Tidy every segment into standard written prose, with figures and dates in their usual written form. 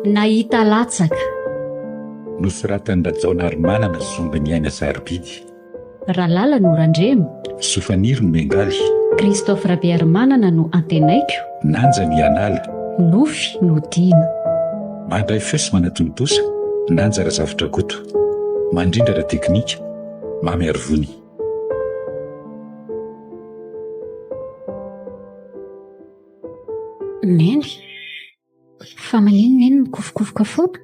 Nahita latsaka. Nosoratan'i Rajaonarimanana Sombiniaina Sarobidy. Ralala no Randremo. Sofaniry no Miangaly. Christophe Rabearimanana no Antenaiko. Nanja no Hianala. Nofy no Dina. Mandray feo sy manatontosa, Nanja Razafidrakoto. Mandrindra ara-teknika, Mamy Arivony. Neny, fa maninona neny mikofokofoka foana?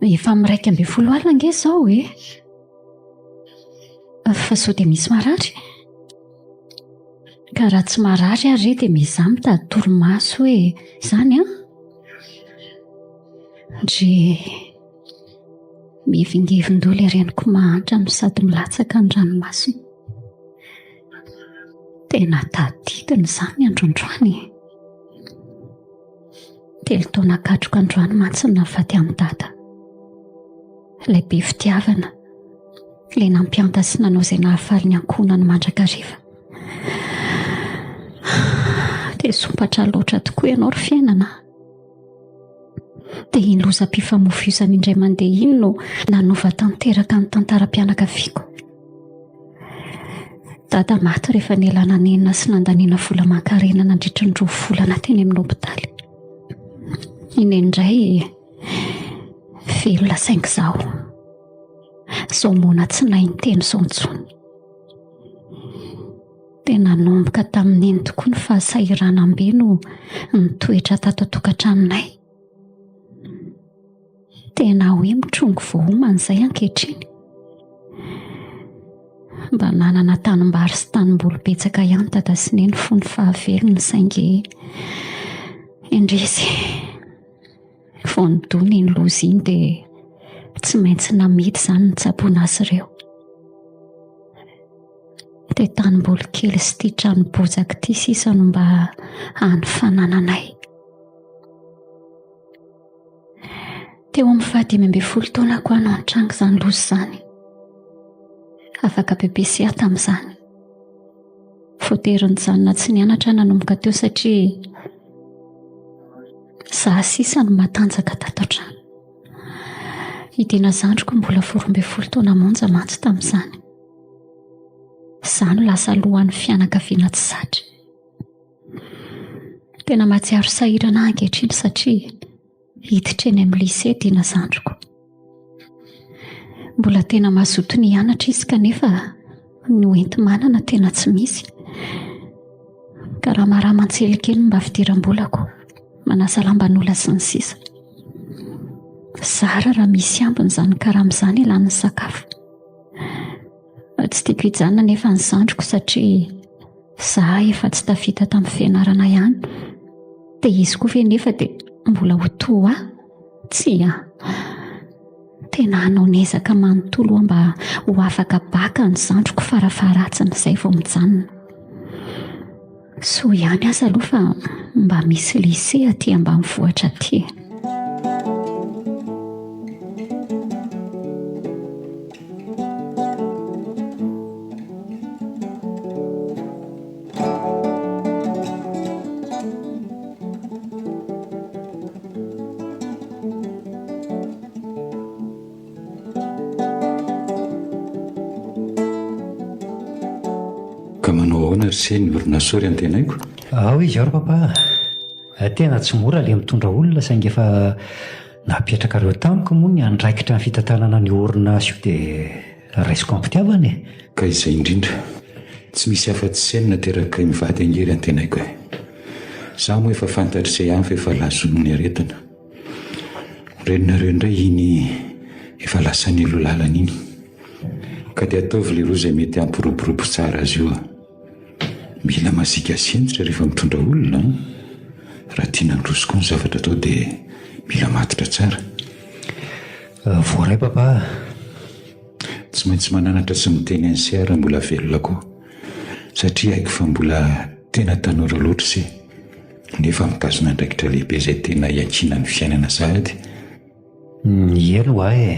Efa amin'ny 11 alina ange izao e! Fa sao dia misy marary? Ka raha tsy marary ary re dia miezaha mitady torimaso hoe izany an? Ndry mihevingevin-doha ilay reniko mahantra no sady milatsaka ny ranomasony. Tena tadidiny izany ny androandroany e. Telo taona katroka androany mantsy no nahafaty an'i Dada. Ilay be fitiavana, ilay nampianta sy nanao izay nahafaly ny ankohonany mandrakariva. Dia sompatra loatra tokoa ianao ry fiainana. Dia iny lozam-pifamoivoizana indray mandeha iny no nanova tanteraka ny tantaram-pianakaviako. Dada maty rehefa nialana nenina sy nandaniana vola aman-karena nandritry ny roa volana teny amin'ny hopitaly. I Neny indray velona saingy izaho izao moana tsy nahay niteny izao intsony. Dia nanomboka tamin'iny tokoa ny fahasahiranam-be no nitoetra tato an-tokantranonay. Tena hoe mitrongy vao homana izay ankehitriny. Mba nanana tanimbary sy tanimboly betsaka ihany dada sy neny fony fahavelony saingy indrisy vao nidona iny loza iny dia tsy maintsy namidy izany nitsaboana azy ireo. Dia tanimboly kely sy ity trano bozaka ity sisa no mba hany fanananay. Teo amin'ny faha-15 taonako aho no nitranga izany loza izany. Afaka BEPC aho tamin'izany. Voatery nijanona tsy nianatra aho nanomboka teo satria izaho sisa no matanjaka tato an-trano. I Dina zandriko mbola vao 12 taona monja mantsy tamin'izany. Izaho no lasa lohan'ny fianakaviana tsy zatra. Tena mahatsiaro sahirana aho ankehitriny satria hiditra eny amin'ny lycée Dina zandriko. Mbola tena mazoto ny hianatra izy kanefa ny hoenti-manana tena tsy misy. Karamarama an-tselikely no mba fidiram-bolako, manasa lamban'olona sy ny sisa. Zara raha misy ambiny izany karama izany ilan'ny sakafo. Tsy tiako hijanona nefa ny zandriko satria za efa tsy tafita tamin'ny fianarana ihany. Dia izy koa ve nefa dia mbola ho toa ahy? Tsia. Tena hanao ny ezaka manontolo aho mba ho afaka baka ny zandriko farafaharatsiny izay vao mijanona. Soa ihany aza aloha fa mba misy lycée aty ambanivohitra aty e. Ka manao ahoana ry se ny orinasa ry antenaiko? Ao izy ao ry papa a! Tena tsy mora ilay mitondra olona saingy efa napetrakareo tamiko moa ny andraikitra ny fitantanana an'io orinasa io dia raisiko am-pitiavana e! Ka izay indrindra. Tsy misy afa-tsy se no naterakay mivady ange ry antenaiko e! Izaho moa efa fantatr'i se ihany fa efa lazoin'ny aretina. Reninareo indray iny efa lasa nialoha lalana iny. Ka dia ataovy leroa izay mety hampiroborobo tsara azy io a. Mila masiaka sy hentitra rehefa mitondra olona an. Raha tiana handroso koa ny zavatra atao dia mila matotra tsara. Voaray papa a. Tsy maintsy mananatra sy miteny an'i se aho raha mbola velona koa. Satria haiko fa mbola tena tanora loatra se. Nefa mitazona andraikitra lehibe izay tena iankinan'ny fiainana sahady. Eny hoa e!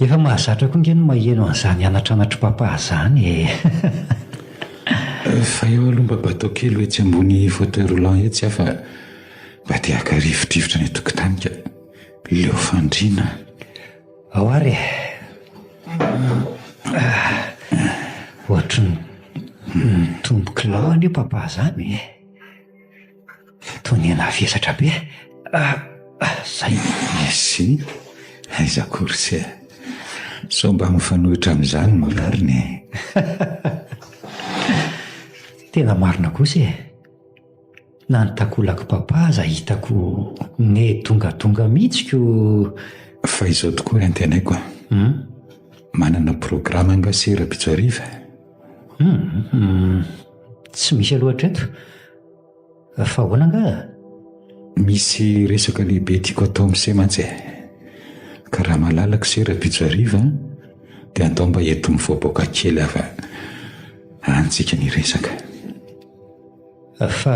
Efa mahazatra koa nge ny maheno an'izany anatranatr'i Papa zany e! Fa eo aloha mba batao kely ho etsy ambony fauteuil roulant etsy aho fa mba te haka rivodrivotra any an-tokotany ka. Leo fandriana. Ao ary e! Ohatry ny mitombo kilao anie Papa zany e! Toa niha-navesatra be. Zay. Merci. Aiza akory se. Sao mba mifanohitra amin'izany no rariny e. Tena marina kosa e. Na ny takolak'i papa aza hitako nedongadonga mihitsy ko. Fa izao tokoa ry antenaiko a. Manana programa angaha se rahampitso hariva? Hum, tsy misy aloha hatreto. Fa ahoana angaha? Misy resaka lehibe tiako atao amin'se mantsy e. Ka raha malalaka se rahampitso hariva dia andao mba eto mivoaboaka kely aho fa any tsika ny hiresaka. Fa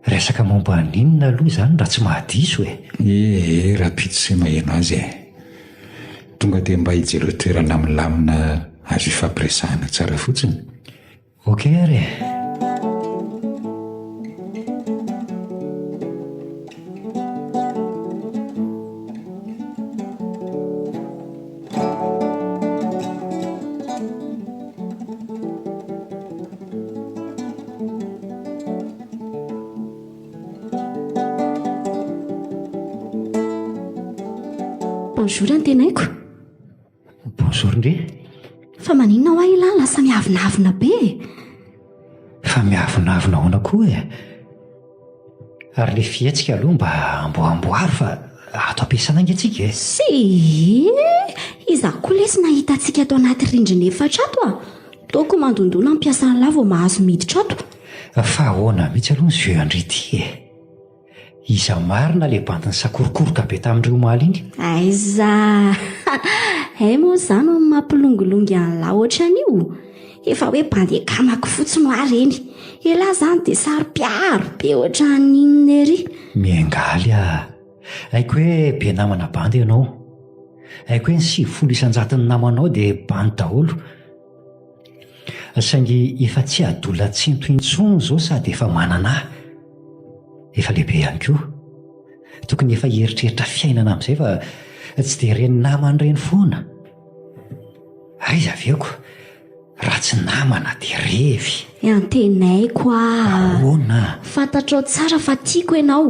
resaka momba an'inona aloha izany raha tsy mahadiso e? Ee, rahampitso se maheno azy e. Tonga dia mba hijereo toerana milamina azo ifampiresahana tsara fotsiny. Ok ary e. Bonjour antenaiko. Bonjour ndry. Fa maninona hoa ialahy lasa miavonavona be e? Fa miavonavona ahoana koa e? Ary le fihetsika aloha mba amboamboary fa ato am-piasana ange tsika e. Tsia! Iza koa lesy nahita antsika ato anaty rindrina efatra ato a? Toako mandondona mpiasa an'lah vao mahazo miditra ato. Fa ahoana mihitsy aloha ny jeu an-dry ity e? Iza marina le bandy nisakorokoroka be tamin-dry omaly iny? Aiza! Hay moa za no mampilongilongy an'lah ohatran'io? Efa hoe bandy akamako fotsiny hoa reny. Elah zany dia saro-piaro be ohatran'inona ery. Miangaly ah! Haiko hoe be namana bandy ianao. Haiko hoe ny 90 isan-jaton'ny namanao dia bandy daholo. Saingy efa tsy adolantsento intsony izao sady efa manana ahy. Efa lehibe ihany koa. Tokony efa hieritreritra fiainana amin'izay fa tsy dia ireny namana ireny foana. Aiza avy eo ko, raha tsy namana dia revy. Antenaiko ah. Ahoana? Fantatrao tsara fa tiako ianao.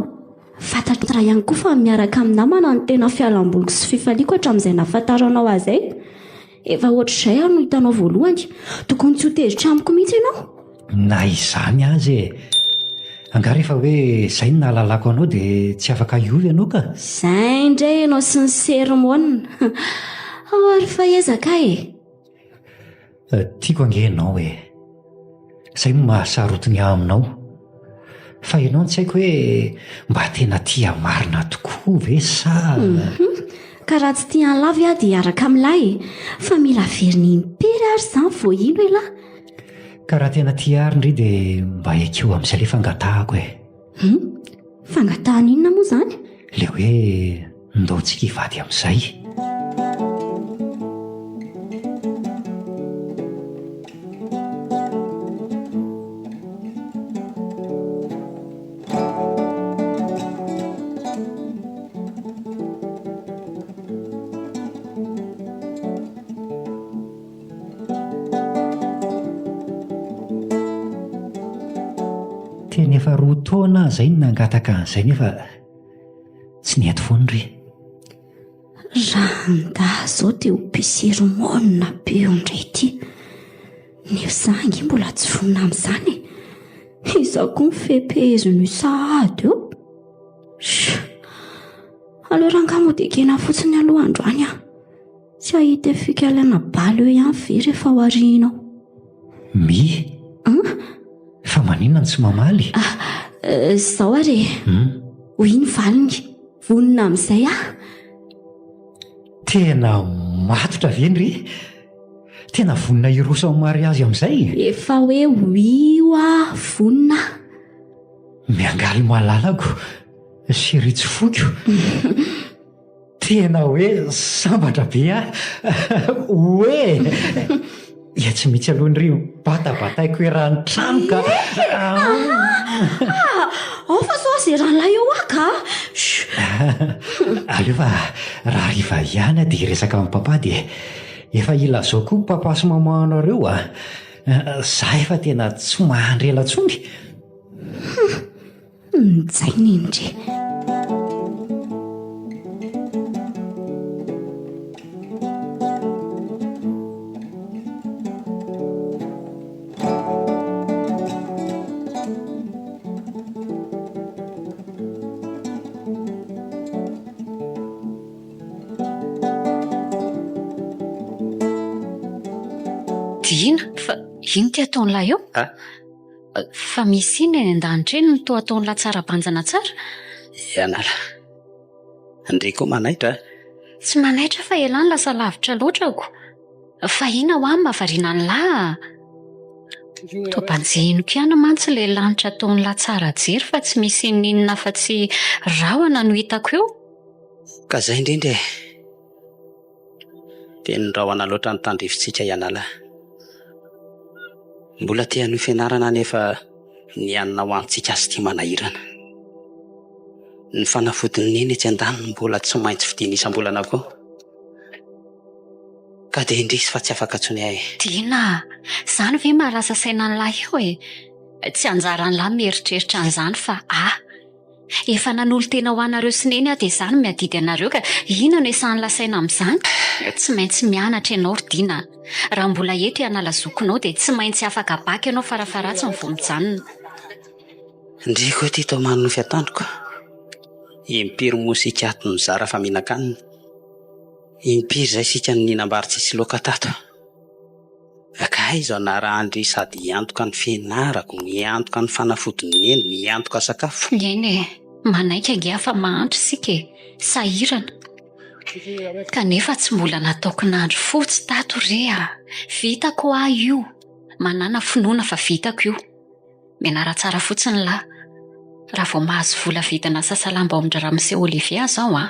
Fantatrao tsara ihany koa fa miaraka amin'ny namana no tena fialamboliko sy fifaliako hatramin'izay nahafantaranao ahy izay. Efa ohatr'izay aho no hitanao voalohany. Tokony tsy ho tezitra amiko mihitsy ianao. Na izany aza e! Angaha rehefa hoe izay no nahalalako anao dia tsy afaka hiova ianao ka? Izay indray ianao sy ny sermona. Ao ary fa ezaka e! Tiako ange ianao e! Izay no mahasarotiny ahy aminao. Fa ianao no tsy haiko hoe mba tena tia marina tokoa ve sa. Hum, ka raha tsy tia an'lah ve aho dia hiaraka amin'lah e! Fa mila averina impiry ary izany vao hino elah? Ka raha tena tia ahy ary ndry dia mba ekeo amin'izay ilay fangatahako e! Hum, fangatahana inona moa izany? Ilay hoe ndao tsika hivady amin'izay. Tena efa roa taona aho izay no nangataka an'izay nefa tsy nety foana re. Rangahy zao dia ho mpisermona be eo indray ity. Nefa izaho ange mbola tsy vonona amin'izany e. Izaho koa mifehipehezina io sahady eo. Chut. Aleo rangahy mody ekena fotsiny aloha androany aho. Tsy hahita fikalana bala eo ihany ve rehefa ao aoriana ao? Mi? An? Fa maninona no tsy mamaly? Ah, izao ary e. Hmm? Hoy ny valiny. Vonona amin'izay aho. Tena matotra ve ndry? Tena vonona hiroso amin'ny mariazy amin'izay? Efa hoe oui hoa, vonona aho. Miangaly malalako, chérie tsy foiko. Tena hoe sambatra be aho. Oe! Etsy mihitsy aloha ndry batabataiko eran'ny trano ka. Ao fa sao azeran'ilay eo aho ka. Aleo fa rahariva ihany aho dia hiresaka amin'i papa dia efa ilazao koa papa sy maman anareo a. Za efa tena tsy mahandry ela intsony. Mijaina indry. Dina, fa ino ty ataon'lah eo? Ah? Fa misy inona eny an-danitra eny no toa ataon'lah tsara banjana tsara? Ianala. Ndry koa manaitra a! Tsy manaitra fa elah no lasa lavitra loatra ko! Fa inona hoa no mahavariana an'lah a? Toa banjihiniko ihany mantsy ilay lanitra ataon'lah tsara jery fa tsy misy inoninona afa-tsy rahona no hitako eo. Ka zay indrindra e! Teny rahona loatra ny tandrifintsika ianala. Mbola te hanohy fianarana anefa ny hanina ho antsika azy ity manahirana. Ny fanafodin'i Neny etsy andaniny mbola tsy maintsy vidiana isam-bolana koa. Ka dia indrisy fa tsy afaka intsony aho e. Dina a! Izany ve mahalasa saina an'lah eo e? Tsy anjaran'lah mieritreritra an'izany fa ahy. Efa nanolo-tena ho anareo sy Neny aho dia izaho no miadidy anareo ka inona no esahan'lah saina amin'izany? Tsy maintsy mianatra ianao ry Dina a! Raha mbola eto i Anala zokinao dia tsy maintsy afaka bac ianao farafaharatsiny vao mijanona. Ndry koa ity toa manonofy an-tandroka. Impiry moa isika ato no zara fa mihinan-kanina? Impiry izay isika no nihinam-bary tsisy laoka tato? Ka aiza no arahan-dry sady hiantoka ny fianarako, miantoka ny fanafodin'i Neny, miantoka sakafo? Eny e, manaiky ange aho fa mahantra isika e, sahirana. Kanefa tsy mbola nataoko nandry fotsy tato re a! Vitako hoa io, manàna finoana fa vitako io. Mianara tsara fotsiny lahy. Raha vao mahazo vola vidina sasalamba ao amin-dry Ramose Olivier aho izao an,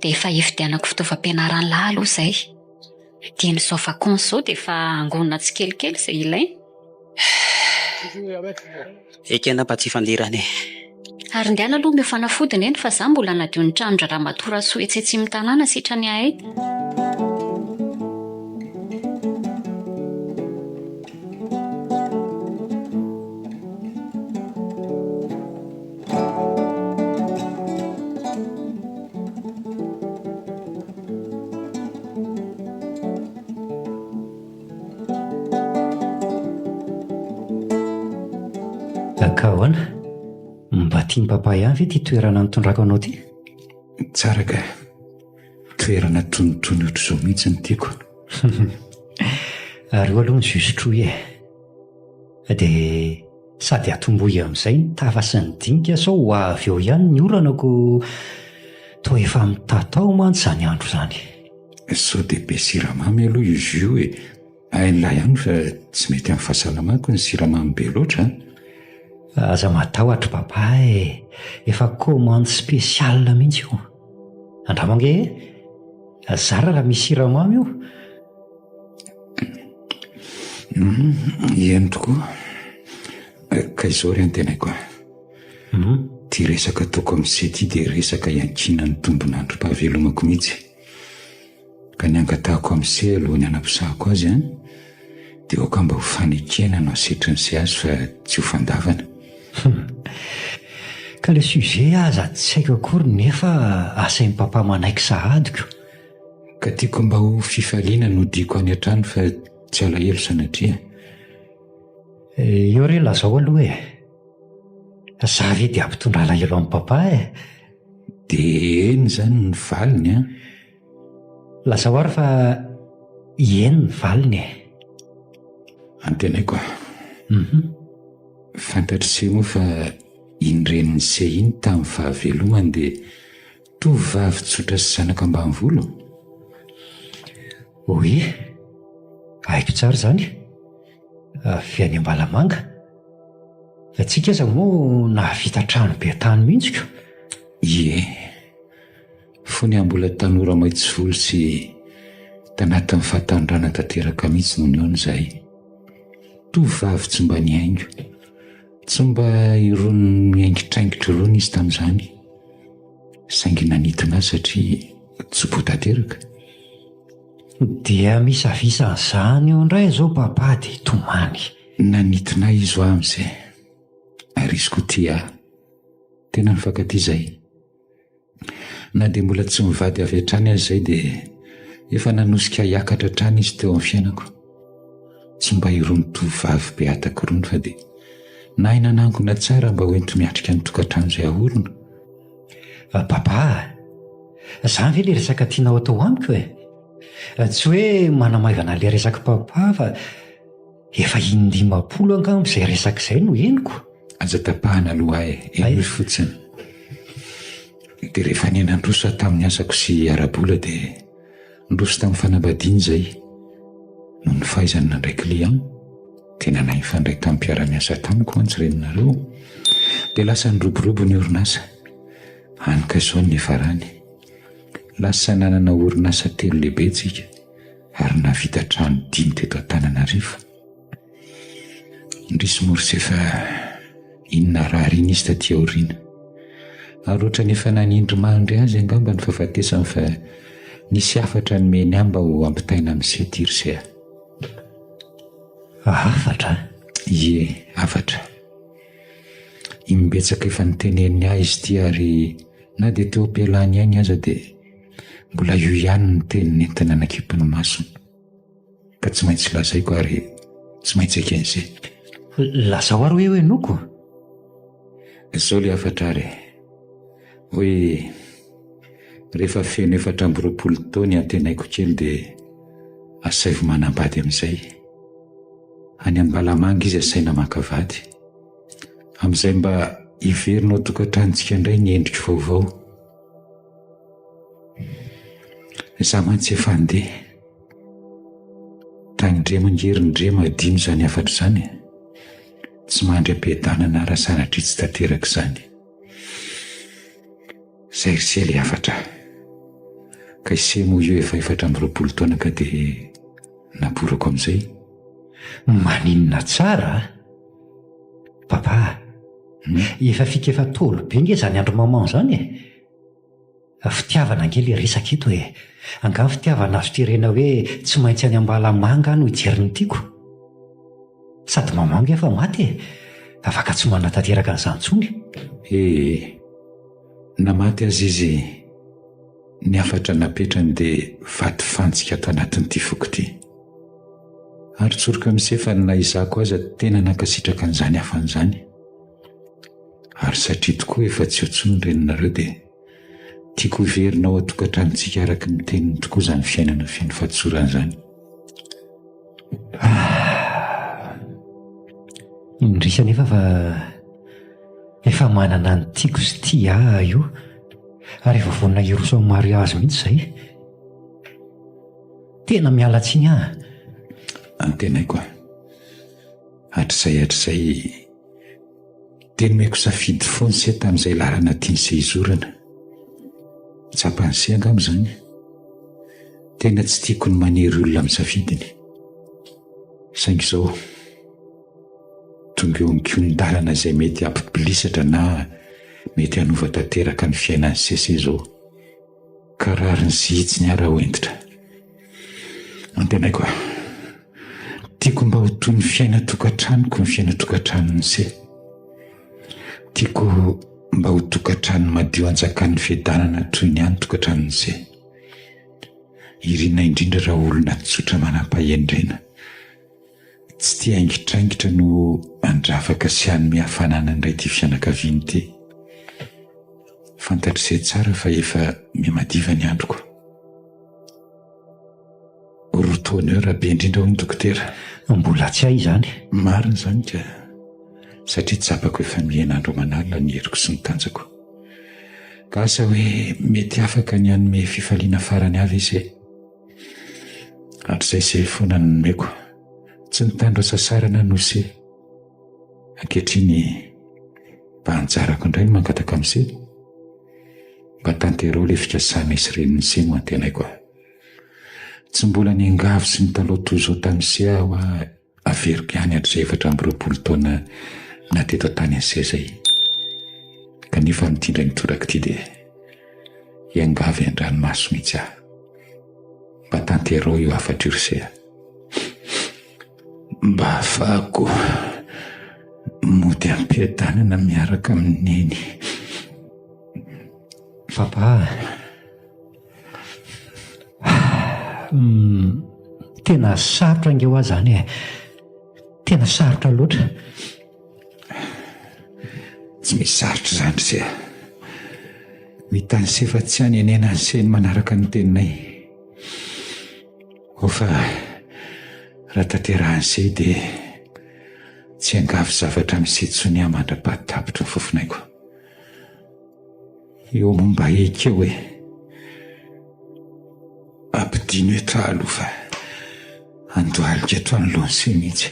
dia efa hividianako fitaovam-pianaran'lah aloha izay. Dieny izao vacances izao dia efa angonina tsikelikely izay ilaina. Ekena mba tsy hifandirana e. Ary ndehana aloha omeo fanafody neny fa za mbola hanadio ny tranon-dRamatoa Rasoa etsy atsimontanàna sitrany ahay. Ka ahoana? Mba tian'i papa ihany ve ity toerana nitondrako anao ity? Tsara ka. Toerana tonitony ohatr'izao mihitsy no tiako. Ary eo aloha ny jus sotroy e. Dia sady atombohy amin'izay ny tafa sy ny dinika sao ho avy eo ihany ny orana ko toa efa mitatao mantsy izany andro izany. Sao dia be siramamy aloha io jus io e! Hain'lah ihany fa tsy mety amin'ny fahasalamako ny siramamy be loatra an! Aza matahotra papa e! Efa commande spéciale mihitsy io. Andramo ange e! Zara raha misy siramamy io. Hum, eny tokoa. Ka izao ry antenaiko a. Hum. Ity resaka ataoko amin'i se ity dia resaka iankinan'ny tombon'androm-pahavelomako mihitsy. Ka ny angatahako amin'i se alohan'ny hanaposahako azy an, dia aoka mba ho fanekena no asetrin'i se azy fa tsy ho fandavana. Hum. Ka le sujet aza tsy haiko akory nefa asain'i papa manaiky sahady ko. Ka tiako mba ho fifaliana no diako any an-trano fa tsy alahelo sanatria. Eo re lazao aloha e! Za ve dia hampitondra alahelo an'i papa e! Dia eny izany ny valiny an! Lazao ary fa eny ny valiny e! Antenaiko a! Fantatr'i se moa fa iny renin'i se iny tamin'ny fahavelomany dia Tovovavy tsotra sy zanaka ambanivolo? Oui, haiko tsara izany. Avy any Ambalamanga. Tsika aza moa nahavita trano be tany mihitsy ko. Ie. Fony aho mbola tanora maitso volo sy tanatin'ny fahatanorana tanteraka mihitsy no nihaona izahay. Tovovavy tsy mba nihaingo, tsy mba irony mihaingitraingitra irony izy tamin'izany, saingy nanintona ahy satria tso-po tanteraka. Dia misavisa an'izany eo indray izao Papa dia hitomany. Nanintona ahy izy hoa amin'izay, ary izy koa tia ahy. Tena nifankatia izahay. Na dia mbola tsy mivady avy hatrany aza izay dia efa nanosika ahy hiakatra hatrany izy teo amin'ny fiainako. Tsy mba irony tovovavy be hataka irony fa dia nahay nanangona tsara mba ho enti-miatrika ny tokantrano izay haorina. Papa a! Izany ve ilay resaka tianao atao amiko e? Tsy hoe manamaivana ilay resak'i Papa fa efa in-dimampolo angamba izay resaka izay no henoko. Aza tapahana aloha ahy e, henoy fotsiny. Dia rehefa niha-nandroso aho tamin'ny asako sy ara-bola dia niroso tamin'ny fanambadiana izay. Noho ny fahaizany nandray client, tena nahay nifandray tamin'ny mpiara-miasa tamiko mantsy reninareo, dia lasa niroborobo ny orinasa. Hany ka izao no niafarany. Lasa nanana orinasa telo lehibe tsika ary nahavita trano dimy teto Antananarivo. Indrisy moa ry se fa iny narary iny izy taty aoriana. Ary ohatran'ny efa nanindry mandry azy angamba ny fahafatesany fa nisy hafatra nomeny ahy mba ho ampitaina amin'i se ity ry se a. Hafatra? Ie, hafatra. Imbetsaka efa niteneniny ahy izy ity ary na dia teo am-pialany ainy aza dia mbola io ihany ny teny nentina nakimpy ny masony. Ka tsy maintsy lazaiko ary tsy maintsy eken'se. Lazao ary hoe ho henoiko. Izao ilay hafatra ary e. Hoe rehefa feno 24 taona i Antenaiko kely dia asaivo manambady amin'izay. Any Ambalamanga izy asaina maka vady. Amin'izay mba hiverina ao tokantranontsika indray ny endriko vaovao. Izaho mantsy efa handeha. Tandremo ange ry Ndrema hadino izany hafatra izany e. Tsy mandry am-piadanana raha sanatria tsy tanteraka izany. Izay ry se ilay hafatra. Ka i se moa io efa 24 taona ka dia naborako amin'izay. Maninona tsara a! Papa a! Efa fika efa taolo be nge izany andro maman izany e! Fitiavana ange le resaka eto e! Angaha fitiavana azo terena hoe tsy maintsy any Ambalamanga aho no hijery ny tiako? Sady maman ange efa maty e! Afaka tsy manatanteraka an'izany intsony. Ee, na maty aza izy, ny hafatra napetrany dia vatofantsika ato anatin'ity foko ity. Ary tsoriko amin'ise fa na izaho koa aza tena nankasitraka an'izany hafany izany. Ary satria tokoa efa tsy eo intsony ny reninareo dia tiako hiverina ao an-tokantranontsika araka ny teniny tokoa izany fiainana feno fahatsorana izany. Ah! Indrisy anefa fa efa manana ny tiako sy tia ahy aho io ary efa vonona hiroso amin'ny mariazy mihitsy izay. Tena miala tsiny aho. Antenaiko aho. Hatrizay hatrizay Dia nomeko safidy foana se tamin'izay lalana tiany se hizorana. Tsapan'i se angamba izany. Tena tsy tiako ny manery olona amin'ny safidiny. Saingy izao, tonga eo an-kihon-dalana izay mety hampibilisatra na mety hanova tanteraka ny fiainan'i Sese izao. Ka rariny sy hitsiny ahy raha ho hentitra. Antenaiko aho. Tiako mba ho toy ny fiainan-tokantranoko ny fiainan-tokantranon'i Se. Tiako mba ho tokantrano madio anjakan'ny fiadanana toy ny ahy ny tokantranon'i Se. Irina indrindra raha olona tsotra manam-pahendrena. Tsy tia haingitraingitra no handravaka sy hanome hafanana indray ity fianakaviana ity. Fantatr'ise tsara fa efa mihamadiva ny androko. Roa taona eo raha be indrindra hoy ny dokotera. Mbola tsy hay izany. Marina izany ka. Satria tsapako efa mihena andro aman'alina ny heriko sy ny tanjako. Ka asa hoe mety afaka ny hanome fifaliana farany ahy ve ise? Hatrizay se foana no nomeko. Tsy nitandro hasasarana aho noho se. Ankehitriny mba anjarako indray ny mangataka amin'i se. Mba tanterao ilay fikasana isy renin'i se no antenaiko a. Tsy mbola niangavy sy nitalaho toy izao tamin'i se aho a, averiko ihany hatrizay 24 taona naha teto an-tany an'i se izay. Kanefa amin'ity indray mitoraka ity dia hiangavy an-dranomaso mihitsy aho. Mba tanterao io hafatra io ry se a. Mba hahafahako mody am-piadanana miaraka amin'i Neny. Papa a! Tena sarotra ange hoa izany e! Tena sarotra loatra. Tsy misy sarotra izany ry se a! Mitany se fa tsy hanenena an'se ny manaraka ny teninay. Ao fa raha tanterahan'se dia tsy hiangavy zavatra amin'se intsony aho mandra-pahatapitry ny fofonaiko. Eo momba ekeo e. Ampidino eto aho aloha fa andohalika eto anoloan'se mihitsy.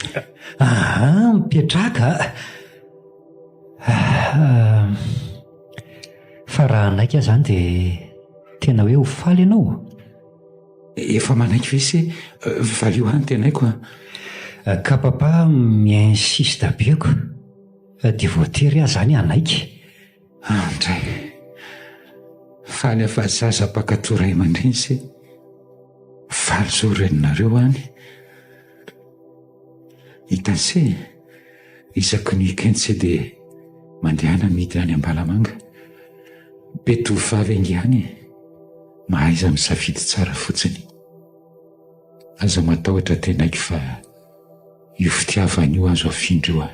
Aha, mipetraka a. Fa raha hanaiky aho izany dia tena hoe ho faly ianao? Efa manaiky ve se? Valio ahy ny tenaiko a. Ka papa mi-insiste be ko. Dia voatery aho izany hanaiky. Andray. Faly aho fa zaza mpankatò ray aman-dreny se. Faly izao reninareo any. Hitan'i se, isaky ny week-end se dia mandehana midina any Ambalamanga. Be tovovavy ange any e. Mahaiza misafidy tsara fotsiny. Aza matahotra tenaiko fa io fitiavana io azo afindra io a.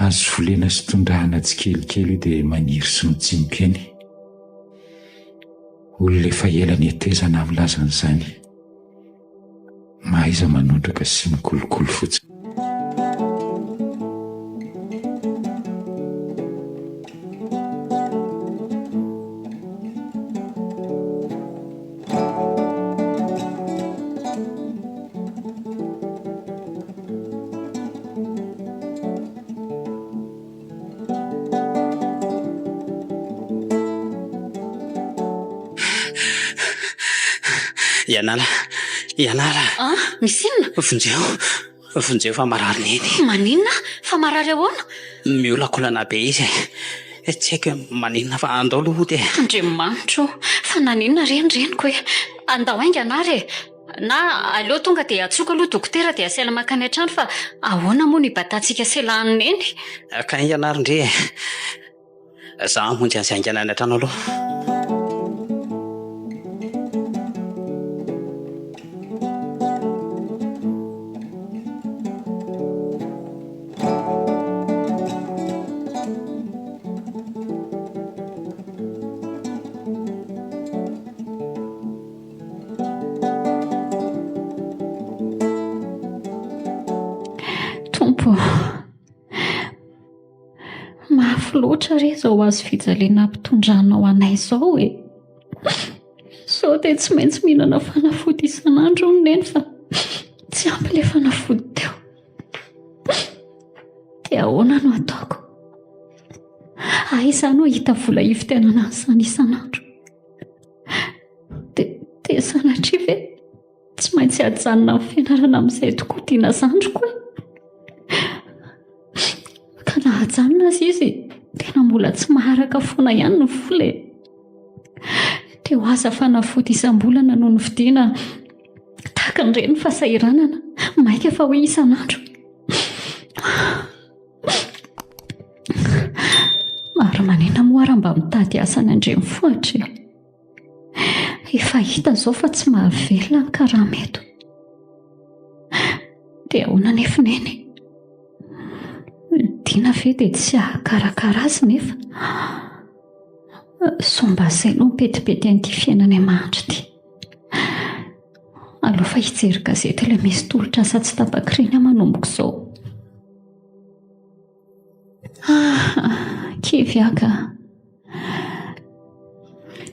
Azo volena sy tondrahana tsikelikely io dia maniry sy mitsimoka eny. Olona efa ela nihetezana aho milaza an'izany. Mahaiza manondraka sy mikolokolo fotsiny. Ianala, ianala. Ah, misy inona? Vonjeo, vonjeo fa marary neny. Maninona? Fa marary ahoana? Miolakolana be izy e. Tsy haiko hoe maninona fa andao aloha hody e. Andriamanitro o, fa naninona re ny reniko e? Andao haingana ary e. Na aleo tonga dia antsoiko aloha dokotera dia asaina mankany an-trano fa ahoana moa no hibatantsika sela an'i Neny? Ka haingana ary ndry e! Za hamonjy an'izay haingana any an-trano aloha. Tompo ô, mafy loatra re izao hazo fijaliana ampitondranao anay izao e. Sao dia tsy maintsy mihinana fanafody isan'andro hono neny fa tsy ampy ilay fanafody teo. Dia ahoana no ataoko? Aiza no hahita vola hividianana an'izany isan'andro? Dia, dia sanatria ve tsy maintsy hajanona amin'ny fianarana amin'izay tokoa Dina zandriko e? Ka na hajanona aza izy, tena mbola tsy maharaka foana ihany ny vola e. Teo aza fanafody isam-bolana no novidiana tahaka ny reny fahasahiranana, maika fa hoe isan'andro. Ary manina moa raha mba mitady asa any an-drenivohitra e? Efa hita izao fa tsy mahavelona ny karama eto. Dia ahoana anefa Neny? Dina ve dia tsy hahakarakara azy nefa? Sao mba izay no mipetipety an'ity fiainanay mahantra ity. Aleo fa hijery gazety ilay misy tolotr'asa tsy tapaka ireny aho manomboka izao. Ah, kivy aho ka.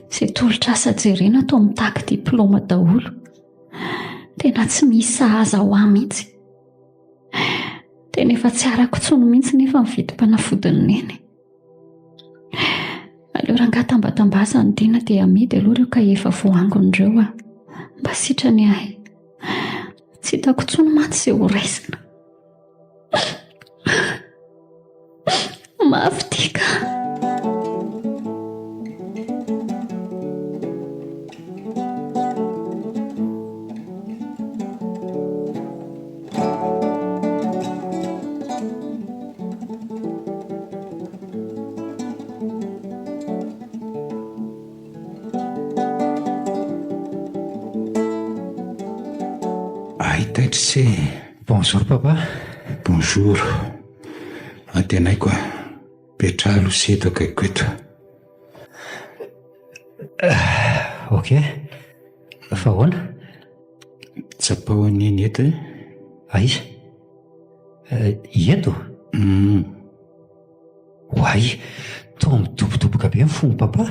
Izay tolotr'asa jerena toa mitaky diplaoma daholo. Tena tsy misy sahaza ho ahy mihitsy. Tena efa tsy arako intsony mihitsy nefa ny vidim-panafodin'i Neny. Aleo rangahy tambatambazany dina dia amidy aloha ireo kahie efa voaangona ireo a. Mba sitrany ahy. Tsy hitako intsony mantsy izay ho raisina. Mafy ity ka. Ay taitra se. Bonjour papa. Bonjour. Antenaiko a. Petraha aloha se eto akaikiko eto. Ok. Fa ahoana? Tsapao anie ny eto e. Aiza? Eto? Hum. Oay, toa midobodoboka be ny fon'i papa.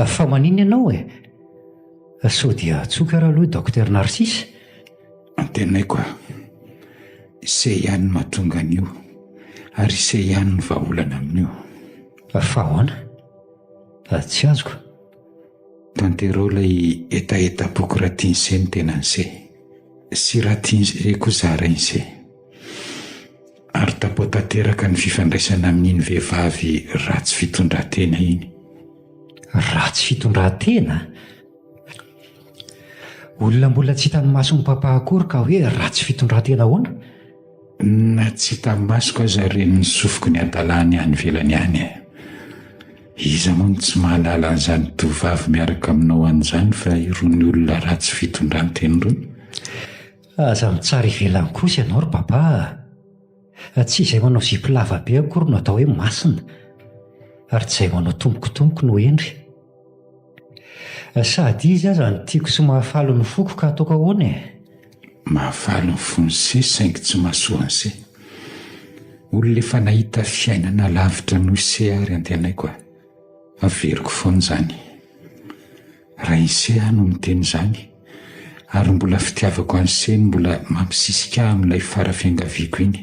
Fa maninona ianao e? Sao dia tsoka ary aloha i Docteur Narcisse? Antenaiko a. Ise ihany no mahatonga an'io, ary ise ihany no vahaolana amin'io. Fa ahoana? Tsy azoko. Tanterao ilay hetahetam-poko raha tian'ise ny tenan'ise, sy raha tian'ise koa zarain'ise. Ary tapaho tanteraka ny fifandraisana amin'iny vehivavy ratsy fitondran-tena iny. Ratsy fitondran-tena? Olona mbola tsy hitan'ny mason'i papa akory ka hoe ratsy fitondran-tena ahoana? Na tsy hitan'ny masoko aza ren'ny sofiko ny hadalany any ivelany any e. Iza moa no tsy mahalala an'izany tovovavy miaraka aminao any izany fa irony olona ratsy fitondran-tena irony? Aza mitsara ivelany kosa ianao ry Papa a! Tsy izay manao zipo lava be akory no atao hoe masina, ary tsy izay manao tombokotomboko no hendry. Sady izy aza no tiako sy mahafaly ny foko ka ataoko ahoana e? Mahafaly ny fon'i se saingy tsy mahasoa an'i se. Olona efa nahita fiainana lavitra noho i se ary antenaiko a! Averiko foana izany. Raha i se aho no miteny izany, ary mbola fitiavako an'i se no mbola mampisisika ahy amin'ilay fara fiangaviako iny.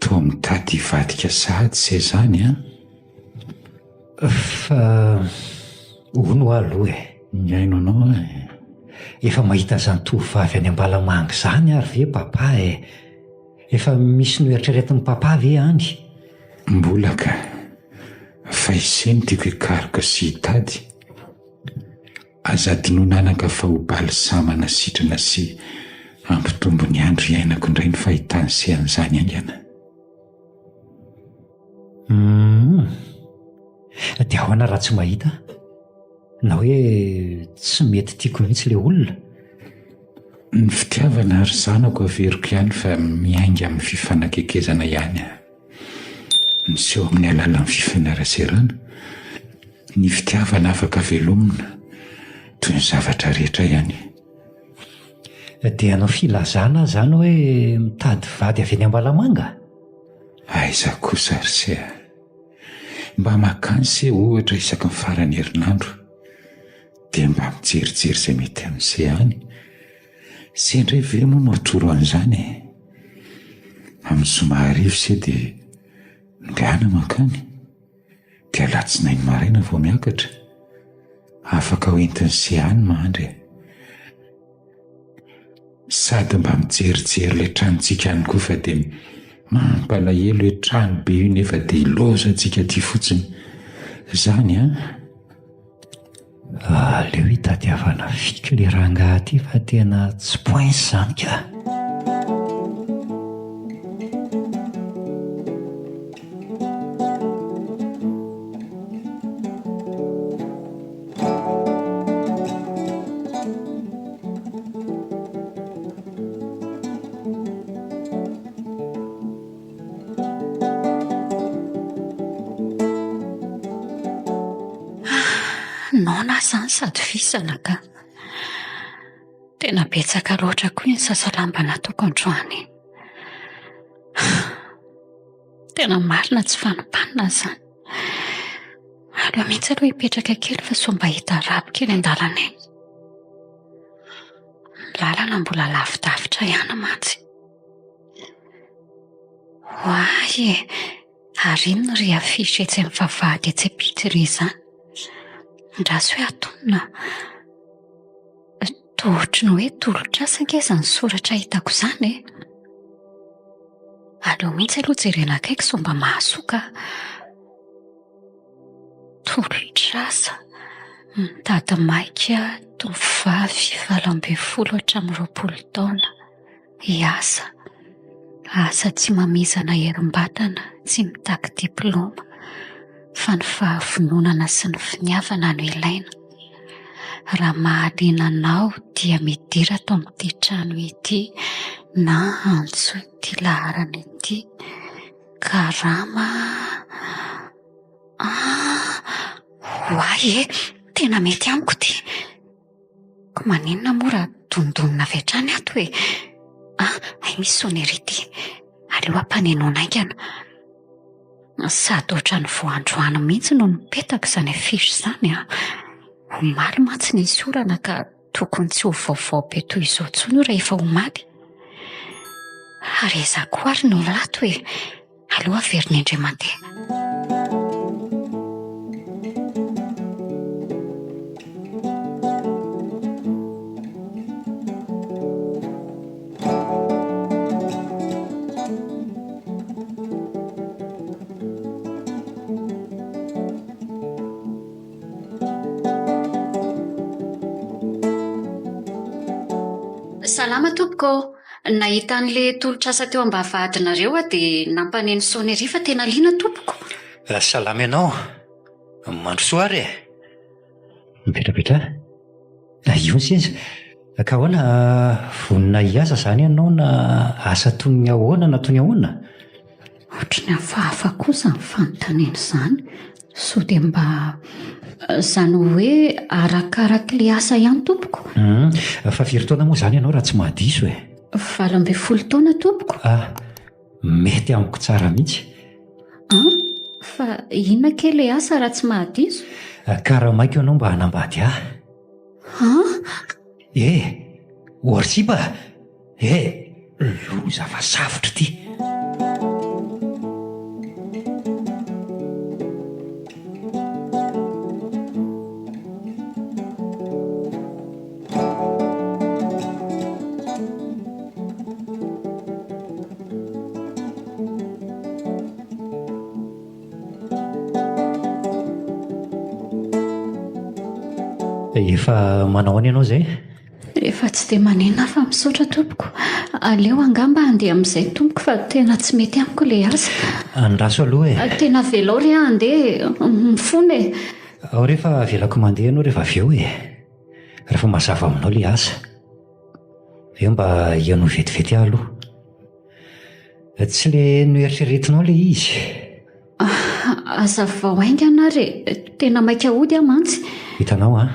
Toa mitady hivadika sahady se izany an! Fa hono hoa aloha e! Mihaino anao aho e! Efa mahita an'izany tovovavy any Ambalamanga izany ary ve papa e? Efa misy noeritreretin'i papa ve any? Mbola ka. Fa ise no tiako hikaroka sy hitady. Aza adinoina anaka fa ho balsama sitrana sy hampitombo ny andro iainako indray ny fahitan'ise an'izany haingana. Humm. Dia ahoana raha tsy mahita? Na hoe tsy mety tiako mihitsy ilay olona? Ny fitiavana ry zanako averiko ihany fa miainga amin'ny fifanakekezana ihany. Miseho amin'ny alalan'ny fifaneraserana ny fitiavana afaka velomina toy ny zavatra rehetra ihany. Dia hanao filazana aho izany hoe mitady vady avy eny Ambalamanga? Aiza kosa ry se a! Mba makany se ohatra isaky ny faran'ny herinandro dia mba mijerijery izay mety amin'i se any. Se indray ve moa no atoro an'izany e? Amin'ny zoma hariva se dia mindehana mankany, dia alatsinainy maraina vao miakatra. Afaka hoentin'i se any mandry e. Sady mba mijerijery ilay tranontsika any koa fa dia mampalahelo hoe trano be io nefa dia ilaozantsika aty fotsiny. Izany an! Aleo hitadiavana fika le rangahy ty fa tena tsy poince zany ka. Noana aho izany sady vizana ka. Tena betsaka loatra koa iny sasalamba nataoko androany iny. Tena marina tsy fanompanina izany. Aleo mihitsy aloha hipetraka kely fa sao mba hita raboka eny an-dalana eny. Ny lalana mbola lavidavitra ihany mantsy. Oay e! Ary inona ry affiche etsy amin'ny vavahady etsy ampita ery izany? Andraso hoe atonina. Toa ohatry ny hoe tolotr'asa ange izany soratra hitako izany e. Aleo mihitsy aloha jerena akaiky sao mba mahasoa ka. Tolotr'asa, mitady maika tovovavy 18 hatramin'ny 20 taona. Hiasa. Asa tsy mamizana herim-batana, tsy mitaky diplaoma, fa ny fahavononana sy ny finiavana no ilaina. Raha mahaliana anao dia midira ato amin'ity trano ity na antsoy ity laharana ity. Karama ah, oay e, tena mety amiko ity. Ko maninona moa raha dondonina avy hatrany ato e? Ah, hay misy sonnerie ity. Aleo ampanenoana haingana. Sady ohatran'ny vao androany mihitsy no nipetaka izany affiche izany an. Omaly mantsy nisy orana ka tokony tsy ho vaovao be toy izao intsony io raha efa omaly. Ary aiza koa ary no lato e? Aleo averina indray mandeha. Salama tompoko ô! Nahita an'le tolotr'asa teo am-bavahadinareo aho dia nampaneno sonnerie fa tena liana tompoko. Salama ianao. Mandrosoa ary e. Mipetrapetraha. Io ny seza. Ka ahoana, vonona hiasa izany ianao na asa toy ny ahoana na toy ny ahoana? Ohatry ny hafahafa koa izany fanontaniana izany. Sao dia mba izany hoe arakarak'ilay asa ihany tompoko? Hum, fa firy taona moa izany ianao raha tsy mahadiso e? 18 taona tompoko. Ah, mety amiko tsara mihitsy. An, fa inona kay ilay asa raha tsy mahadiso? Karamaiko ianao mba hanambady ahy. An? Eh, Orsipa! Eh! Loza fa safotra ity. Efa manao ahoana ianao izay? Efa tsy dia maninona aho fa misaotra tompoko. Aleo angamba handeha amin'izay tompoko fa tena tsy mety amiko ilay asa. Andraso aloha e. Tena avelao re aho handeha e. Mifona e. Ao re fa avelako mandeha ianao rehefa avy eo e. Rehefa mazava aminao ilay asa. Eo mba hihaino vetivety aho aloha. Tsy ilay noeritreretinao ilay izy. Hazavao haingana ary e. Tena maika hody aho mantsy. Hitanao an.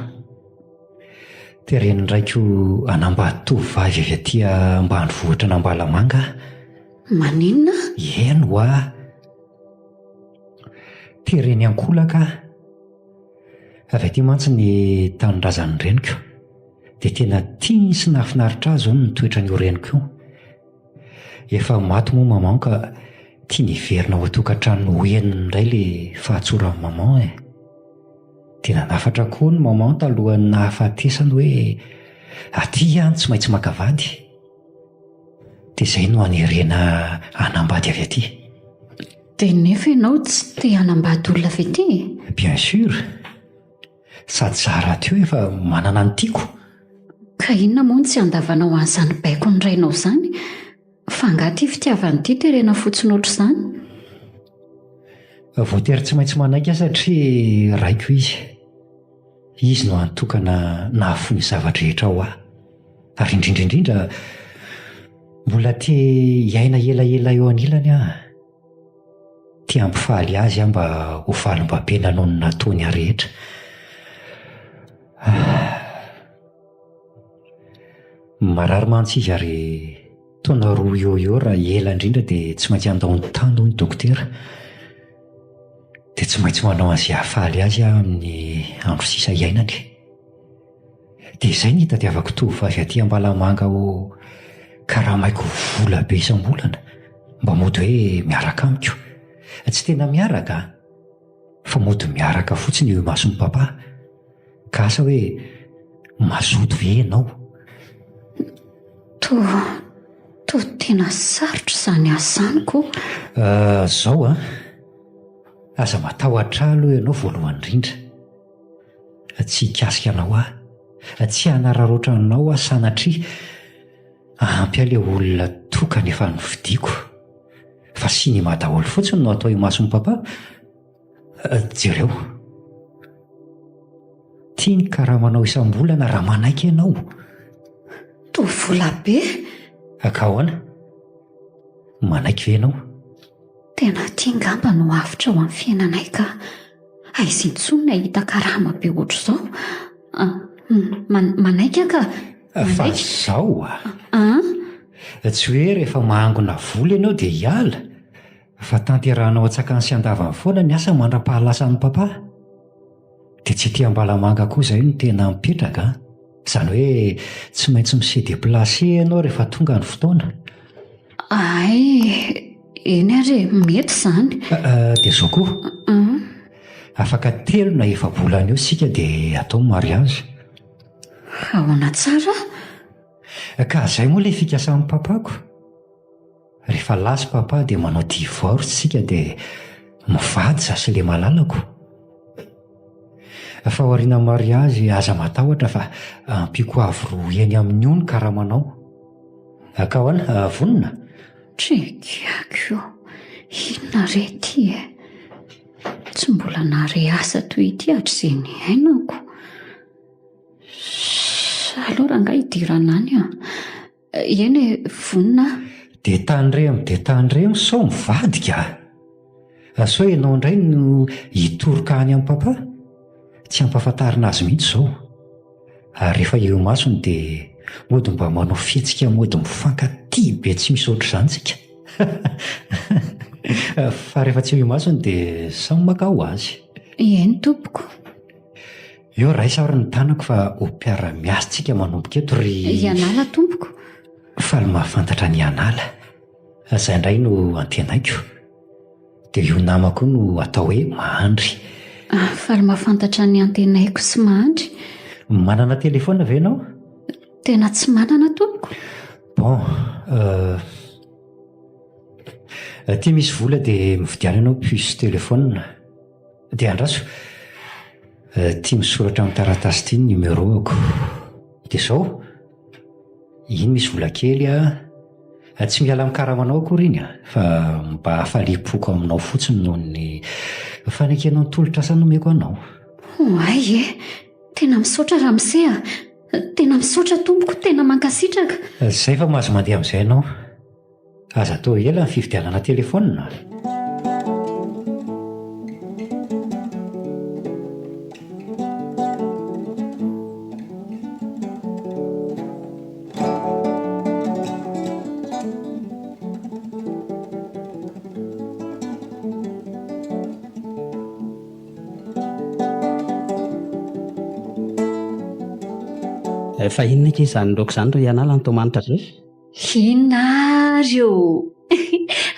Teren'ny raiko hanambady tovovavy avy aty ambanivohitra an'Ambalamanga aho. Maninona? Eny hoa. Tereny ankolaka aho. Avy aty mantsy ny tanindrazan'ny reniko. Dia tena tiany sy nahafinaritra azy hono ny toetran'io reniko io. Efa maty moa maman ka tiany hiverina ao an-tokantranony ho henony indray ilay fahatsoran'i maman e. Dia nanafatra koa ny maman talohan'ny nahafatesany hoe aty aho no tsy maintsy maka vady. Dia izay no hanerena hanambady avy aty. Dia nefa ianao tsy te hanambady olona avy aty e? Bien sûr. Sady za rahateo efa manana ny tiako. Ka inona moa no tsy handavanao an'izany baikon'ny rainao izany? Fa angaha ity fitiavana ity terena fotsiny ohatr'izany? Voatery tsy maintsy manaiky aho satria raiko izy. Izy no hany tokana nahafoy ny zava-drehetra ho ahy. Ary indrindra indrindra, mbola te hiaina elaela eo anilany aho. Te hampifaly azy aho mba ho valim-babena noho ny nataony ahy rehetra. Marary mantsy izy ary taona roa eo ho eo raha ela indrindra dia tsy maintsy handao ny tany hoy ny dokotera. Dia tsy maintsy manao an'izay hahafaly azy aho amin'ny andro sisa iainany. Dia izay no itadiavako tovovavy aty Ambalamanga ho karamaiko vola be isam-bolana mba mody hoe miaraka amiko. Tsy tena miaraka an! Fa mody miaraka fotsiny eo imason'i papa. Ka asa hoe mazoto ve ianao? Toa, toa tena sarotra izany asa izany ko. Zao an! Aza matahotra ahy aloha ianao voalohany indrindra. Tsy hikasika anao aho. Tsy hanararaotra anao aho sanatria. Ampy ahy ilay olona tokana efa nofidiako. Fa sinema daholo fotsiny no atao imason'i papa. Jereo. Tia ny karamanao isam-bolana raha manaiky ianao. Toa vola be. Ka ahoana? Manaiky ve ianao? Tena ity angamba no avotra ho amin'ny fiainanay ka. Aiza intsony ny hahita karama be ohatr'izao? Manaiky aho ka. Fa izao a! Tsy hoe rehefa mahangona vola ianao dia hiala, fa tanterahanao an-tsakany sy an-davany foana ny asa mandra-pahalasan'i Papa. Dia tsy aty Ambalamanga koa izay no tena mipetraka an! Izany hoe tsy maintsy mi-se déplacer ianao rehefa tonga ny fotoana. Hay, eny ary e, mety izany. Dia izao koa, afaka telo na efa-bolana eo isika dia atao ny mariage. Ahoana tsara? Ka izay moa ilay fikasan'ny papako. Rehefa lasa papa dia manao divorce isika dia mivady za sy le malalako. Fa aorian'ny mariage aza matahotra fa ampiako avo roa heny amin'io ny karamanao. Ka ahoana, vonona? Trekiako io, inona re ity e? Tsy mbola nahare asa toy ity hatrizay niainako. Sa aleo rangahy hidirana any an. Eny e, vonona aho. Dia tandremo dia tandremo sao mivadika a! Sao ianao indray no hitoroka any amin'i papa? Tsy ampahafantarina azy mihitsy izao. Ary rehefa eo imasony dia mody mba manao fihetsika mody mifankatia be tsy misy ohatr'izany tsika. Fa rehefa tsy eo imasony dia samy maka ho azy. Eny tompoko. Eo raiso ary ny tanako fa ho mpiara-miasa tsika manomboka eto ry. Ianala tompoko. Faly mahafantatra an'i Ianala. Izay indray no antenaiko. Dia io namako io no atao hoe Mahandry. Faly mahafantatra an'i Antenaiko sy Mahandry. Manana telefaonina ve ianao? Tena tsy manana tompoko. Bon, euh, aty misy vola dia mividiana ianao puce telefaonina. Dia andraso, ity misoratra amin'ny taratasy ity ny numéro-ako. Dia izao, iny misy vola kely a, tsy miala amin'ny karamanao akory iny a, fa mba hafaliam-poko aminao fotsiny noho ny fanekenao ny tolotr'asa nomeko anao. Oay e! Tena misaotra ramose a! Tena misaotra tompoko, tena mankasitraka. Izay fa mahazo mandeha amin'izay ianao. Aza atao ela ny fividianana telefaonina. Fa inona akia izany laoka izany ry Anala no toa manitra be? Inona ary ô!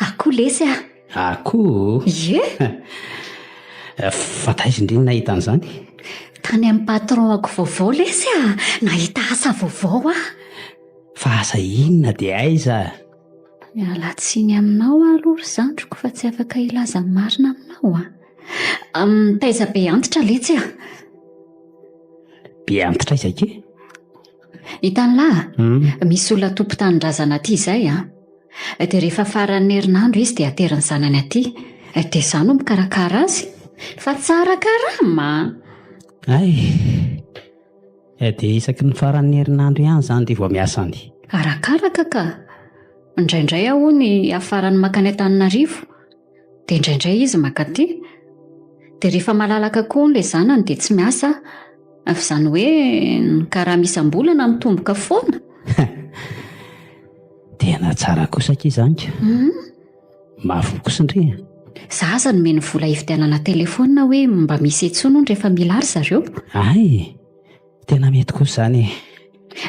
Akoho lesy a! Akoho? Ie! Fa taiza indry no nahita an'izany? Tany amin'ny patron-ako vaovao lesy a! Nahita asa vaovao aho. Fa asa inona dia aiza? Miala tsiny aminao aho aloha ry zandriko fa tsy afaka hilaza ny marina aminao a! Mitaiza be antitra letsy a! Be antitra aiza akia? Hitan'lah a! Misy olona tompon-tanindrazana aty izay an! Dia rehefa faran'ny herinandro izy dia aterin'ny zanany aty. Dia izaho no mikarakara azy. Fa tsara karama an! Hay! Dia isaky ny faran'ny herinandro ihany izany dia vao miasa any. Arakaraka ka! Indraindray aho hono hiafarany mankany Antananarivo. Dia indraindray izy mankaty. Dia rehefa malalaka koa hono ilay zanany dia tsy miasa aho. Fa izany hoe ny karama isam-bolana mitomboka foana. Tena tsara kosa akia izany ka. Mahavoa kosa ndry e. Za aza nomeny vola hividianana telefaonina hoe mba misy intsony hono rehefa mila ahy ry zareo. Hay! Tena mety kosa izany e.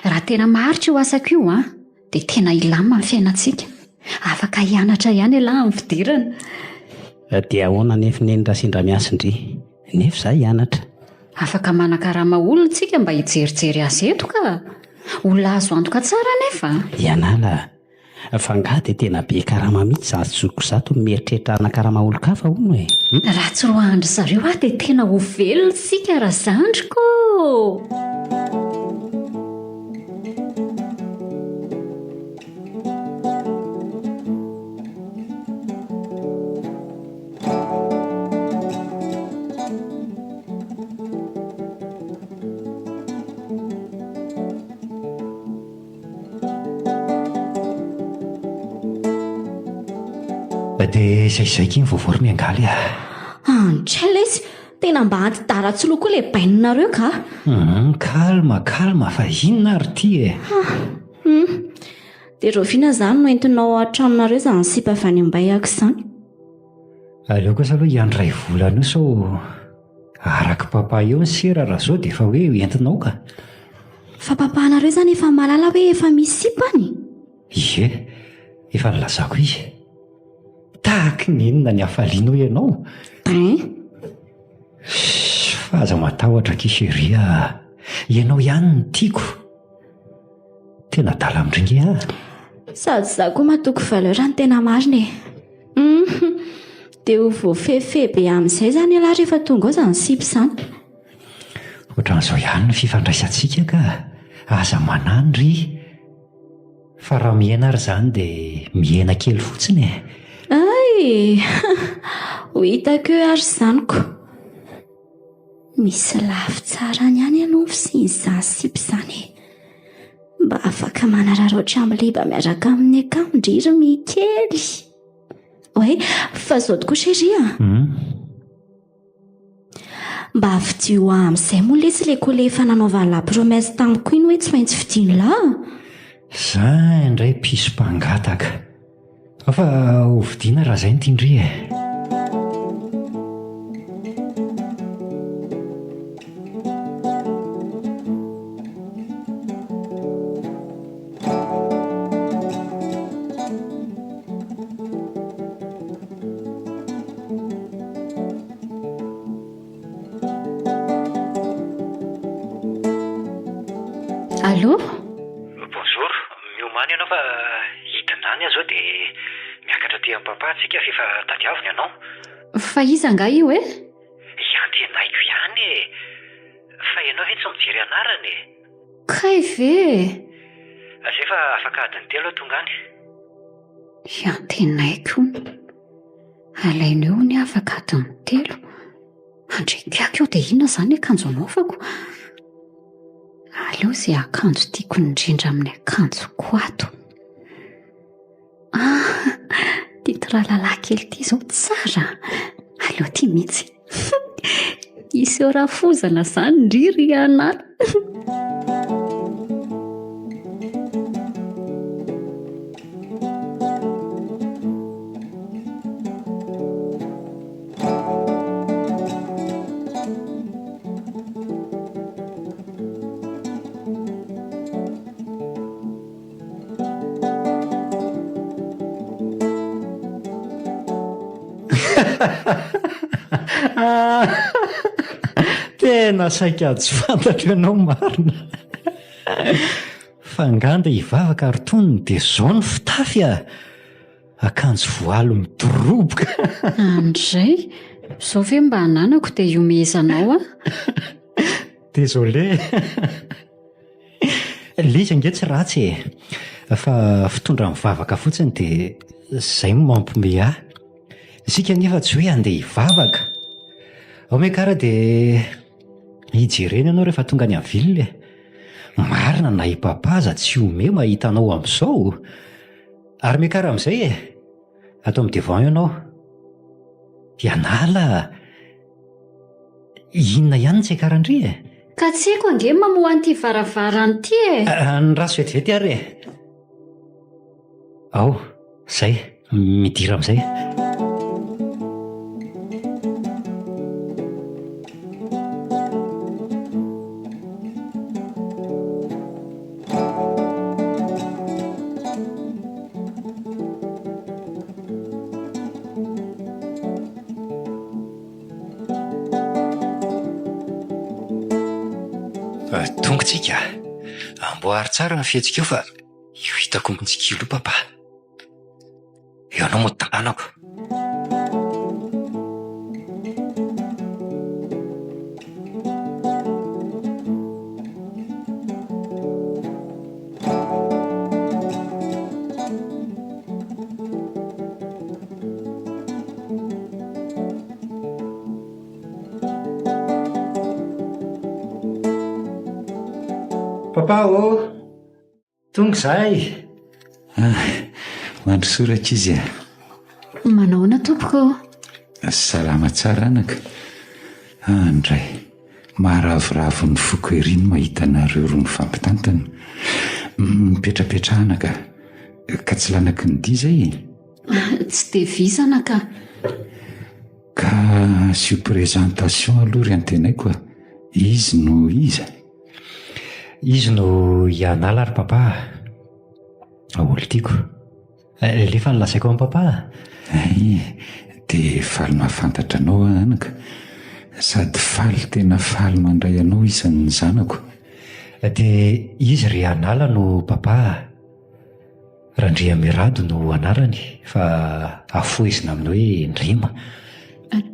Raha tena maharitra io asako io an, dia tena hilamina ny fiainantsika. Afaka hianatra ihany ialahy amin'ny fidirana. Dia ahoana anefa neny raha sendra miasa ndry? Nefa izaho hianatra. Afaka manakarama olona tsika mba hijerijery azy eto ka! Olona azo antoka tsara anefa a! Ianala, fa angaha dia tena be karama mihitsy izato zokiko izato no mieritreritra hanakarama olon-kafa hono e? Hum? Raha tsy roahan-dry zareo aho dia tena ho velona isika razandriko ô! Dia izay izay akia ny vaovao ry miangaly a! Andray lesy, tena mba anti-dala tsy loha koa ilay bainonareo ka! Hum, calme, calme fa inona ary ity e? Hum, dia rahoviana izany no entinao ao an-tranonareo izany sipa avy any Ambahiako izany? Aleo kosa aloha hiandry iray volana eo sao arak'i papa eo ny sera raha zao dia efa hoe entinao ka. Fa papa anareo izany efa mahalala hoe efa misy sipa any? Ie, efa nilazako izy. Tahaky ny inona ny hafalianao ianao? Hein? Shh, fa aza matahotra akia chérie a. Ianao ihany no tiako. Tena adala amin-dry nge ah. Sady za koa matoky valeur ny tena marina e. Hum, dia ho voafehifehy be amin'izay izany ialahy rehefa tonga ao izany sipa izany. Ohatran'izao ihany ny fifandraisantsika ka. Aza manahy ndry. Fa raha mihena ary izany dia mihena kely fotsiny e. Hay! Ho hitako eo ary izany ko. Misy lafy tsarany ihany aloha ny fisian'izany sipa izany e. Mba afaka manararaotra miliba miaraka amin'ny akamo ndry ry Mikely. Oay, fa zao tokoa chérie a. Hmm. Mba fidio ahy amin'izay moa lesy ilay collet efa nanaovan'lah promesse tamiko iny hoe tsy maintsy fidian'lah. Za indray piso mpangataka. Ao fa ho vidiana raha izay no tian-dry e. Allô? Bonjour, miomàna ianao fa hidina any aho izao dia miakatra aty amin'i Papa tsika f'efa tadiavina ianao. Fa iza angaha io e? I Antenaiko ihany e! Fa ianao ve tsy mijery anarana e? Kay ve e? Zay fa afaka adiny telo aho tonga any. I Antenaiko hono. Alainy eo hono afaka adiny telo. Andriakako eo dia inona izany akanjo anaovako? Aleo izay akanjo tiako indrindra amin'ny akanjoko ato. Ah, ity tralalà kely ity izao tsara. Aleo ity mihitsy. Hiseho rafozana izany ndry ry anala. Tena saika tsy fantatro ianao marina. Fa angaha ndeha hivavaka ary tonony dia zao ny fitafy a! Akanjo voaly midoroboka. Andray, zao ve mba ananako dia ihomehezanao aho? Désolé. Ilay izy ange tsy ratsy e! Fa fitondra mivavaka fotsiny dia izay no mampiomehy ahy. Isika anefa tsy hoe handeha hivavaka. Ao Mekara dia hijerena ianao rehefa tonga any amin'ny ville e. Marina na i Papa aza tsy hiomehy mahita anao amin'izao. Ary Mekara amin'izay e! Ato amin'ny devant ianao. Hianala! Inona ihany ny tsy hiakaran-dry e? Ka tsy haiko ange ny mamoha an'ity varavarana ity e! Andraso vetivety ary e! Ao, izay, midira amin'izay. tsika. Amboary tsara ny fihetsika eo fa io hitako mitsikilo io papa. Eo anao moa tantanako. Papa ô! Tonga izahay! Ah, mandrosoa rankizy a! Manahoana tompoko ô? Salama tsara anaka. Ah, ndray, maharavoravo ny foko ery ny mahita anareo roa mifampitantana. Mipetrapetraha anaka, ka tsy lanaky ny dia izay e? Tsy dia vizana ka. Ka asio présentation aloha ry antenaiko a! Izy no iza? Izy no hianala ry papa a! Olon-tiako. Alefa ny lazaiko amin'i papa a! Hay, dia faly mahafantatra anao aho anaka. Sady faly tena faly mandray anao isan'ny zanako. Dia izy ry Anala no papa a! Randriamirado no anarany fa afohezina amin'ny hoe Ndrima.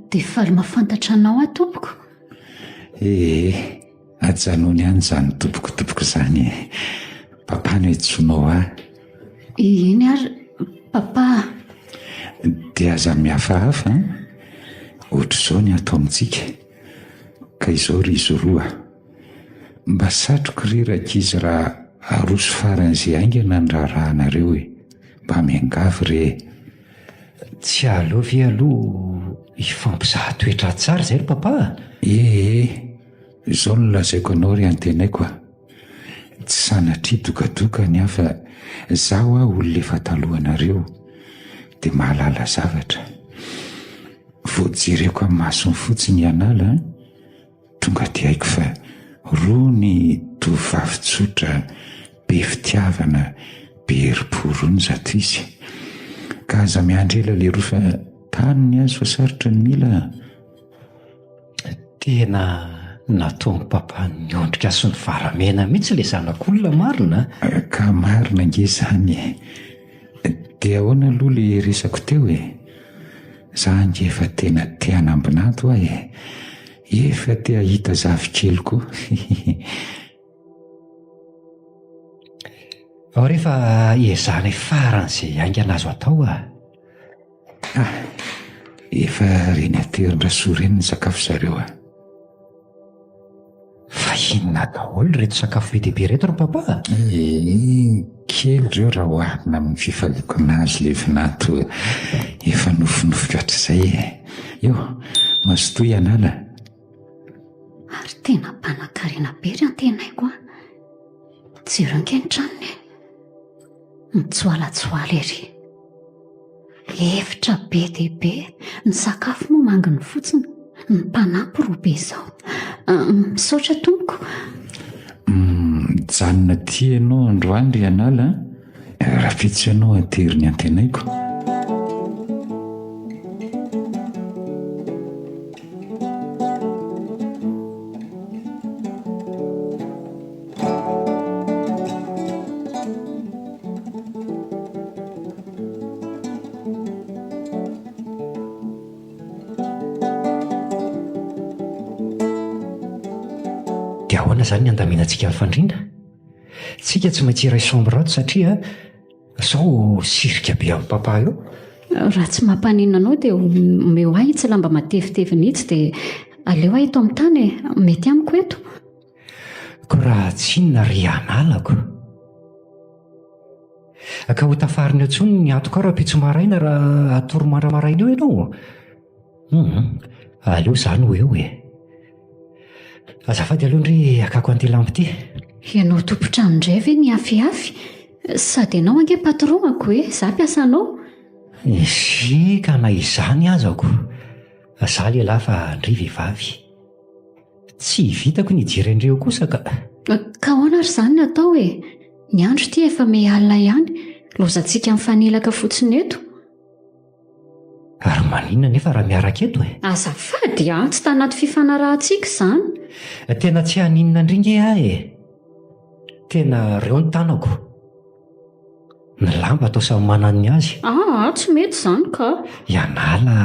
Dia faly mahafantatra anao aho tompoko. Ee, ajanony ihany izany tompoko tompoko izany e. Papa no iantsoanao ahy. Eny ary papa. Dia aza mihafahafa an. Ohatr'izao ny ato amintsika. Ka izao ry izy roa. Mba satriko re rankizy raha aroso faran'izay haingana ny raharahanareo e! Mba miangavy re e! Tsy aleo ve aloha hifampizaha toetra tsara izay ry papa a? Ee, izao no lazaiko anao ry antenaiko a! Tsy sanatria dokadoka ny ahy fa za hoa olona efa talohanareo dia mahalala zavatra. Vao jereko amin'ny masony fotsiny i Anala an! Tonga dia haiko fa rony tovovavy tsotra, be fitiavana, be herim-po rony zato izy. Ka aza miandry ela leroa fa tany ny azy fa sarotra ny mila a! Tena nataon'i papa niondrika sy nivaramena mihitsy ilay zanak'olona marina a! Ka marina ange izany e! Dia ahoana aloha ilay resako teo e? Za ange efa tena te hanambinanto aho e! Efa te hahita zafikely koa. Ao re fa ezahanay faran'izay haingana azo atao ah. Ah, efa reny aterin-dRasoa reny ny sakafo zareo ah. Fa inona daholo ireto sakafo be dia be ireto ry papa a? Ee, kely ireo raha oharina amin'ny fifaliako anazy le vinanto efa nofinofiko hatrizay e. Eo, mazotoa hianala. Ary tena mpanankarena be ry antenaiko a. Jereo ange ny tranony e. Mitsoalatsoala ery. Efitra be dia be, ny sakafo moa manginy fotsiny, ny mpanampy roa be izao. Misaotra tompoko. Mijanona aty ianao androany ry Anala a! Rahampitso ianao atery ny antenaiko. Dia ahoana izany ny handaminantsika ny fandriana? Tsika tsy maintsy hiray chambre ato satria sao sirika be amin'i papa eo. Raha tsy mampaninona anao dia omeo ahy itsy lamba matevitevina itsy dia aleo aho eto amin'ny tany e, mety amiko eto. Ko raha tsy inona ry analako. Ka ho tafarina eo intsony ny antoko ao rahampitso maraina raha hatory mandra-maraina eo ianao. Hum, aleo izaho no eo e. Azafady aloha ndry hakako an'ity lampe ity. Ianao tompon-trano indray ve mihafihafy? Sady ianao ange patron-ako e, izaho mpiasanao. Ehe, ka na izany aza ko. Izaho lehilahy fa ndry vehivavy. Tsy vitako ny hijery an'ireo kosa ka. Ka ahoana ary izany no atao e? Ny andro ity efa miha alina ihany, lozantsika mifanelaka fotsiny eto. Ary maninona nefa raha miaraka eto e? Azafady a, tsy tanaty fifanarahantsika izany. Tena tsy haninona indry nge aho e. Tena reo ny tanako. Ny lamba atao samy manana ny azy. Aa, tsy mety izany ka. Ianala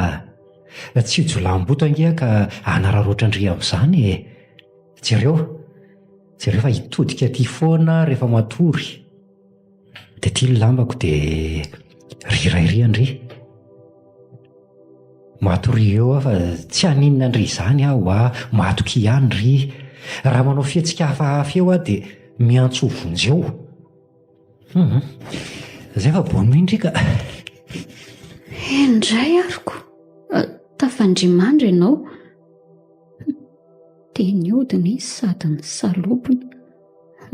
a! Tsy jiolahimboto ange aho ka hanararaotra an-dry amin'izany e! Jereo, jereo fa hitodika aty foana aho rehefa matory. Dia ity ny lambako dia ry iray ry an-dry. Matoria eo aho fa tsy haninona an-dry izany aho hoa, matokia ihany ry. Raha manao fihetsika hafahafa eo aho dia miantsoa vonjeo. Hum, zay fa bonne nuit ndry ka. Eny indray ary ko, tafandrimandry ianao. Dia nihodina izy sady nisalobona.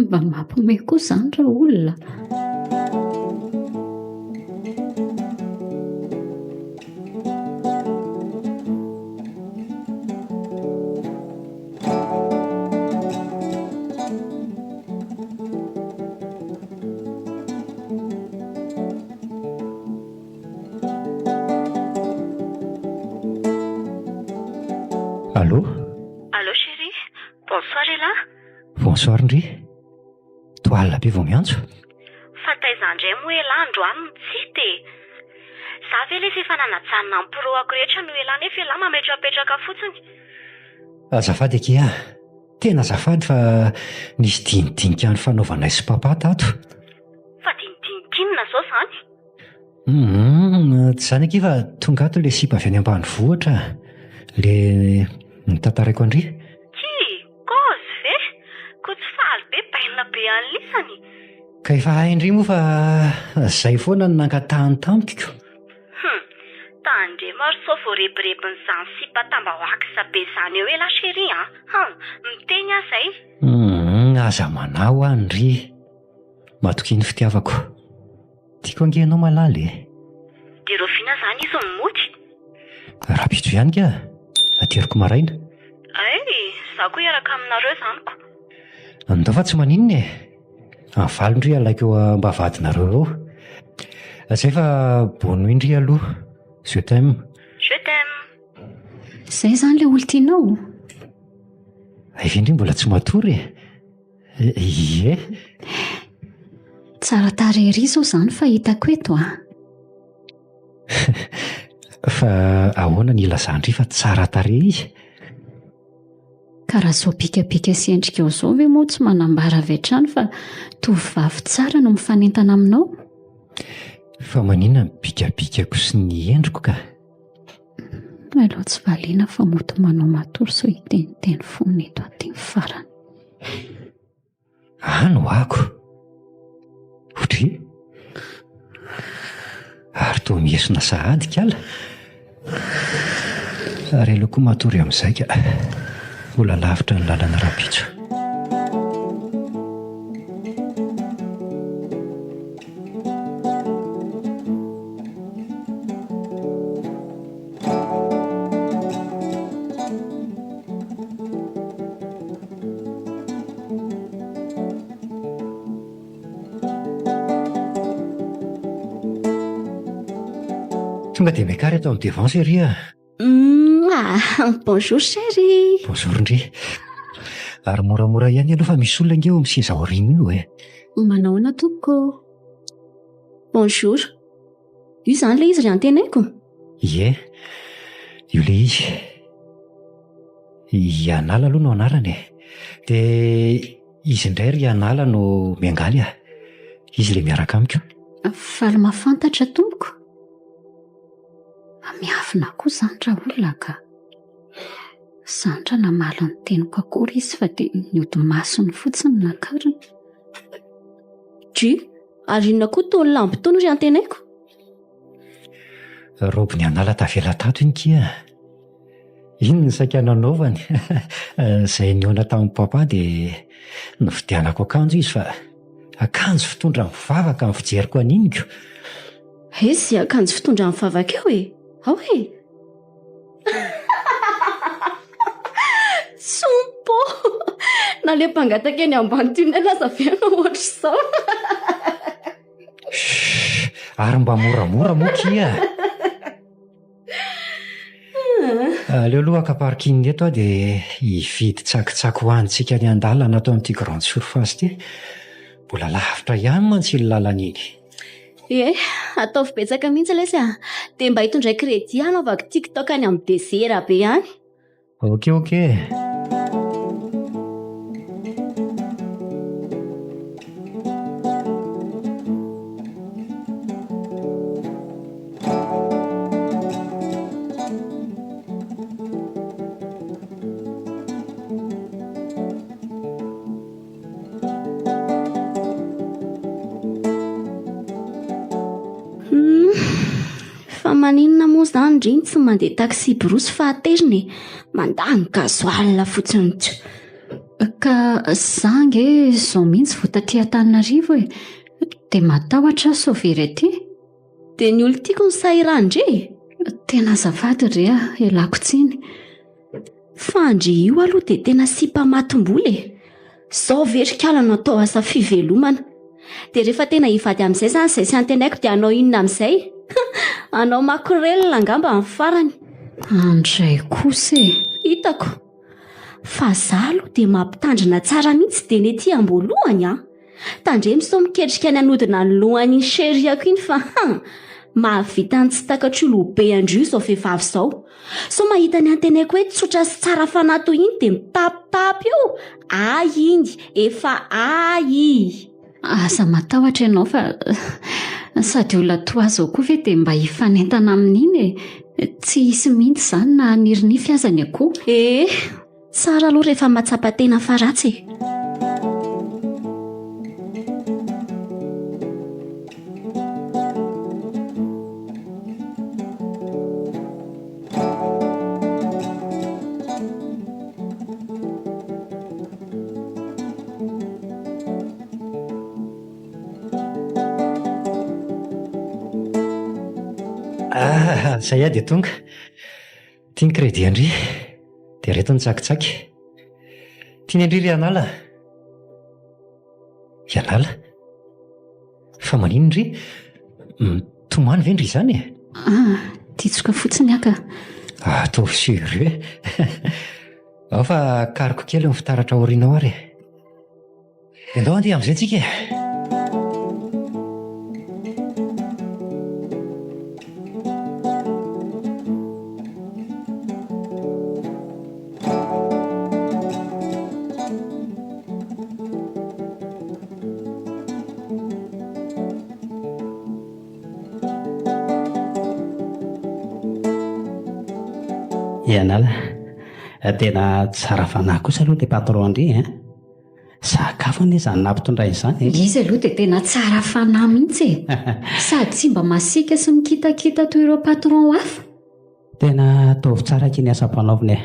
Mba mampiomehy koa izany ra olona. Allô? Allô chérie, bonsoir elah. Bonsoir ndry. Toa alina be vao miantso. Fa taiza indray moa elah androany no tsy hita e? Za ve lesy efa nanajanona ny pro-ako rehetra noho elah nefa elah mametrapetraka fotsiny. Azafady akia a! Tena azafady fa nisy dinidinika nifanaovanay sy papa tato. Fa dinidinika inona izao izany? Humm, tsy izany akia fa tonga ato ilay sipa avy any ambanivohitra a! Ilay notantaraiko an-dry. Tsia, kôzy ve? Koa tsy faly be bainina be an'lisany? Ka efa hain-dry moa fa izay foana no nangatahany tamiko ko. Hum, tandremo ary sao voarebirebin'izany sipa tamba-wax be izany eo elah chérie an! Hum, miteny aho izay. Humm, aza manahy hoa ndry. Matokia ny fitiavako. Tiako ange ianao malala e. Dia rahoviana izany izy no mody? Rahampitso ihany ka, ateriko maraina. Hay, izaho koa hiaraka aminareo izany ko. Andao fa tsy maninona e. Amin'ny valo ndry alaiko eo ambavahadinareo eo. Zay fa bonne nuit ndry aloha. Je t'aime. Je t'aime. Izay izany ilay olon-tianao? Hay ve ndry mbola tsy matory e? Ie. Tsara tarehy ery izao izany fa hitako eto a. Fa ahoana ny ilazan-dry fa tsara tarehy izy? Ka raha izao bikabika sy endrikao izao ve moa tsy manambara avy hatrany fa tovovavy tsara no mifanentana aminao? Fa maninona ny bikabikako sy ny endriko ka? Aleo tsy valiana fa mody manao matory sao hiteniteny foana eto aty ny farany. Any ho ako. Ohatry? Ary toa miesona sahady kala. Ary aleo koa matory amin'izay ka. Mbola lavitra ny lalana rahampitso. Tonga dia miakara eto amin'ny devant chérie a. Mouah! Bonjour chérie. Bonjour ndry. Ary moramora ihany aloha fa misy olona ange eo amin'ny seza aoriana io e. Manao ahoana tompoko? Bonjour. Io izany ilay izy ry antenaiko? Ie, io ilay izy. I Anala aloha no anarany e. Dia izy indray ry Anala no miangaly ah. Izy ilay miaraka amiko. Faly mahafantatra tompoko. Miavona koa izany raolona ka. Zandra namaly ny teniko akory izy fa dia ny hodi-masony fotsiny no nakariny. Dry, ary inona koa itony lambo itony ry antenaiko? Raoby an'ala tavela tato iny kia. Iny ny saika nanaovany. Izay nihaona tamin'i papa dia novidianako akanjo izy fa akanjo fitondra mivavaka ny fijeriko an'iny ko. Aiza izay akanjo fitondra mivavaka eo e? Ao e! Tsompo! Na le mpangataka eny ambany tunnel aza ve hanao ohatr'izao? Shh! Ary mba moramora moa kia! Aleo aloha haka parking eto aho dia hividy tsakitsaky hohanintsika any an-dalana ato amin'ity grande surface ity. Mbola lavitra ihany mantsy iny lalana iny. Ie, ataovy betsaka mihitsy lesy a! Dia mba hitondray crédit hanaovako tiktok any amin'ny désert be any. Ok ok. Humm, fa maninona moa izany ndry no tsy mandeha taxi-brousse fa aterina e? Mandany gasoil fotsiny tch. Ka za ange izao mihitsy vao taty Antananarivo e! Dia matahotra aho sao very aty. Dia ny olon-tiako no sahiran-dry e! Tena azafady ry a, ialako tsiny. Fa ndry io aloha dia tena sipa matim-bola e! Zao ve ry kala no atao asa fivelomana? Dia rehefa tena hivady amin'izay izany izay tsy antenaiko dia hanao inona amin'izay? Hanao makorelina angamba ny farany. Andray kosa e! Hitako. Fa za aloha dia mampitandrina tsara mihitsy dia ny ety am-boalohany an! Tandremo sao miketrika ny hanodina ny lohan'iny chérie-ko iny fa han! Mahavita ny tsy takatr'io lobe an-dry io izao vehivavy izao. Sao mahita ny antenaiko hoe tsotra sy tsara fanahy toy iny dia mitapitapy eo! Ahy iny! Efa ahy! Aza matahotra ianao fa sady olona toa azy ao koa ve dia mba hifanentana amin'iny e! Tsy hisy mihitsy izany na haniry nify aza ny akoho. Eh! Tsara aloha rehefa mahatsapa tena fa ratsy e! Ah, zay aho dia tonga. Ty ny crédit an-dry, dia reto ny tsakitsaky. Tiany an-dry ry Anala. I Anala? Fa maninona ndry? Mitomany ve ndry izany e? Ah, ditsoka fotsiny aho ka. Ataovy sérieux. Ao fa akariko kely ny fitaratra aoriana ao ary e. Ndao andeha amin'izay tsika e! Ianala, tena tsara fanahy kosa aloha ilay patron ndry hein! Sakafo anie izany nampitondrainy izany e! Izy aloha dia tena tsara fanahy mihitsy e! Sady tsy mba masiaka sy mikitakita toy ireo patron hafa. Tena ataovy tsara akia ny asa ampanaovina e!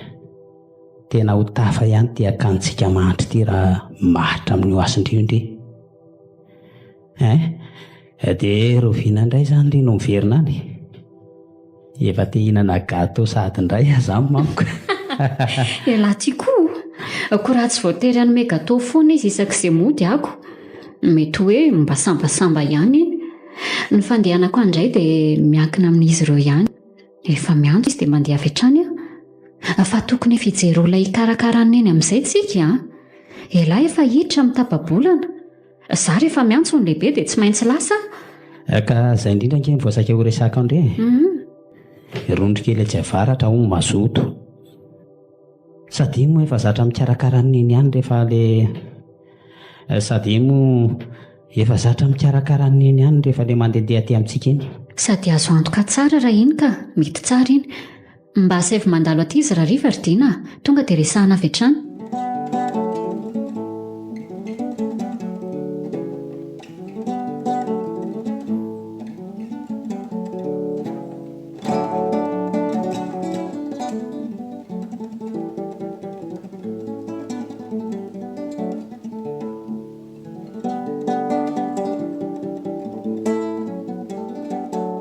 Tena ho tafa ihany ity akanintsika mahantra ity raha maharitra amin'io hasin-dry io ndry. Hein? Dia rahoviana indray izany ry no miverina any? Efa te hihinana gâteau sahady indray aho izany manko. Ialahy ty koa! Koa raha tsy voatery hanome gâteau foana izy isak'izay mody ako. Mety hoe mba sambasamba ihany iny. Ny fandehanako any indray dia miankina amin'izy ireo ihany. Rehefa miantso izy dia mandeha avy hatrany aho. Fa tokony efa hijery olona hikarakara an'i Neny amin'izay tsika an! Ialahy efa hiditra amin'ny tapa-bolana. Za rehefa miantso ny lehibe dia tsy maintsy lasa aho. Ka zay indrindra ange no voasaika ho resaka ndry e. Rondro kely atsy avaratra hono mazoto. Sady iny moa efa zatra mikarakara an'i Neny ihany rehefa le Sady iny moa efa zatra mikarakara an'i Neny ihany rehefa le mandehandeha aty amintsika iny. Sady azo antoka tsara raha iny ka, mety tsara iny. Mba asaivo mandalo aty izy rahariva ry Dina a! Tonga dia resahana avy hatrany.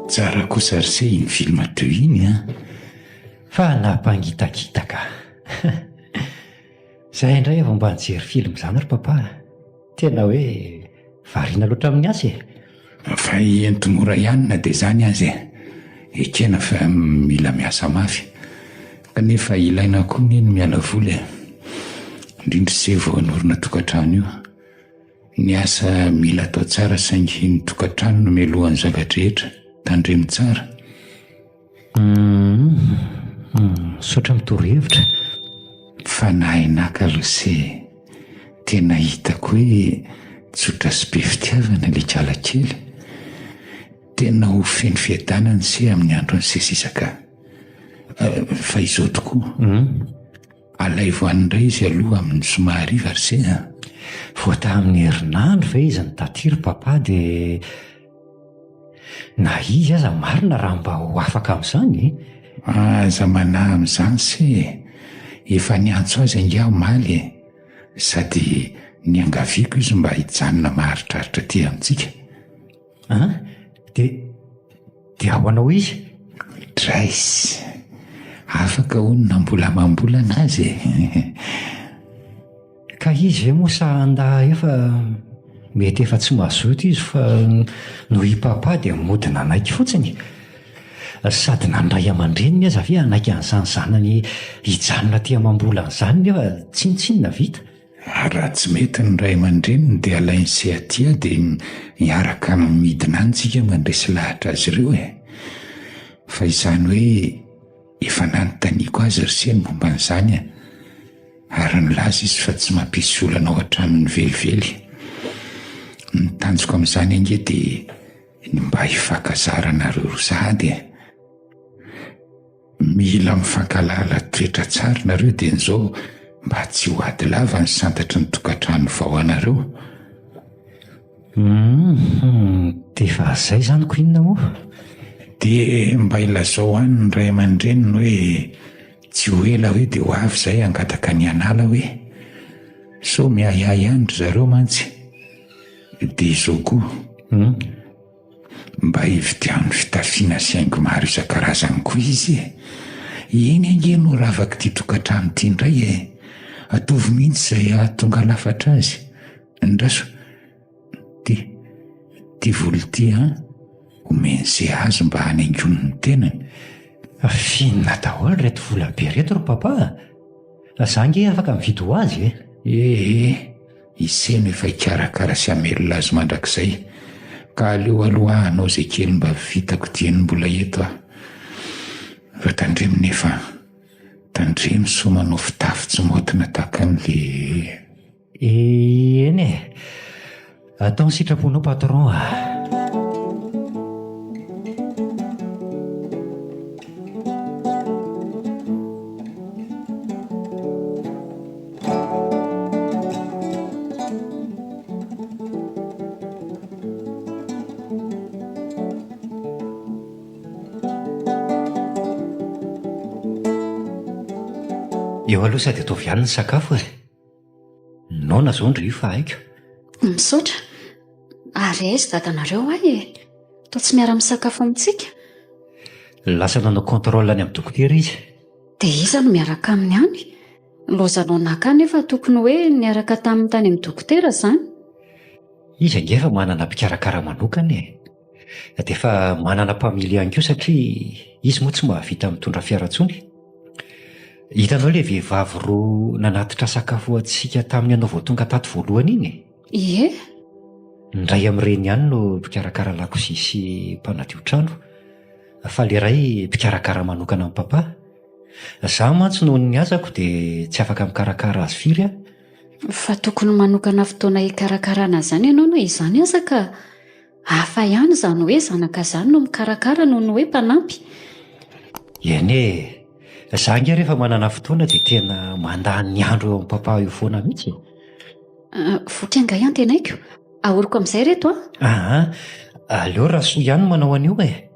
Tsara kosa ry se iny film teo iny an! Fa nampangitakitaka. Zay indray vao mba nijery film izany ry papa a! Tena hoe variana loatra amin'ny asa e! Fa ento mora ihany na dia izany aza e! Ekena fa mila miasa mafy. Kanefa ilaina koa anie ny miala voly e! Indrindra se vao hanorina tokantrano io. Ny asa mila atao tsara saingy ny tokantrano no mialohan'ny zava-drehetra. Tandremo tsara. Humm misaotra amin'ny torohevitra. Fanahy naka aloha se tena hitako hoe tsotra sy be fitiavana ilay kala kely. Tena ho feno fiadanana se amin'ny andron'ny se sisa ka. Fa izao tokoa. Alaivo any indray izy aloha amin'ny zoma hariva ry se a! Vao tamin'ny herinandro ve izy nitaty ry papa dia na izy aza marina raha mba ho afaka amin'izany e! Aza manahy amin'izany se e! Efa niantso azy ange aho omaly e! Sady niangaviako izy mba hijanona maharitraritra aty amintsika. An? Dia, dia ahoana hoy izy? Draise, afaka hono na mbola amam-bolana aza e! Ka izy ve moa sa handà eo fa mety efa tsy mazoto izy fa noho i Papa dia mody nanaiky fotsiny. Sady na ny ray aman-dreniny aza ve hanaiky an'izany zanany hijanona aty amam-bolana izany nefa tsinontsinona vita. Ary raha tsy mety ny ray aman-dreniny dia alain'i Seatia dia miaraka midina any tsika mandresy lahatra azy ireo e! Fa izany hoe efa nanontaniako azy ry se ny momba an'izany a! Ary nilaza izy fa tsy mampisy olana ao an-tranony velively. Ny tanjoko amin'izany ange dia ny mba hifankazaranareo roa sahady e! Mila mifankalala toetra tsara nareo dieny zao mba tsy ho ady lava ny santatry ny tokantrano vao anareo. Humm defa zay zany ko inona moa? De mba ilazao any ny ray aman-dreniny hoe tsy ho ela hoe de ho avy zay hangataka ny hanala hoe. Sao miahiahy ihany ry zareo mantsy. De izao koa. Humm. Mba hividiano fitafiana sy haingo maro isan-karazany koa izy e! Iny ange no ravak'ity tokantrano ity indray e! Ataovy mihitsy izay hahatonga lafatra azy. Andraso, ity, ity vola ity an, omeny ze azy mba hanaingoany ny tenany. F'inona daholo ireto vola be ireto ry papa a? Za ange afaka mividy ho azy e! Ee. Ise no efa hikarakara sy hamelona azy mandrakizay, ka aleo aloha aho hanao izay kely mba vitako dieny mbola eto aho. Fa tandremo nefa an! Tandremo sao manao fitafy tsy maotina tahaka an'le. Eny e! Atao ny sitraponao patron a! Eo aloha sady ataovy ihany ny sakafo e! Noana zao ndry io fa haiko. Misaotra. Ary aiza dadanareo ay e? Toa tsy miara-misakafo amintsika? Lasa nanao contrôle any amin'ny dokotera izy. Dia iza no miaraka aminy any? Lozanao naka anefa tokony hoe niaraka taminy tany amin'ny dokotera izany. Izy ange efa manana mpikarakara manokana e. Dia efa manana mpamily ihany koa satria izy moa tsy mahavita mitondra fiara intsony. Hitanao ilay vehivavy roa nanatitra sakafo ho antsika tamin'ny ianao vao tonga tato voalohany iny e? Ie. Ny iray amin'ireny ihany no mpikarakara lakozia sy mpanadio trano, fa ilay iray mpikarakara manokana an'i Papa. Izaho mantsy noho ny asako dia tsy afaka mikarakara azy firy aho. Fa tokony manokana fotoana hikarakarana izany ianao na izany aza ka. Hafa ihany izany hoe zanaka izany no mikarakara noho ny hoe mpanampy. Eny e! Za ange rehefa manana fotoana dia tena mandany andro eo amin'i papa eo foana mihitsy e! Voky angaha antenaiko? Ahoriko amin'izay reto a! Aa! Aleo Rasoa ihany no manao an'io e!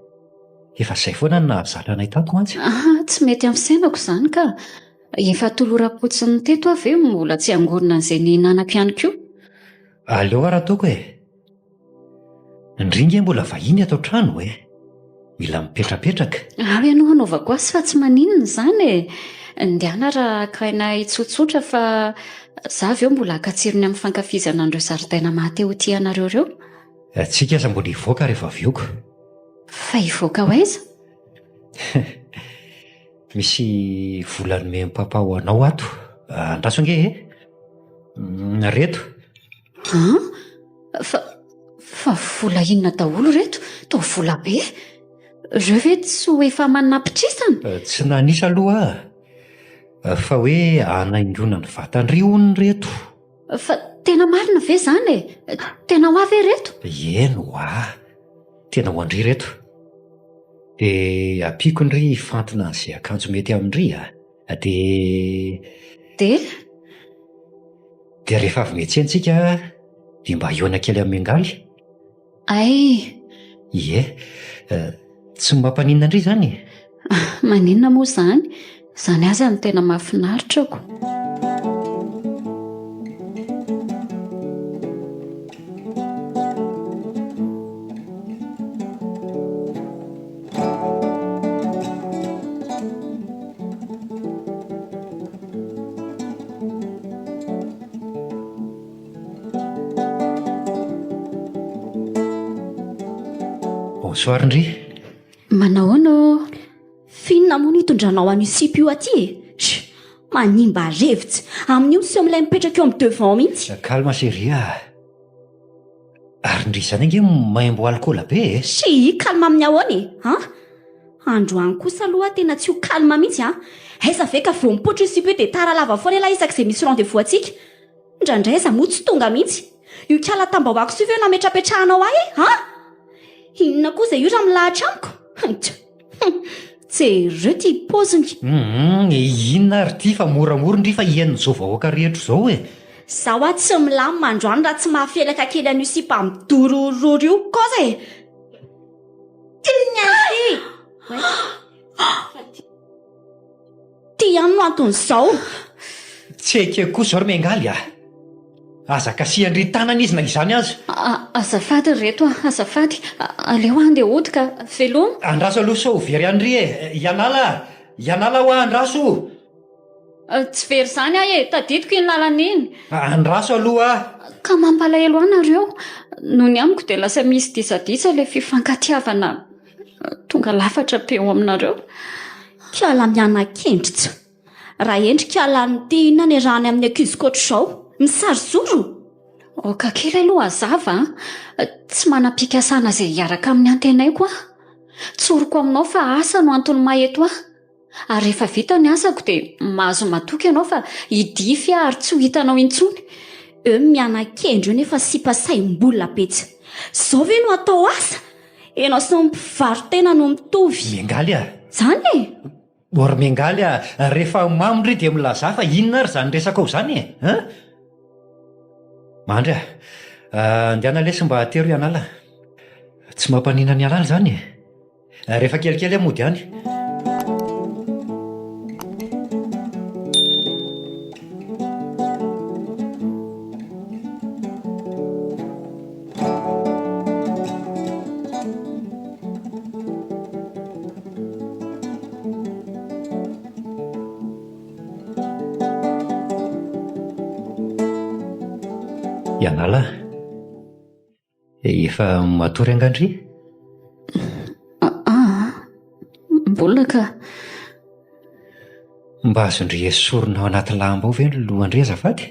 Efa izay foana no nahazatra anay tato mantsy. Aa! Tsy mety amin'ny fisainako izany ka! Efa toloram-potsiny teto aho ve mbola tsy hangorona an'izay nihinanako ihany koa? Aleo ary ataoko e! Ndry nge mbola vahiny ato an-trano e! Mila mipetrapetraka. Ao ianao hanaovako azy fa tsy maninona izany e! Ndehana raha haka aina hitsotsotra fa za avy eo mbola haka tsirony amin'ny fankafizana an'ireo zaridaina maha te ho tia anareo ireo. Tsika aza mbola hivoaka rehefa avy eo ko. Fa hivoaka ho aiza? Misy vola nomen'i papa ho anao ato. Andraso ange e! Reto. An? Fa, fa vola inona daholo ireto? Toa vola be. Ireo ve tsy ho efa manapitrisana? Eh, tsy nanisa aloha aho, fa hoe hanaingoana ny vatan-dry hono ireto. Fa tena marina ve izany e? Tena ho ahy ve ireto? Eny ho'a, tena ho an-dry ireto. Dia ampiako ndry hifantina an'izay akanjo mety amin-dry a! Dia. Dia? Dia rehefa avy miantsena tsika dia mba hihaona kely amin'i Miangaly. Hay! Ie. Tsy mampaninona ndry izany e? Maninona moa izany? Izany aza no tena mahafinaritra ko. Bonsoir ndry. Manahoana ô? F'inona moa no itondranao an'io sipa io aty e? Sh! Manimba revitsy. Amin'io miseho milay mipetraka eo amin'ny devant mihitsy. Calme chérie a. Ary ndry izany ange maimbo alikaola be e! Shii, calme amin'ny ahoana e? An? Androany kosa aloha tena tsy ho calme mihitsy an! Aiza ve ka vao mipoitra io sipa io dia tara lava foana ialahy isak'izay misy rendez-vous antsika. Indraindray aza moa tsy tonga mihitsy. Io kala tambahoako io ve no nametrapetrahanao ahy e? An? Inona kosa io raha milahatra amiko? Hum! Jereo ity paoziny. Humm, inona ary ity fa moramora ndry fa henon'izao vahoaka rehetra izao e. Za hoa tsy milamina androany raha tsy mahafelaka kely an'io sipa midorororo io kosa e! Ty ihany ity! Ty ihany no anton'izao. Tsy ekeko kosa izao ry Miangaly a! Aza kasihan-dry tanana izy na izany aza. Azafady ry reto a, azafady. Aleo aho handeha hody ka. Veloma. Andraso aloha sao ho very any ry e. Hianala a! Hianala hoa andraso o! Tsy very izany aho e, tadidiko iny lalana iny. Andraso aloha aho. Ka mampalahelo ahy nareo. Noho ny amiko dia lasa misy disadisa ilay fifankatiavana tonga lafatra be eo aminareo. Kiala miana-kendry tsy. Raha endrika lany inona ny erahany amin'ny ankizy ohatr'izao? Misary zoro? Aoka kely aloha hazava a! Tsy manam-pikasana izay hiaraka amin'ny antenaiko aho. Tsoriko aminao fa asa no antony maha eto ahy. Ary rehefa vita ny asako dia mahazo matoky ianao fa hidify aho ary tsy ho hitanao intsony. Eo miana-kendry eo nefa sipa saim-bolona be tsy. Izao ve no atao asa? Ianao sy ny mpivaro-tena no mitovy. Miangaly a! Izany e! Ô ry Miangaly a! Rehefa mamo ndry dia milazà fa inona ary izany resakao izany e? Hein? Mandry a! Andeana lesy mba atero hianala. Tsy mampaninona an'i Alala izany e! Rehefa kelikely aho mody any. Ianala a! Efa matory angaha ndry? Aa, mbola ka. Mba azon-dry esorina ao anaty lamba ao ve ny lohan-dry azafady?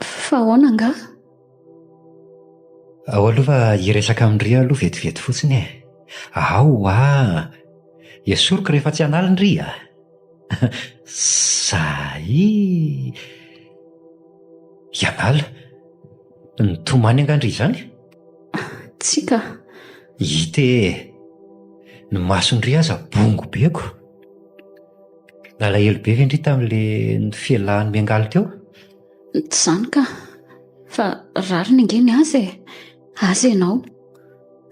Fa ahoana angaha? Ao aloha fa hiresaka amin-dry aloha vetivety fotsiny e. Ao hoa! Esoriko rehefa tsy hanala ndry a! Zay! Hianala? Nitomany angaha ndry izany? Tsia ka. Hita e! Ny mason-dry aza bongo be ko! Nalahelo be ve ndry tamin'ilay fialahany miangaly teo? Tsy izany ka! Fa rariny ange ny azy e! Azy ianao.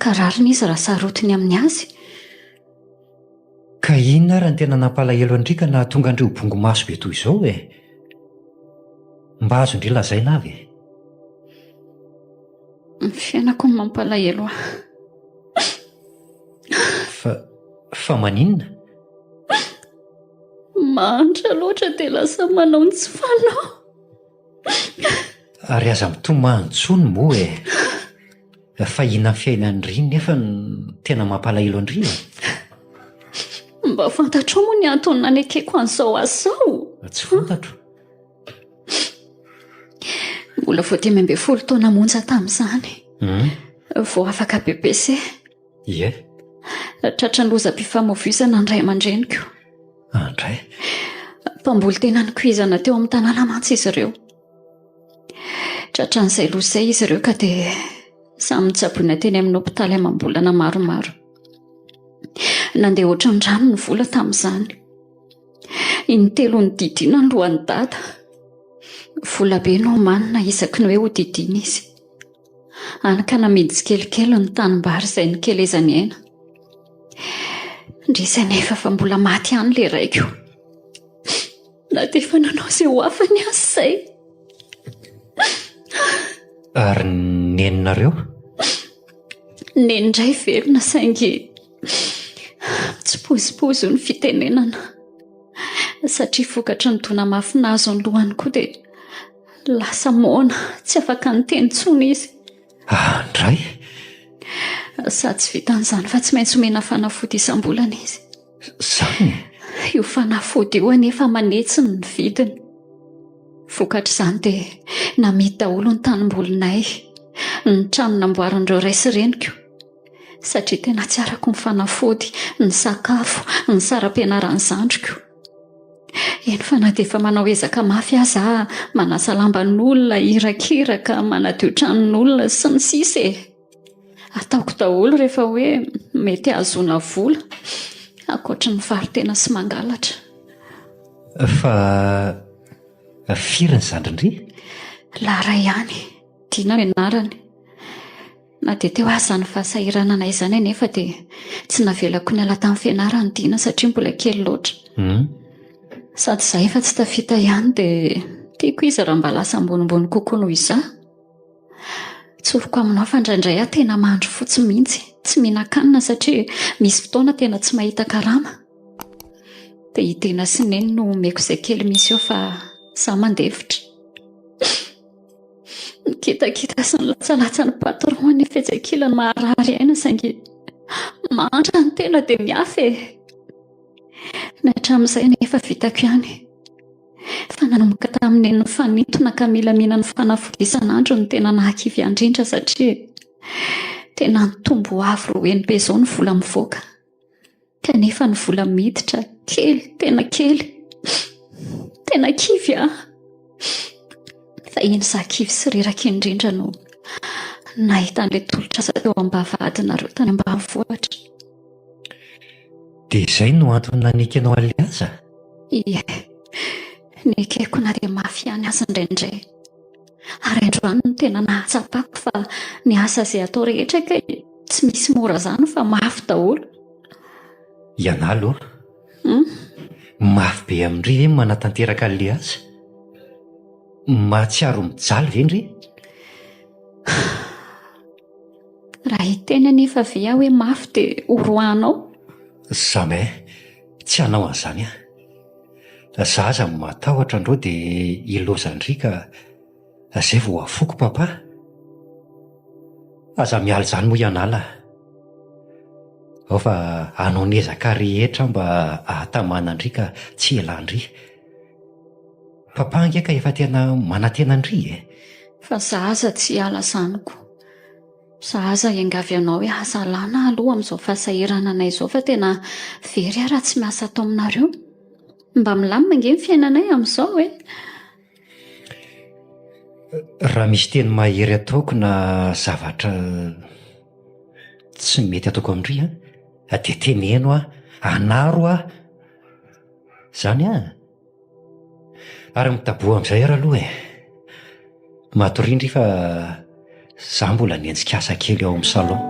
Ka rariny izy raha sarotiny amin'ny azy. Ka inona ary no tena nampalahelo an-dry ka nahatonga an-dry ho bongo maso be toy izao e? Mba azon-dry lazaina avy e? Ny fiainako no mampalahelo ahy. Fa, fa maninona? Mahantra loatra dia lasa manao ny tsy fanao. Ary aza mitomany intsony moa e! Fa inona ny fiainan'i Ry nefa no tena mampalahelo an-dry e? Mba fantatrao moa ny antony nanekeko an'izao asa izao? Tsy fantatro. Mbola vao 15 taona monja tamin'izany. Hmm. Vao afaka BEPC. Ie. Tratran'ny lozam-pifamoivoizana ny ray aman-dreniko. Andray. Mpamboly tena nikoizana teo amin'ny tanàna mantsy izy ireo. Tratran'izay loza izay izy ireo ka dia samy notsaboina teny amin'ny hopitaly amam-bolana maromaro. Nandeha ohatran'ny rano ny vola tamin'izany. Intelo nodidiana ny lohan'i Dada. Vola be no omanina isaky ny hoe hodidiana izy. Hany ka namidy tsikelikely ny tanimbary izay nikelezany aina. Indrisy anefa fa mbola maty ihany ilay raiko. Na dia efa nanao izay ho afany aza izay. Ary ny neninareo? Neny indray velona saingy mitsipozipozy ny fitenenana. Satria vokatry ny dona mafy nahazo ny lohany koa dia lasa moana, tsy afaka niteny intsony izy. Ah, ndray! Sady tsy vitan'izany fa tsy maintsy omena fanafody isam-bolana izy. Zany e? Io fanafody io anefa manetsiny ny vidiny. Vokatr'izany dia namidy daholo ny tanimbolinay, ny trano namboarin'ireo ray sy reniko. Satria tena tsy arako ny fanafody, ny sakafo, ny saram-pianaran'ny zandriko. Eny fa na dia efa manao ezaka mafy aza aho, manasa lamban'olona, irakiraka, manadio tranon'olona, sy ny sisa e! Ataoko daholo rehefa hoe mety hahazoana vola, ankoatry ny mivaro-tena sy mangalatra. Fa firy ny zandrin-dry? Lara ihany, Dina ny anarany. Na dia teo aza izany fahasahiranana izany anefa dia tsy navelako niala tamin'ny fianarany Dina satria mbola kely loatra. Hmm. Sady izaho efa tsy tafita ihany dia tiako izy raha mba lasa ambonimbony kokoa noho izaho. Tsoriko aminao fa indraindray aho tena mandry fotsy mihitsy, tsy mihinan-kanina satria misy fotoana tena tsy mahita karama. Dia i Dina sy Neny no omeko izay kely misy eo fa izaho mandefitra. Ny kitakita sy ny latsalatsa ny patron anefa etsy ankilany maharary aina saingy mahantra ny tena dia miafy e. Ny hatramin'izay anefa vitako ihany. Fa nanomboka tamin'ny nifanintona ka mila mihinana fanafody isan'andro no tena nahakivy ahy indrindra satria tena nitombo avo roa heny be izao ny vola mivoaka. Kanefa ny vola miditra kely, tena kely. Tena kivy aho. Fa iny izaho kivy sy reraka iny indrindra no nahita an'ilay tolotr'asa teo am-bavahadinareo tany ambanivohitra. Dia izay no antony nanekenao an'ilay asa? Ie, nekeko na dia mafy ihany aza indraindray. Ary androany no tena nahatsapako fa ny asa izay atao rehetra kay tsy misy mora izany fa mafy daholo. Ianà aloha. Hum? Mafy be amin-dry ve ny manatanteraka an'ilay asa? Mahatsiaro mijaly ve ndry? Raha hiteny anefa ve aho hoe mafy dia horoahanao? Jamais, tsy hanao an'izany aho. Za aza matahotra andreo dia hilaozan-dry ka zay vao hafoko papa. Aza miala izany moa ianala. Ao fa hanao ny ezaka rehetra aho mba hahatamana an-dry ka tsy hialan-dry. Papa ange ka efa tena manantena an-dry e! Fa za aza tsy hiala izany ko. Za aza hiangavy anao hoe aza alana aloha amin'izao fahasahirananay izao fa tena very aho raha tsy miasa ato aminareo. Mba milamina ange ny fiainanay amin'izao e! Raha misy teny mahery ataoko na zavatra tsy mety ataoko amin-dry an, dia teneno aho, anaro aho. Izany an! Ary midaboha amin'izay ary aloha e! Matoria ndry fa za mbola hanenjika asa kely ao amin'ny salon.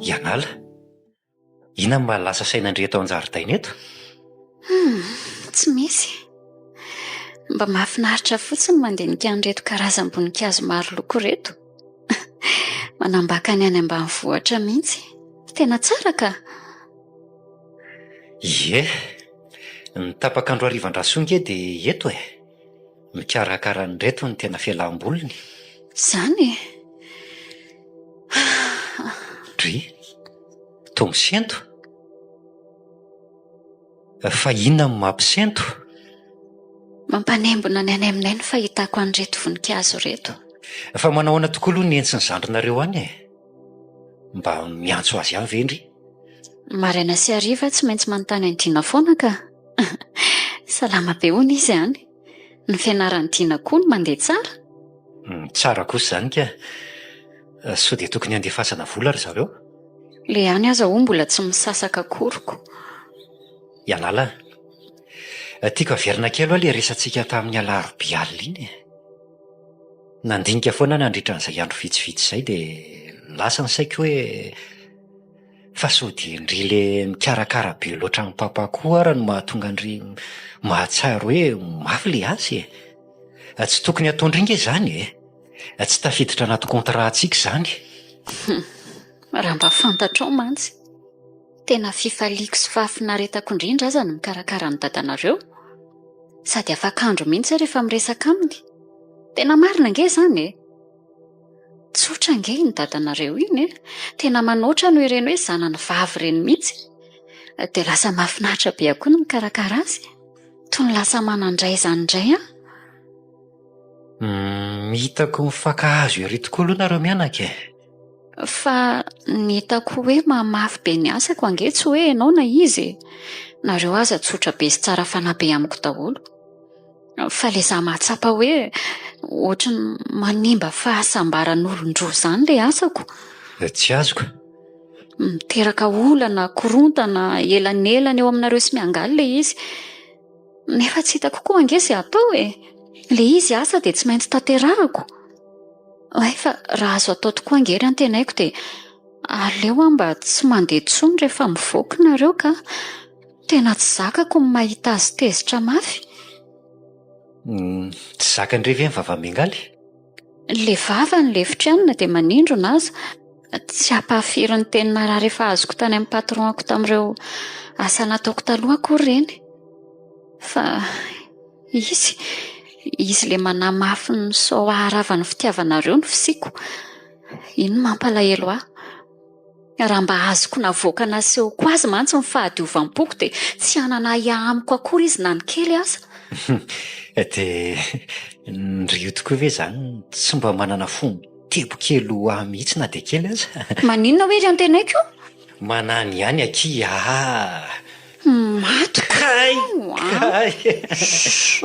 Ianala, inona no mahalasa saina an-dry eto an-jaridaina eto? Hum, tsy misy. Mba mahafinaritra fotsiny mandinika an'ireto karazam-boninkazo maro loko ireto. Manambaka ny any ambanivohitra mihitsy. Tena tsara ka! Ie, ny tapak'andro harivan-dRasoa nge dia eto e. Mikarakara an'ireto ny tena fialam-boliny. Izany e! Dry, toa misento? Fa inona no mampisento? Mampanembona ny any aminay ny fahitako an'ireto voninkazo ireto. Fa manahoana tokoa aloha ny hentsy ny zandrinareo any e? Mba miantso azy ihany ve ndry? Maraina sy hariva tsy maintsy manontany an'i Dina foana ka. Salama be hono izy any. Ny fianaran'i Dina koa no mandeha tsara. Tsara kosa izany ka. Sao dia tokony handefasana vola ry zareo? Ilay any aza hono mbola tsy misasaka akory ko. Ialala a. Tiako averina kely hoa ilay resatsika tamin'ny alarobia alina iny e. Nandinika foana aho nandritra an'izay andro vitsivitsy izay dia lasa ny saiko hoe fa sao dia ndry le mikarakara be loatra an'i papa koa ara no mahatonga an-dry mahatsiaro hoe mafy le asa e. Tsy tokony ataon-dry nge izany e. Tsy tafiditra anaty contrat-ntsika izany. Raha mba fantatrao mantsy. Tena fifaliako sy fahafinaretako indrindra aza ny mikarakara ny dadanareo. Sady afak'andro mihitsy aho rehefa miresaka aminy. Tena marina ange izany e! Tsotra ange iny dadanareo iny e! Tena manoatra noho ireny hoe zanany vavy ireny mihitsy. Dia lasa mahafinaritra be ahy koa ny mikarakara azy. Toy ny lasa manan-dray izany indray aho. Hitako mifankahazo ery tokoa aloha nareo mianaka e! Fa ny hitako hoe mahamafy be ny asako ange tsy hoe ianao na izy e! Nareo aza tsotra be sy tsara fanahy be amiko daholo. Fa le za mahatsapa hoe ohatry ny manimba fahasambaran'olon-droa izany le asako. Tsy azoko. Miteraka olana, korontana, elanelana eo aminareo sy miangaly le izy. Nefa tsy hitako koa ange izay atao e! Le izy asa dia tsy maintsy tanterahako. Hay fa raha azo atao tokoa ange ry antenaiko dia aleo aho mba tsy mandeha intsony rehefa mivoaka nareo ka. Tena tsy zakako ny mahita azy tezitra mafy. Tsy zakan-dry ve ny vava-miangaly? Le vava ny lefitr'anona dia manindrona aza. Tsy hampahafiry ny teny marary efa azoko tany amin'ny patron-ko tamin'ireo asa nataoko taloha akory ireny. Fa izy, izy ilay manamafy ny sao haharava ny fitiavanareo ny fisiako. Iny no mampalahelo ahy. Raha mba azoko navoaka nasehoko azy mantsy ny fahadiovam-poko dia tsy hanana ahiahy amiko akory izy na ny kely aza. Dia ndry io tokoa ve izany tsy mba manana fo mitebo kely ho ahy mihitsy na dia kely aza? Maninona hoe ry antenaiko? Manany ihany akia ah! Maty Kay! Kay!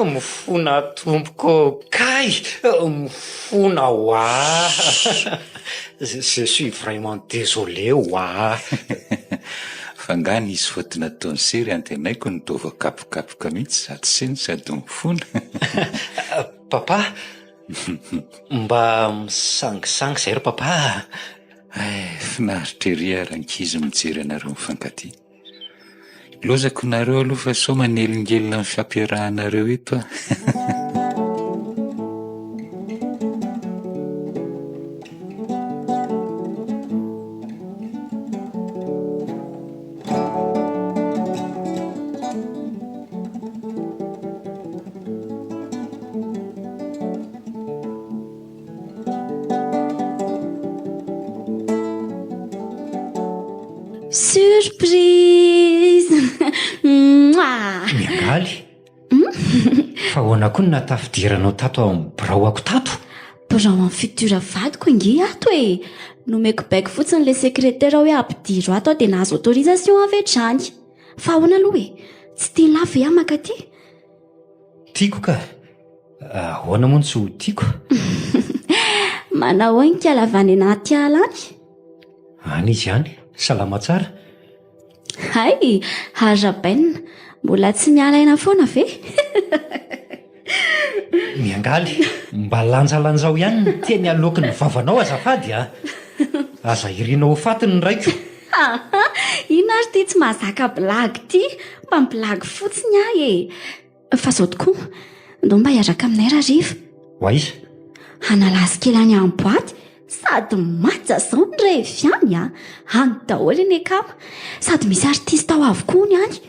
Mifona tompoko ô! Kay! Mifona hoa! Je suis vraiment désolé hoa! Fa nga nisy faute nataon'i se ry antenaiko no toa voakapokapoka mihitsy sady se no sady mifona? Papa! Mba misangisangy izay ry papa a! Hay, finaritra ery aho rankizy mijery anareo mifankatia. Lozako nareo aloha fa sao manelingelina ny fampiarahanareo eto aho. Surprise! Mouah! Miangaly? Fa ahoana koa no nahatafidiranao tato amin'ny biraoako tato? Birao amin'ny futur vadiko ange ato e! Nomeko baiko fotsiny ilay secrétaire hoe ampidiro ato aho dia nahazo autorisation avy hatrany. Fa ahoana aloha e? Tsy tian'lah ve aho mankaty? Tiako ka! Ahoana moa no tsy ho tiako? Manao ahoana ikala avy any anaty ala any? Any izy any, salama tsara. Hay, ary Rabainina, mbola tsy miala aina foana ve? Miangaly, mba lanjalanjao ihany ny teny aloaky ny vavanao azafady a! Aza irinao ho faty ny raiko. Aha, inona ary ity tsy mahazaka blague ity? Mba mi-blague fotsiny aho e! Fa zao tokoa, ndao mba hiaraka aminay Rariva. Ho aiza? Hanala azy kely any amin'ny boaty, sady maja zao ny revy any a! Any daholo ny akama, sady misy artista ho avy koa hono any.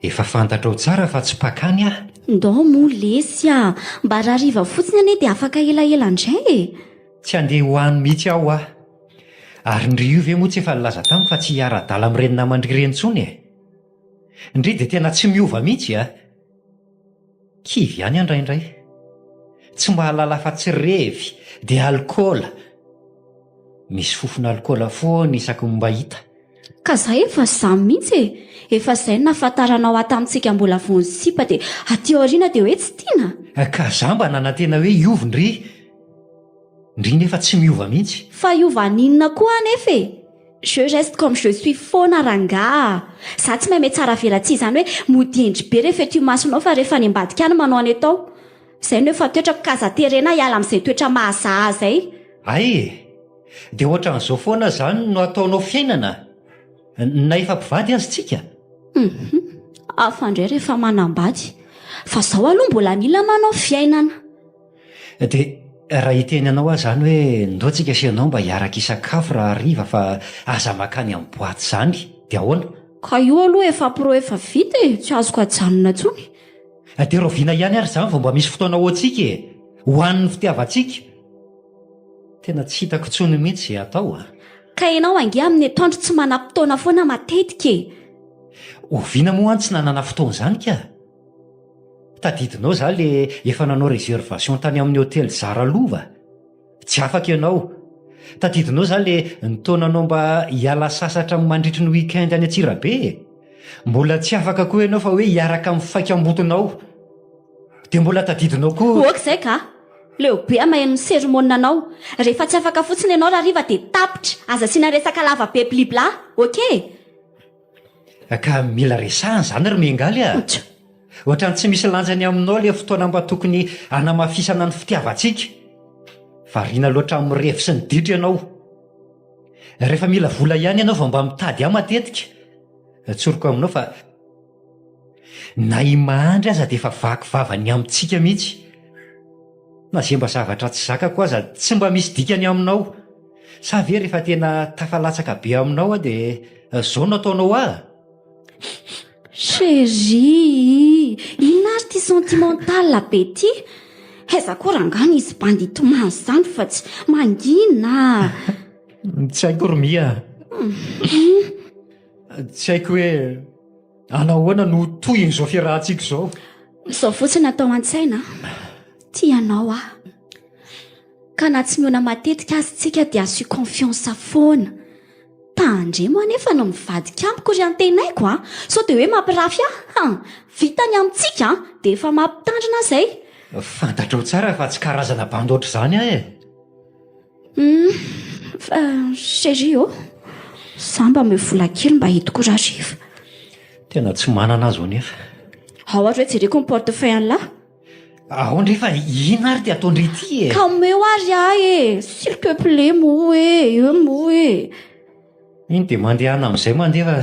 Efa fantatrao tsara fa tsy mpakany aho. Ndao moa lesy a! Mba rahariva fotsiny anie dia afaka elaela indray e! Tsy handeha ho any mihitsy aho hoa. Ary ndry io ve moa tsy efa nilaza tamiko fa tsy hiara-adala amin'ireny naman-dry ireny intsony e? Ndry dia tena tsy miova mihitsy a! Kivy ihany aho indraindray. Tsy mahalala afa-tsy revy, dia alikaola. Misy fofona alikaola foana isaky ny mba hita. Ka za efa zany mihitsy e! Efa zay no nahafantaranao ahy tamintsika mbola vao nisipa dia aty aoriana dia hoe tsy tiana? Ka za mba nanantena hoe hiova ndry. Ndry nefa tsy miova mihitsy. Fa hiova haninona koa anefa e! Je reste comme je suis foana rangaha a! Za tsy mahay mihatsara velatsihy izany hoe mody hendry be rehefa eto imasonao fa rehefa any ambadika any manao any atao. Izay no efa toetrako ka aza terena hiala amin'izay toetra maha za ahy izay. Hay e! Dia ohatran'izao foana izany no ataonao fiainana? Na efa mpivady aza tsika? Hum hafa indray rehefa manambady. Fa zao aloha mbola mila manao fiainana. Dia raha hiteny anao aho izany hoe ndao tsika sy ianao mba hiaraka hisakafo raha hariva fa aza makany amin'ny boite izany dia ahoana? Ka io aloha efa pro efa vita e, tsy azoko ajanona intsony. Dia rahoviana ihany ary izany vao mba misy fotoana ho antsika e? Ho an'ny fitiavantsika? Tena tsy hitako intsony mihitsy izay atao a! Ka ianao ange amin'ny atoandro tsy manam-potoana foana matetika e! Oviana moa an tsy nanana fotoana izany ka? Tadidinao za le efa nanao réservation tany amin'ny hôtel Zara Lova? Tsy afaka ianao. Tadidinao za le nitaona anao mba hiala sasatra mandritry ny week-end any Antsirabe e? Mbola tsy afaka koa ianao fa hoe hiaraka amin'ny faikam-botonao. Dia mbola tadidinao koa. Ok zay ka! Leo be aho maheno ny sermon anao. Rehefa tsy afaka fotsiny ianao rahariva dia tapitra. Aza asiana resaka lava be blibla. Ok? Ka mila resahana izany ry Miangaly a! Ohatran'ny tsy misy lanjany aminao ilay fotoana mba tokony hanamafisana ny fitiavantsika. Variana loatra amin'ny revy sy ny ditra ianao. Rehefa mila vola ihany ianao vao mba mitady ahy matetika. Tsoriko aminao fa na i Mahandry aza dia efa vaky vava ny amintsika mihitsy. Na ze mba zavatra tsy zakako aza tsy mba misy dikany aminao. Sa ve rehefa tena tafalatsaka be aminao aho dia zao no ataonao ahy? Chérie, inona ary ity sentimental be ity? Aiza koa rangahy nisy bandy hitomany izany fa tsy mangina a! Tsy haiko ry Mia a! Tsy haiko hoe anahoana no ho tohin'izao fiarahantsika izao. Izao fotsiny atao an-tsaina a! Tia anao aho. Ka na tsy mihaona matetika aza tsika dia asio confiance foana. Tandremo anefa ny mivadika amiko ry antenaiko a! Sao dia hoe mampirafy ahy han! Vita ny amintsika an! Dia efa mampitandrina aho izay. Fantatrao tsara fa tsy karazana bandy ohatr'izany aho e! Hum! Fa chérie ô! Za mba omeo vola kely mba entiko rahariva. Tena tsy manana aho izao nefa. Ao ary hoe jereko ny portefeuille an'lah. Ahoana re fa inona ary ty ataon-dry ity e? Ka omeo ary ahy e! S'il te plaît moa e! Eo moa e! Iny dia mandehana amin'izay mandeha fa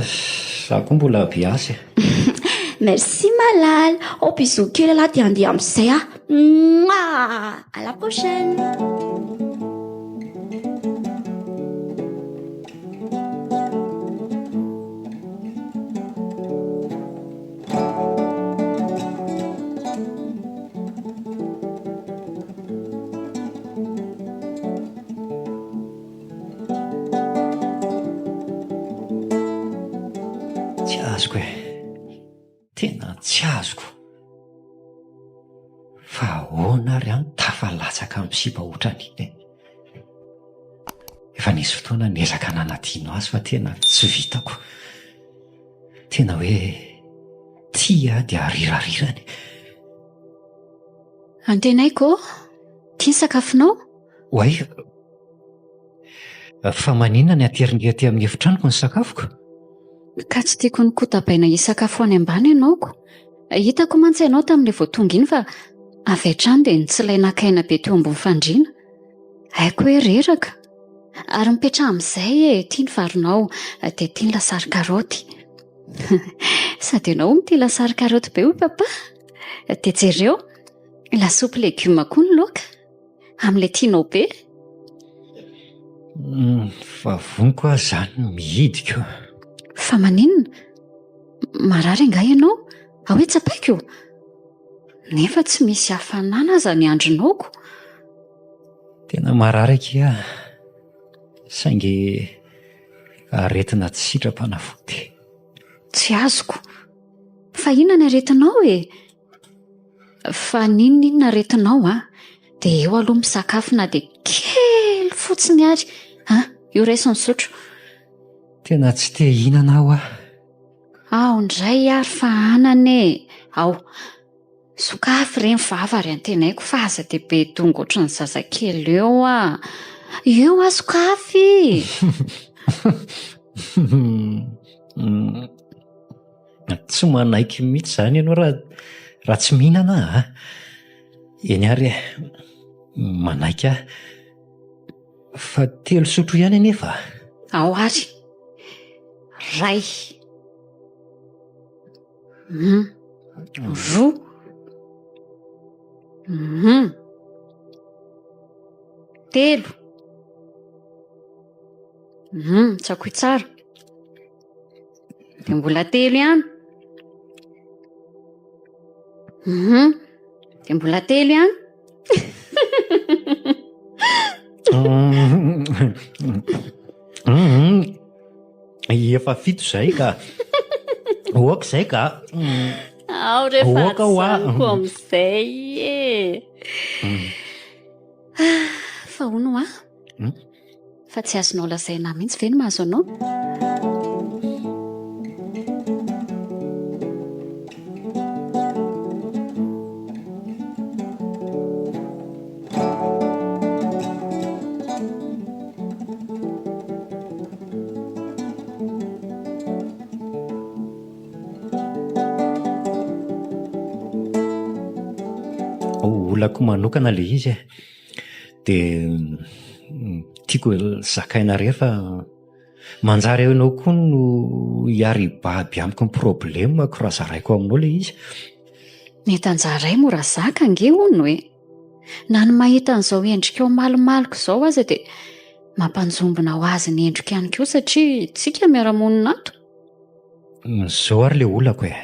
za koa mbola be asa e! Merci malala! Ao bisous kely alah dia handeha amin'izay aho! Mouah! À la prochaine! Tsy azoko e. Tena tsy azoko. Fa ahoana ary an tafalatsaka amin'ny sipa ohatran'iny e? Efa nisy fotoana niezaka nanadino azy fa tena tsy vitako. Tena hoe tia ahy dia arirarirany. Antenaiko ô, tia ny sakafonao? Oay, fa maninona ny aterindry aty amin'ny efitranoko ny sakafoko? Ka tsy tiako nikotabaina hisakafo any ambany ianao ko. Hitako mantsy ianao tamin'ilay vao tonga iny fa avy hatrany dia nitsilay naka aina be teo ambony fandriana. Haiko hoe reraka. Ary mipetraha amin'izay e, ity ny varinao, dia ity ny lasary karaoty. Sady ianao hono tia lasary karaoty be hoy papa. Dia jereo, lasopy legioma koa ny laoka, amin'ilay tianao be. Vavoniko aho izany mihidy ko. Fa maninona? Marary angaha ianao? Ao hoe tsapaiko? Nefa tsy misy hafanana aza ny andrinaoko. Tena marary akia aho. Saingy aretina tsy sitram-panafody. Tsy azoko. Fa inona ny aretinao e? Fa n'inon'inona aretinao an, dia eo aloha misakafo na dia kely fotsiny ary an! Io raiso ny sotro. Tena tsy te hihinana aho ah. Ao indray ary fa anana e! Ao. Sokafy re ny vava ary antenaiko fa aza dia be dongo ohatran'ny zazakely eo ah! Eo ah sokafy! Tsy manaiky mihitsy izany ianao raha raha tsy mihinana aho a! Eny ary e, manaiky aho. Fa telo sotro ihany anefa. Ao ary. Ray. Hum. Roa. Hum. Telo. Hum, tsakoy tsara. Dia mbola telo ihany. Hum, dia mbola telo ihany. Efa fito izay ka. Ok izay ka. Ao rehefa Oka hoa. ajanoko amin'izay e. Ah, fa hono hoa. Hmm? Fa tsy azonao lazaina mihitsy ve ny mahazo anao? Olako manokana ilay izy e. Dia tiako zakaina re fa manjary ianao koa no hiaribaby amiko ny problemako raha zaraiko aminao ilay izy. Ny entan-jaray mora zaka ange hono e! Na ny mahita an'izao endrikao malomaloka izao aza dia mampanjombona ho azy ny endriko ihany koa satria tsika miara-monina ato. Izao ary ilay olako e!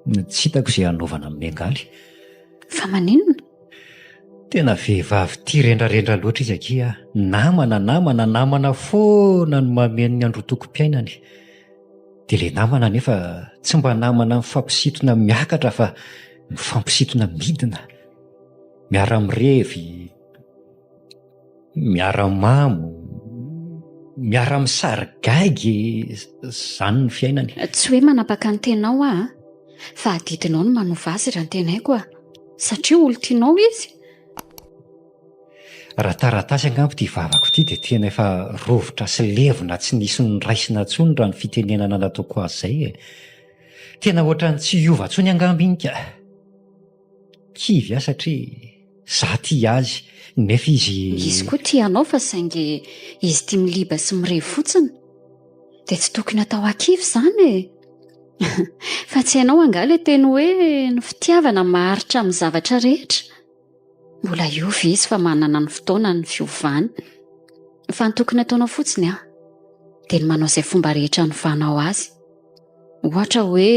Tsy hitako izay hanaovana amin'i Miangaly. Fa maninona? Tena vehivavy tia rendrarendra loatra izy akia a! Namana, namana, namana foana no mameno ny androtokom-piainany. Dia ilay namana anefa tsy mba namana mifampisintona miakatra fa mifampisintona midina. Miara-mirevy. Miara-mamo, miara-misary gaigy, izany ny fiainany. Tsy hoe manapaka ny tenao aho a! Fa adidinao ny manova azy raha antenaiko a! Satria olon-tianao izy. Raha taratasy angamba ity vavako ity dia tena efa rovitra sy levona tsy nisy noraisina intsony raha ny fitenenana nataoko azy izay e! Tena ohatran'ny tsy hiova intsony angamba iny ka! Kivy aho satria za tia azy nefa izy. Izy koa tia anao fa saingy izy tia miliba sy mirevy fotsiny. Dia tsy tokony atao hakivy izany e! Fa tsy hainao angaha ilay teny hoe ny fitiavana maharitra amin'ny zavatra rehetra? Mbola hiova izy fa manana ny fotoana ny fiovany. Fa ny tokony ataonao fotsiny an, dia ny manao izay fomba rehetra hanovanao azy. Ohatra hoe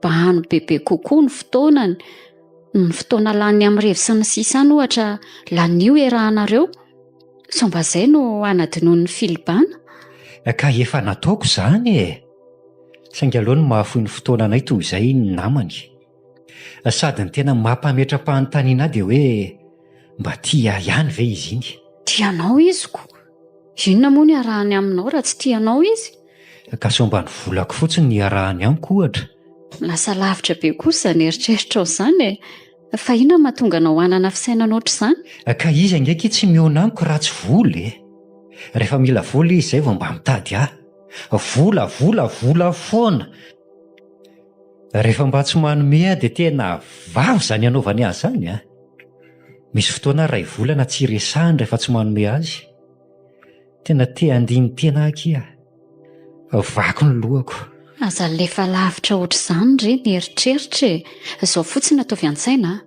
bahano bebe kokoa ny fotoanany, ny fotoana laniny amin'ny revy sy ny sisa any ohatra lanio iarahanareo, sao mba izay no hanadinoany ny filibana. Ka efa nataoko izany e! Saingy aleo no mahafoy ny fotoananay toy izay ny namany. Sady ny tena mampametra-panontaniana ahy dia hoe mba tia ahy ihany ve izy iny? Tia anao izy ko! Inona moa no iarahany aminao raha tsy tia anao izy? Ka sao mba ny volako fotsiny no iarahany amiko ohatra? Lasa lavitra be kosa izany eritreritrao izany e! Fa inona no mahatonga anao hanana fisainana ohatr'izany? Ka izy ange akia tsy mihaona amiko raha tsy vola e! Rehefa mila vola izy izay vao mba mitady ahy. Vola, vola, vola foana! Rehefa mba tsy manome ahy dia tena vava izany anaovany azy izany an! Misy fotoana aho iray volana tsy iresahany rehefa tsy manome azy. Tena te handini-tena aho akia. Vaky ny lohako. Aza alefa lavitra ohatr'izany re ny eritreritra e! Izao fotsiny ataovy an-tsaina a!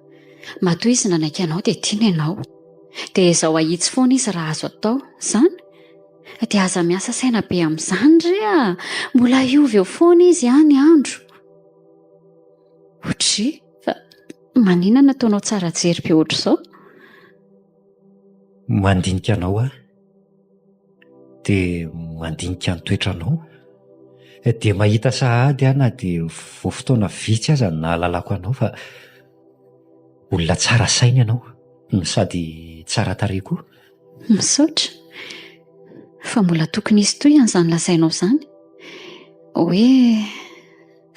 Matoa izy nanaiky anao dia tiany ianao. Dia ezao ahitsy foana izy raha azo atao. Izany? Dia aza miasa saina be amin'izany re a! Mbola hiova eo foana izy any andro. Ohatry, fa maninona no ataonao tsara jery be ohatr'izao? Mandinika anao aho, dia mandinika ny toetranao, dia mahita sahady aho na dia vao fotoana vitsy aza no nahalalako anao fa olona tsara saina ianao no sady tsara tarehy koa. Misaotra. Fa mbola tokony hisy tohiny izany lazainao izany. Hoe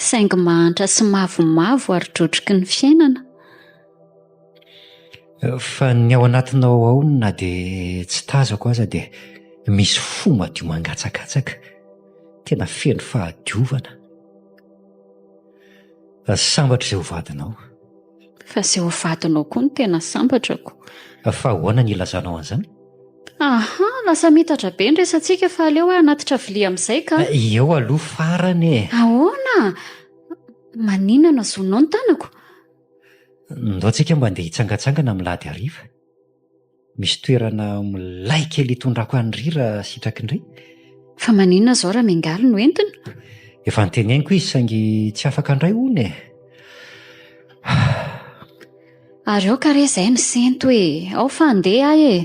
saingy mahantra sy mavomavo ary drodroky ny fiainana. Fa ny ao anatinao ao na dia tsy tazako aza dia misy fo madio mangatsakatsaka, tena feno fahadiovana. Sambatra izay ho vadinao. Fa izay ho vadinao koa no tena sambatra ko. Fa ahoana ny ilazanao an'izany? Aha, lasa miitatra be ny resatsika fa aleo aho hanatitra vilia amin'izay ka. Eo aloha farany e. Ahoana? Maninona no azoninao ny tanako? Ndao tsika mba andeha hitsangantsangana amin'ny lahady hariva. Misy toerana milay kely hitondrako an'i Ry raha sitraky ndry. Fa maninona izao raha miangaly no entina? Efa noteneniko izy saingy tsy afaka handray hono e. Ary aoka re izay ny sento e! Ao fa handeha aho e!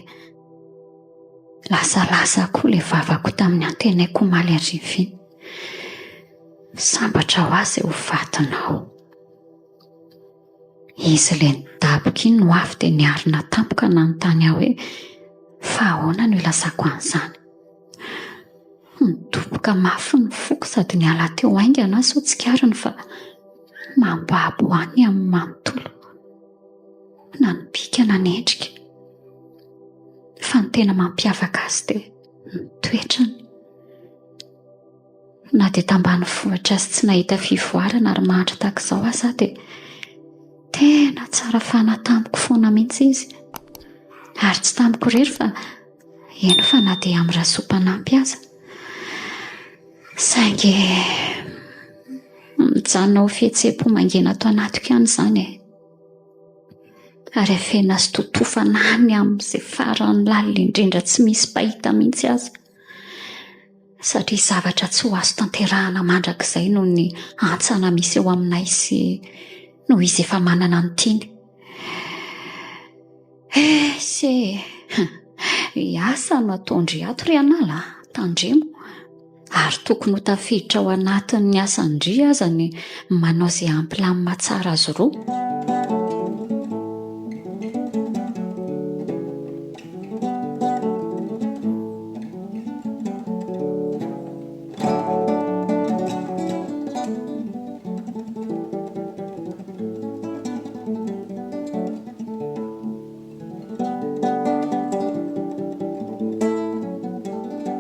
Lasalasa koa ilay vavako tamin'ny antenaiko omaly hariva iny. Sambatra ho ahy izay ho vadinao. Izy ilay nidaboka iny no avy dia niarina tampoka nanontany ahy hoe fa ahoana no ilazako an'izany. Nidoboka mafy ny foko sady niala teo haingana aho sao tsikariny fa mambabo ahy ny amin'ny manontolo. Na ny bika na ny endrika. Fa ny tena mampiavaka azy dia ny toetrany. Na dia tambanivohitra sy tsy nahita fivoarana ary mahantra tahaka izao aza aho dia tena tsara fanahy tamiko foana mihitsy izy. Ary tsy tamiko irery fa eny fa na dia amin'ny Rasoa mpanampy aza. Saingy mijanona ho fihetseham-po mangina ato anatiko ihany izany e. Ary afenina sy totofana any amin'izay farany lalina indrindra tsy misy mpahita mihitsy aza. Satria zavatra tsy ho azo tanterahana mandrakizay noho ny hantsana misy eo aminay sy noho izy efa manana ny tiany. Esy e! Asa no ataon-dry ato ry anala a! Tandremo! Ary tokony ho tafiditra ao anatin'ny asan-dry aza ny manao izay hampilamina tsara azy roa.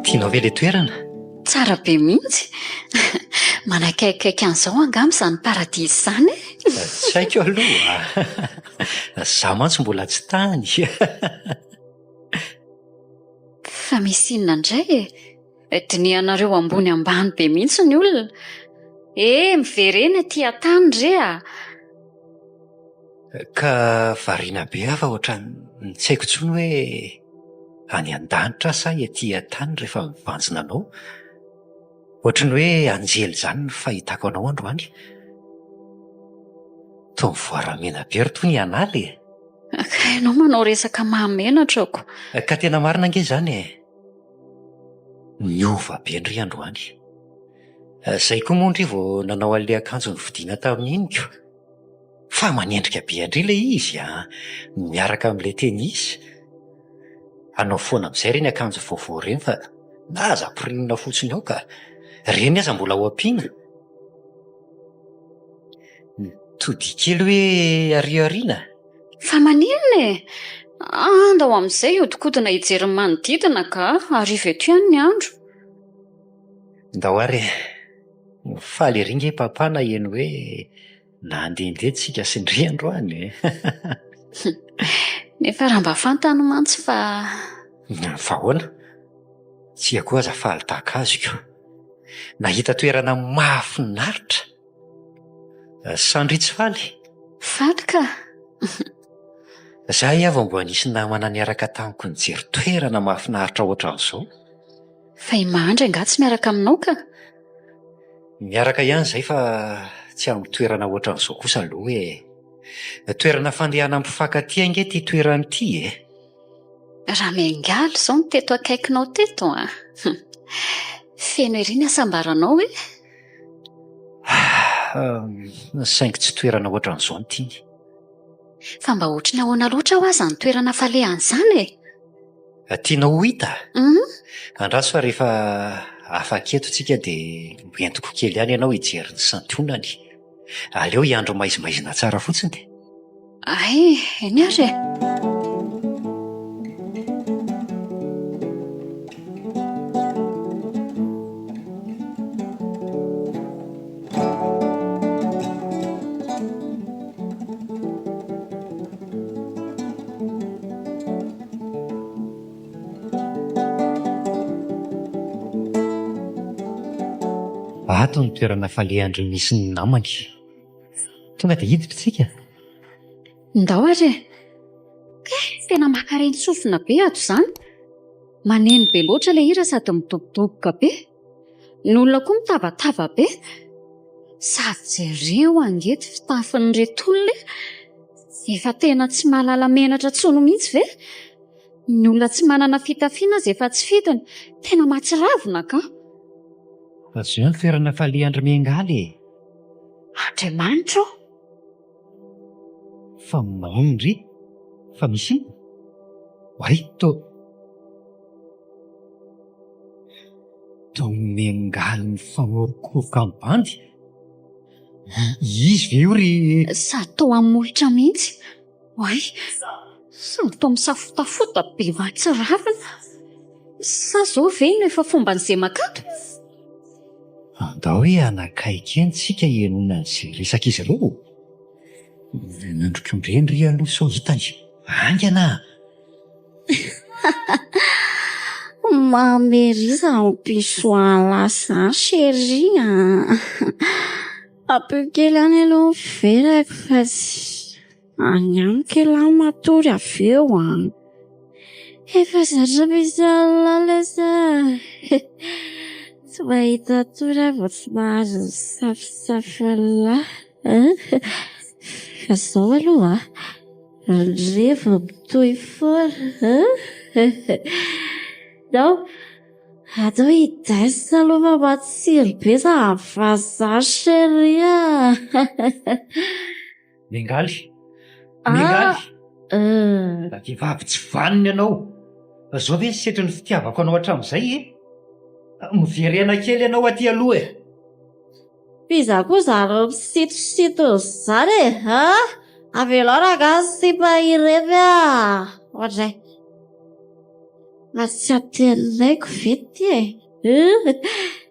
Tianao ve ilay toerana? Tsara be mihitsy. Manakaikikaiky an'izao angamba izany paradisa izany e. Tsy haiko aloha. Izaho mantsy mbola tsy tany. Fa misy inona indray e? Dinihanareo ambony ambany be mihitsy ny olona. Eh, miverena aty an-tany re a! Ka variana be aho fa ohatran'ny tsy haiko intsony hoe any an-danitra aho sa ety an-tany rehefa mibanjina anao. Ohatran'ny hoe anjely izany ny fahitako anao androany. Toa mivoaramena be ry tony hianala e! Ka ianao manao resaka mahamenatra ko. Ka tena marina ange izany e! Niova be ndry androany. Zay koa moa ndry vao nanao an'ilay akanjo novidiana tamin'iny ko. Fa manendrika be an-dry ilay izy an! Miaraka amin'ilay tennis. Anao foana amin'izay ireny akanjo vaovao ireny fa aza ampirimina fotsiny ao ka. Ireny aza mbola ho ampiana. Todiho kely hoe ary aoriana. Fa maninona e? Andao amin'izay hiodikodina hijery ny manodidina ka, hariva eto ihany ny andro. Ndao ary e! Faly ery nge Papa naheno hoe nandehandeha tsika sy ndry androany e! Nefa raha mba fantany mantsy fa. Fa ahoana? Tsia koa aza faly tahaka azy ko! Nahita toerana mahafinaritra! Sandry tsy faly? Faly ka! Za ahy vao mba nisy namana niaraka tamiko nijery toerana mahafinaritra ohatran'izao. Fa i Mahandry angaha tsy miaraka aminao ka? Miaraka ihany izahay fa tsy amin'ny toerana ohatran'izao kosa aloha e. Toerana fandehanan'ny mpifankatia ange ity toerana ity e. Raha miangaly izao no teto akaikinao teto an! Feno ery ny hasambaranao e! Saingy tsy toerana ohatran'izao no tiany. Fa mba ohatry ny ahoana loatra hoa izany toerana falehany izany e? Tianao ho hita? Andraso fa rehefa afaka eto tsika dia ho entiko kely ihany ianao hijery ny santionany. Aleo hiandry maizimaizina tsara fotsiny. Hay, eny ary e! Ato ny toerana falehan-dry misy ny namany. Tonga dia hiditra isika. Ndao ary e! Kay, tena mankarentsofina be ato izany. Maneno be loatra ilay hira sady midobodoboka be. Ny olona koa mitabataba be. Sady jereo ange ty fitafin'ireto olona e! Efa tena tsy mahalala menatra intsony mihitsy ve? Ny olona tsy manana fitafiana aza efa tsy fidiny. Tena mahatsiravina ka! Fa izao ny toerana falehan-dry Miangaly e! Andriamanitra ô! Fa maninona ndry? Fa misy inona? Oay, toa. Toa miangaly mifanorokoroka amin'ny bandy? Izy ve io ry. Sady toa amin'ny molotra mihitsy. Oay, sady toa misafotafota be mahatsiravina. Sa izao ve no efa fomban'izay makato? Andao hoe hanakaiky eny tsika henoina an'izay resak'izy ireo. Nandrokondreny ry aloha sao hitany. Haingana! Mamy ery izany piso an'lah izany chérie a! Ampio kely ihany aloha ny verako fa tsy any amiko elah matory avy eo an! Efa zatra misy an'lah lesy a! Tsy mahita tory aho vao tsy mahazo misafosafo an'lah an! Fa izao aloha an! Ny revy mitohy foana an! Ndao, atao hi-dance aloha fa matsiro be izany vazaha chérie a! Miangaly! Miangaly! Vehivavy tsy vanona ianao! Izao ve ny setrin'ny fitiavako anao hatramin'izay e? Miverena kely ianao aty aloha e! F'iza koa zareo misitositona izany e! A! Avelao rangahy ny sipa ireny a! Oadray! Mba tsy antenaiko ve ity e?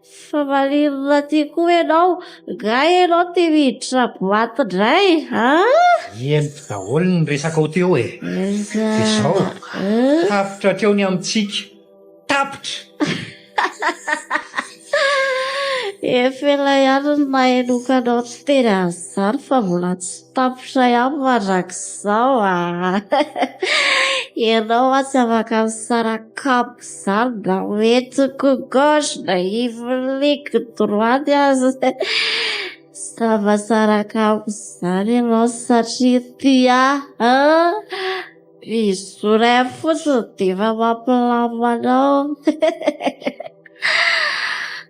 Fa maninona aty koa ianao? Nga ianao te hiditra boite indray a? Henoko daholo ny resakao teo e! Dia izao, tapitra hatreo ny amintsika. Tapitra! Efa ela ihany no nahenoako anao niteny an'izany fa mbola tsy tapitra ihany mandrakizao a! Ianao mantsy afaka misaraka amiko izany na hoentiko gauche na hiviliko droite aza. Tsy tafasaraka amiko izany ianao satria tia ahy an! Bisous iray fotsiny dia efa mampilamina anao.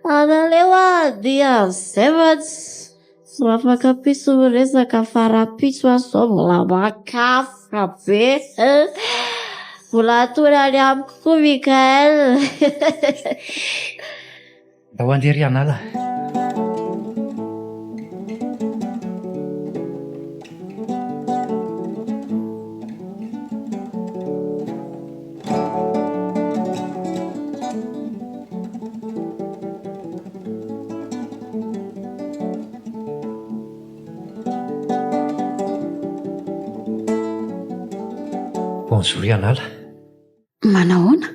Aleo handeha amin'izay fa tsy afaka piso miresaka fa rahampitso aho izao mbola makafoka be. Mbola hatory any amiko koa Mickaël. Ndao handeha ry anala. Bonjour ry anala. Manahoana?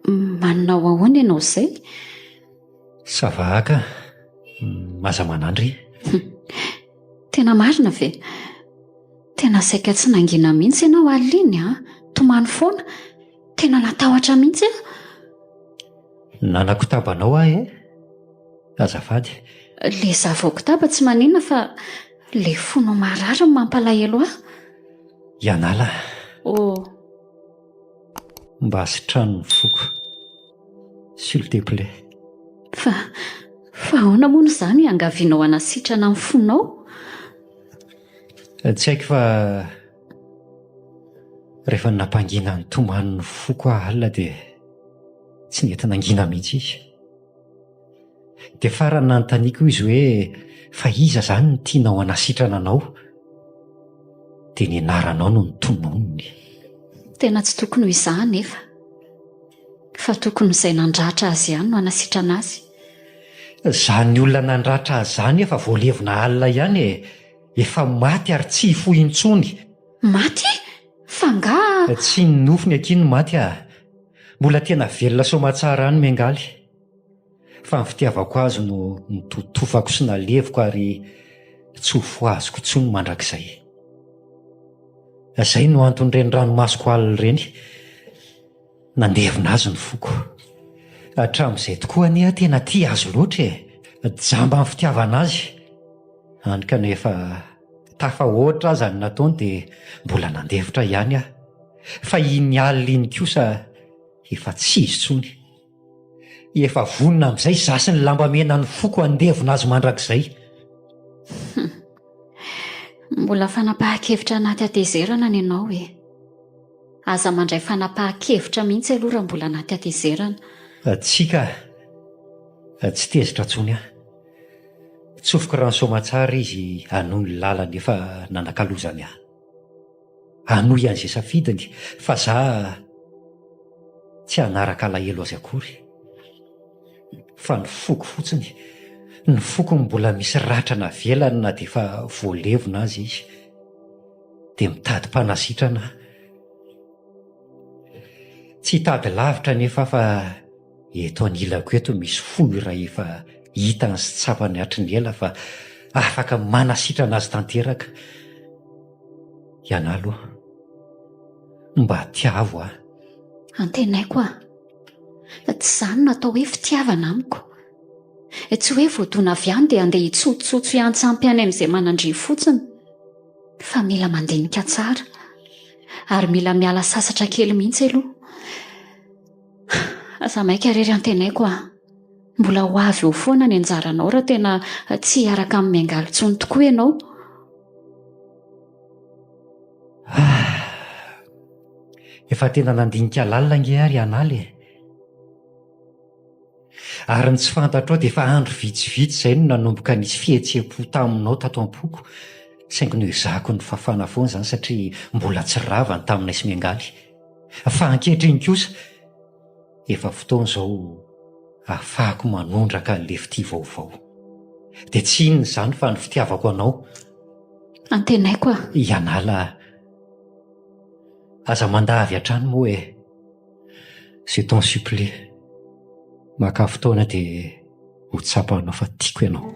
Manao ahoana ianao izay? Ça va ka. Aza manandry. Tena marina ve? Tena saika tsy nangina mihitsy ianao alina iny an! Tomany foana. Tena natahotra mihitsy aho. Nanakotaba anao aho e! Azafady. Le za voakotaba tsy maninona fa le fonao marary no mampalahelo ahy. Ianala. Oh. Mba sitrano ny foko. S'il te plait. Fa, fa ahoana moa no izany iangavianao hanasitrana ny fonao? Tsy haiko fa rehefa nampangina ny tomany ny foko aho alina dia tsy nety nangina mihitsy izy. Dia farany nanontaniako izy hoe fa iza izany no tianao hanasitrana anao? Dia ny anaranao no notononiny. Tena tsy tokony ho izaho anefa, fa tokony ho izay nandratra azy ihany no hanasitrana azy. Izany olona nandratra azy izany efa voalevina alina ihany e! Efa maty ary tsy hifoha intsony. Maty? Fa angaha. Tsy ny nofony akia no maty ah! Mbola tena velona soamatsara any Miangaly. Fa ny fitiavako azy no nototofako sy naleviko ary tsy ho fohaziko intsony mandrakizay. Izay no anton'ireny ranomasoko alina ireny. Nandevina azy ny foko. Hatramin'izay tokoa anie aho tena tia azy loatra e! Jamba ny fitiavana azy. Hany ka na efa tafahoatra aza ny nataony dia mbola nandefitra ihany aho. Fa iny alina iny kosa efa tsy izy intsony. Efa vonona amin'izay izaho sy ny lambamena ny foko handevona azy mandrakizay. Hum. Mbola fanapahan-kevitra anaty hatezerana ny anao e. Aza mandray fanapahan-kevitra mihitsy aloha raha mbola anaty hatezerana. Tsia ka. Tsy tezitra intsony aho. Tsofiko rano soamatsara izy hanohy ny lalany efa nanakalozany ahy. Hanohy an'izay safidiny fa za tsy hanaraka alahelo azy akory. Fa ny foko fotsiny, ny foko no mbola misy ratra navelany na dia efa voalevina aza izy. Dia mitady mpanasitrana aho. Tsy hitady lavitra anefa aho fa Eto anilako eto misy fo iray efa hitany sy tsapany hatry ny ela fa afaka manasitrana azy tanteraka. Ianà aloha mba tiavo aho. Antenaiko aho. Tsy izany no atao hoe fitiavana amiko. Tsy hoe voadona avy any dia handeha hitsotsotso hiantsampy any amin'izay manan-drivo fotsiny. Fa mila mandinika tsara. Ary mila miala sasatra kely mihitsy aloha. Aza maika re ry antenaiko a! Mbola ho avy eo foana ny anjaranao raha tena tsy hiaraka amin'i Miangaly intsony tokoa ianao. Ah! Efa tena nandinika lalina ange aho ry Anala e! Ary ny tsy fantatrao dia efa andro vitsivitsy izay no nanomboka nisy fihetseham-po taminao tato am-poko, saingy noezahako nofafana foana izany satria mbola tsy rava ny taminay sy Miangaly. Fa ankehitriny kosa, efa fotoana izao ahafahako manondraka an'ilay fitia vaovao. Dia tsy inona izany fa ny fitiavako anao. Antenaiko aho. Hianala aza mandà avy hatrany moa e. Je t'en supplie. Makà fotoana dia ho tsapanao fa tiako ianao.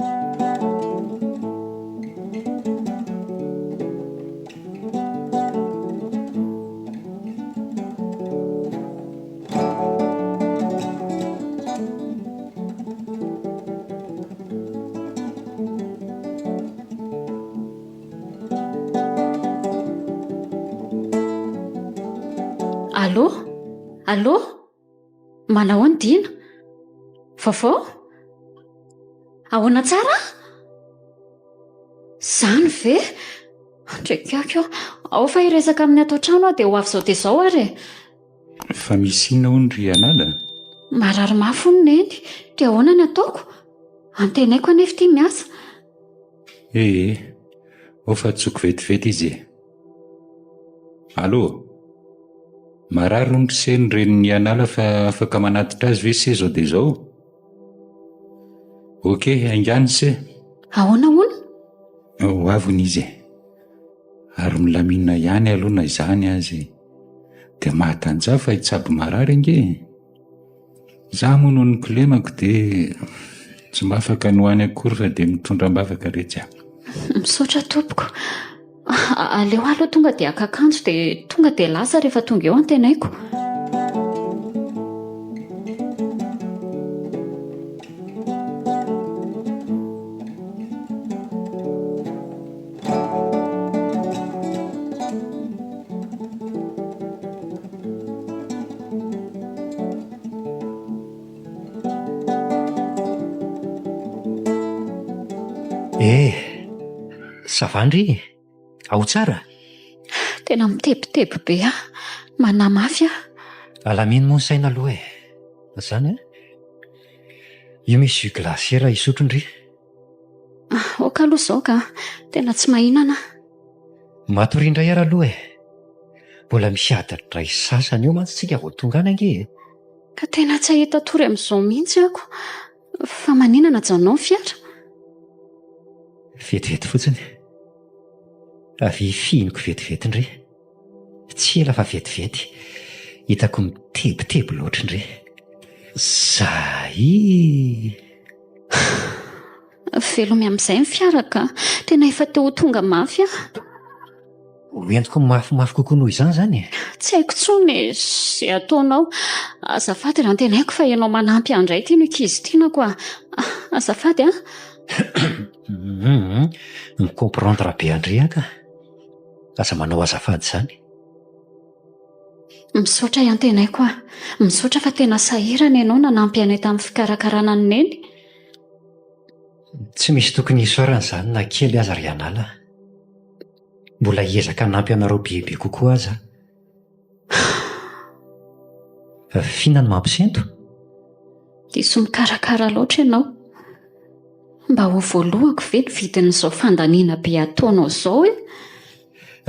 Allô? Allô? Manahoana Dina? Vaovao? Ahoana tsara? Izany ve? Andriakaiky ô! Ao fa hiresaka amin'ny ato an-trano aho dia ho avy izao dia izao ary e! Fa misy inona hono ry Anala? Marary mafy hono Neny, dia ahoana ny ataoko? Antenaiko anefa ity miasa. Ee, ao fa antsoiko vetivety izy e. Allô? Marary hono ry se ny renin'i Anala fa afaka manatitra azy ve se zao dia izao? Ok, haingano se. Ahoana hono? Ho avy hono izy e. Ary milamina ihany aloha na izany aza e. Dia mahatanjaha fa hitsabo marary ange e. Za moa noho ny kilemako dia tsy mba afaka ny ho any akory fa dia mitondra am-bavaka retsy a. Misaotra tompoko. Aleo aho aloha tonga dia haka akanjo dia tonga dia lasa rehefa tonga eo antenaiko. Ça va ndry? Ao tsara? Tena mitebiteby be aho. Manahy mafy aho. Alamino moa ny saina aloha e. Zany an? Io misy jus glacé raha hisotro ndry. Ok aloha izao ka. Tena tsy mahinana aho. Matoria indray ary aloha e. Mbola misy adiny iray sasany eo mantsy tsika vao tonga any ange e. Ka tena tsy hahita tory amin'izao mihitsy ako. Fa maninona ajanonao ny fiara? Vetivety fotsiny. Avia fihiniko vetivety ndry. Tsy ela fa vetivety. Hitako mitebiteby loatra ndry. Zay! Velomy amin'izay ny fiara ka. Tena efa te ho tonga mafy aho. Ho entiko mafimafy kokoa noho izany izany e? Tsy haiko intsony e, izay ataonao. Azafady raha antenaiko fa ianao manampy ahy indray ity no ankizy tianako a. Azafady a. Mi-comprendre be an-dry aho ka. Aza manao azafady izany. Misaotra antenaiko a. Misaotra fa tena sahirana ianao nanampy anay tamin'ny fikarakarana an'i Neny. Tsy misy tokony hisaorana izany na kely aza ry Anala. Mbola hiezaka hanampy anareo bebe kokoa aza aho. F'inona no mampisento? Diso mikarakara loatra ianao. Mba ho voalohako ve ny vidin'izao fandaniana be ataonao izao e?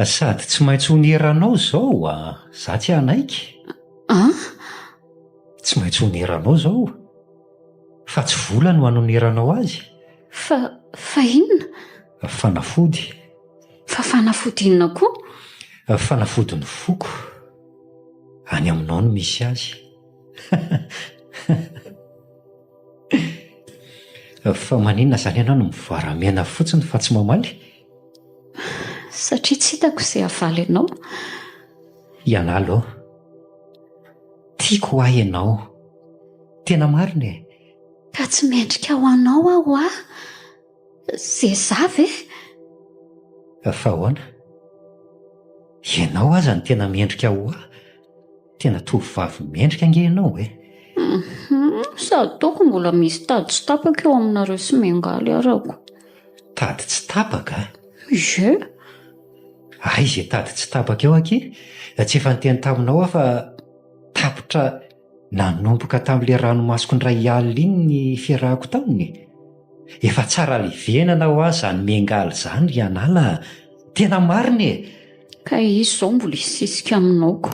Sady tsy maintsy honeranao izao a! Za tsy hanaiky. An? Tsy maintsy honeranao izao. Fa tsy vola no hanoneranao azy. Fa, fa inona? Fanafody. Fa fanafody inona koa? Fanafodin'ny foko. Any aminao no misy azy. Fa maninona izany ianao no mivoaramena fotsiny fa tsy mamaly? Satria tsy hitako izay havaly anao. Ianalo. Tiako ho ahy ianao. Tena marina e. Ka tsy mendrika ho anao aho hoa. Zeza ve? Fa ahoana? Ianao aza no tena mendrika ho ahy. Tena tovovavy mendrika ange ianao e. Hum, sady toako mbola misy tady tsy tapaka eo aminareo sy Miangaly arako. Tady tsy tapaka? Ie. Aiza e tady tsy tapaka eo akia? Tsy efa niteny taminao aho fa tapitra nanomboka tamin'ilay ranomasoko indray alina iny ny fiarahako taminy e. Efa tsara levenana hoa izany Miangaly izany ry Anala a! Tena marina e! Ka izy izao mbola hisisika aminao ko.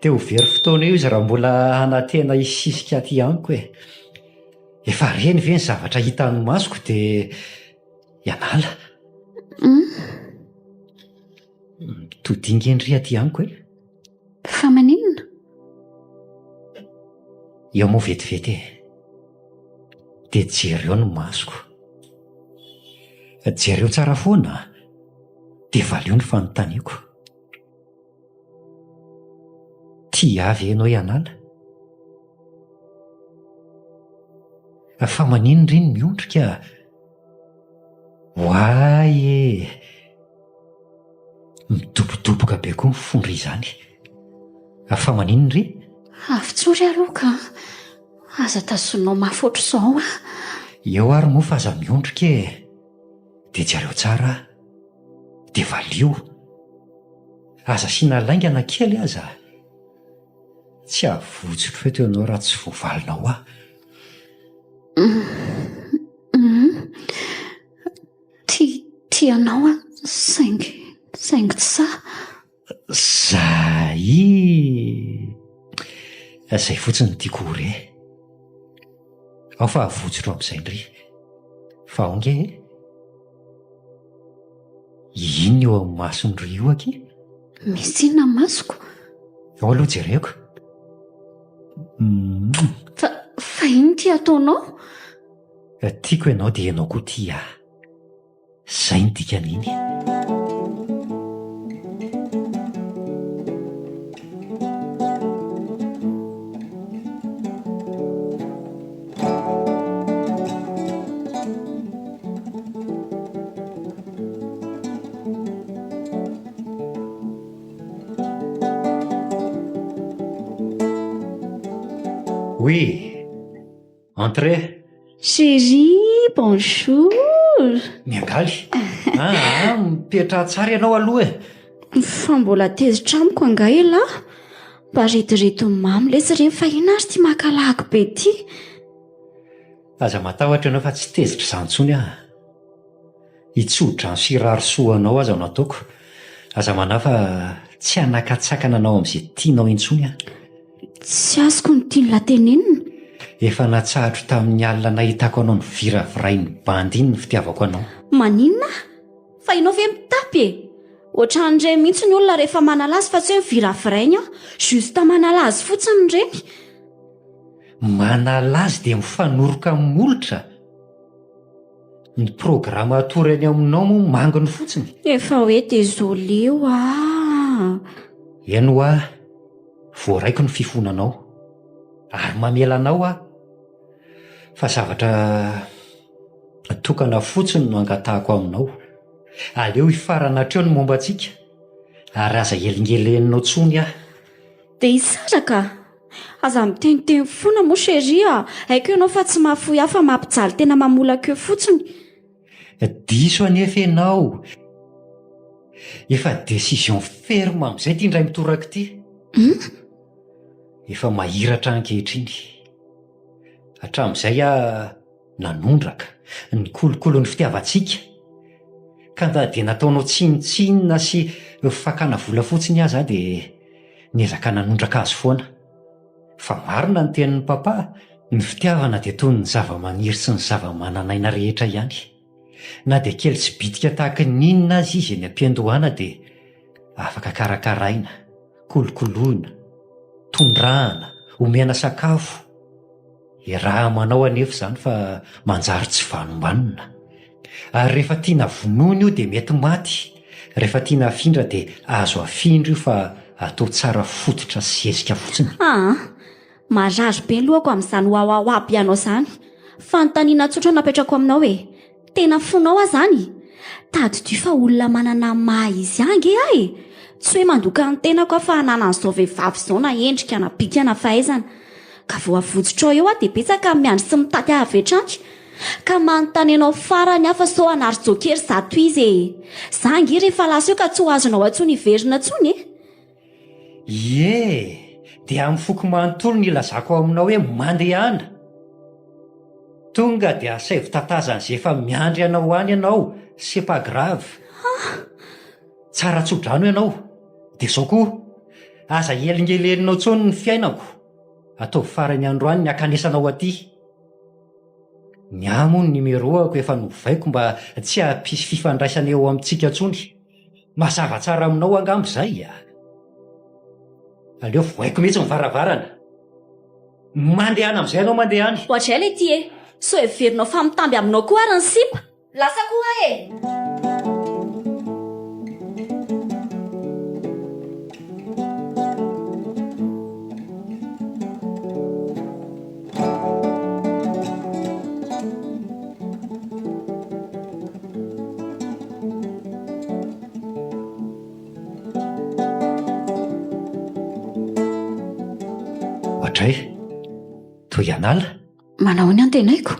Te ho very fotoana eo izy raha mbola hanantena hisisika aty amiko e! Efa reny ve ny zavatra hitan'ny masoko dia hianala? Mitodia nge ndry aty amiko e! Fa maninona? Eo moa vetivety e! Dia jereo ny masoko. Jereo tsara foana dia valio ny fanontaniako. Tia ahy ve ianao hianala? Fa maninona ry ny miondrika? Oay e! Midobodoboka be koa ny fon-dry izany. Fa maninona ry? Avotsory aloha ka. Aza tazoninao mafy ohatr'izao aho. Eo ary moa fa aza miondrika e! Dia jereo tsara aho. Dia valio. Aza asiana lainga na kely aza. Tsy havotsotro eto ianao raha tsy voavalinao ahy. Tia, tia anao aho saingy, saingy tsy sahy. Zay! Zay fotsiny no tiako ho re. Ao fa avotsotro amin'izay ndry. Fa ao nge e. Inona eo amin'ny mason'i ry io akia? Misy inona ny masoko? Ao aloha jereko. Fa, fa inona ity ataonao? Tiako ianao dia ianao koa tia ahy. Zay ny dikan'iny. Oui. Entrez. Chérie, bonjour. Bonjour! Miangaly. Aa, mipetraha tsara ianao aloha e. Fa mbola tezitra amiko angaha elah? Mba rediredin'ny mamy lesy ireny fa inona ary ity maka lagy be ity? Aza matahotra ianao fa tsy tezitra izany intsony aho. Hitso-drano sy hirary soa anao aza no ataoko. Aza manahy fa tsy hanakatsakana anao amin'izay tianao intsony aho. Tsy azoko ny tian'lah tenenina. Efa natsahatro tamin'ny alina nahitako anao niviravirain'ny bandy iny ny fitiavako anao. Maninona? Fa ianao ve mitapy e? Ohatran'ireny mihitsy ny olona rehefa manala azy fa tsy hoe miviravirainy an! Juste manala azy fotsiny ireny. Manala azy dia mifanoroka amin'ny molotra? Ny programa atory any aminao moa manginy fotsiny. Efa hoe désolé hoa. Eny hoa, voaraiko ny fifonanao ary mamela anao aho fa zavatra tokana fotsiny no angatahako aminao. Aleo hifarana hatreo ny momba antsika ary aza helingeleninao tsony aho. Dia hisaraka? Aza miteniteny foana moa chérie a! Haiko ianao fa tsy mahafoy ahy fa mampijaly tena mamolaka eo fotsiny. Diso anefa ianao. Efa décision ferme amin'izay ity indray mitoraka ity. Hum? Efa mahiratra ankehitriny. Hatramin'izay aho nanondraka, nikolokolo ny fitiavantsika, ka na dia nataonao tsinontsinona sy fakana vola fotsiny aza aho dia niezaka nanondraka azy foana. Fa marina ny tenin'i Papa, ny fitiavana dia toy ny zava-maniry sy ny zava-manan'aina rehetra ihany. Na dia kely sy bitika tahaka ny inona aza izy eny am-piandohana dia afaka karakaraina, kolokoloina, tondrahana, omena sakafo. Iaraha-manao anefa izany fa manjary tsy vanombanona. Ary rehefa tiana vonoina io dia mety maty, rehefa tiana afindra dia azo afindra io fa atao tsara fototra sy zezika fotsiny. Aa! Marary be ny lohako amin'izany wawawa be anao izany. Fanontaniana tsotra no apetrako aminao e! Tena fonao aho zany? Tadidio fa olona manana ny maha izy ahy ange aho e! Tsy hoe mandoka ny tenako aho fa ananan'izao vehivavy izao na endrika na bika na fahaizana. Ka vao avotsotrao eo aho dia betsaka ny miandry sy mitaty ahy avy hatrany. Ka manontany anao farany aho fa sao hanary joker izato izy e! Za ange rehefa lasa eo ka tsy ho azonao antsoina hiverina intsony e! Ie! Dia amin'ny foko manontolo no ilazako aminao hoe mandehana! Tonga dia asaivo tatazan'izay efa miandry anao any ianao, c'est pas grave. Tsara tso-drano ianao. Dia izao koa, aza helingeleninao intsony ny fiainako. Ataovy farany androany ny hankanesanao aty. Ny ahy moa ny numéro-ako efa novaiko mba tsy hampisy fifandraisana eo amintsika intsony. Mazava tsara aminao angamba izay a! Aleo vohaiko mihitsy ny varavarana. Mandehana amin'izay ianao mandehana. Oadray le ty e! Sao heverinao fa mitamby aminao koa ary ny sipa? Lasa koa aho e! Oadray, toa hianala? Manao ny antenaiko?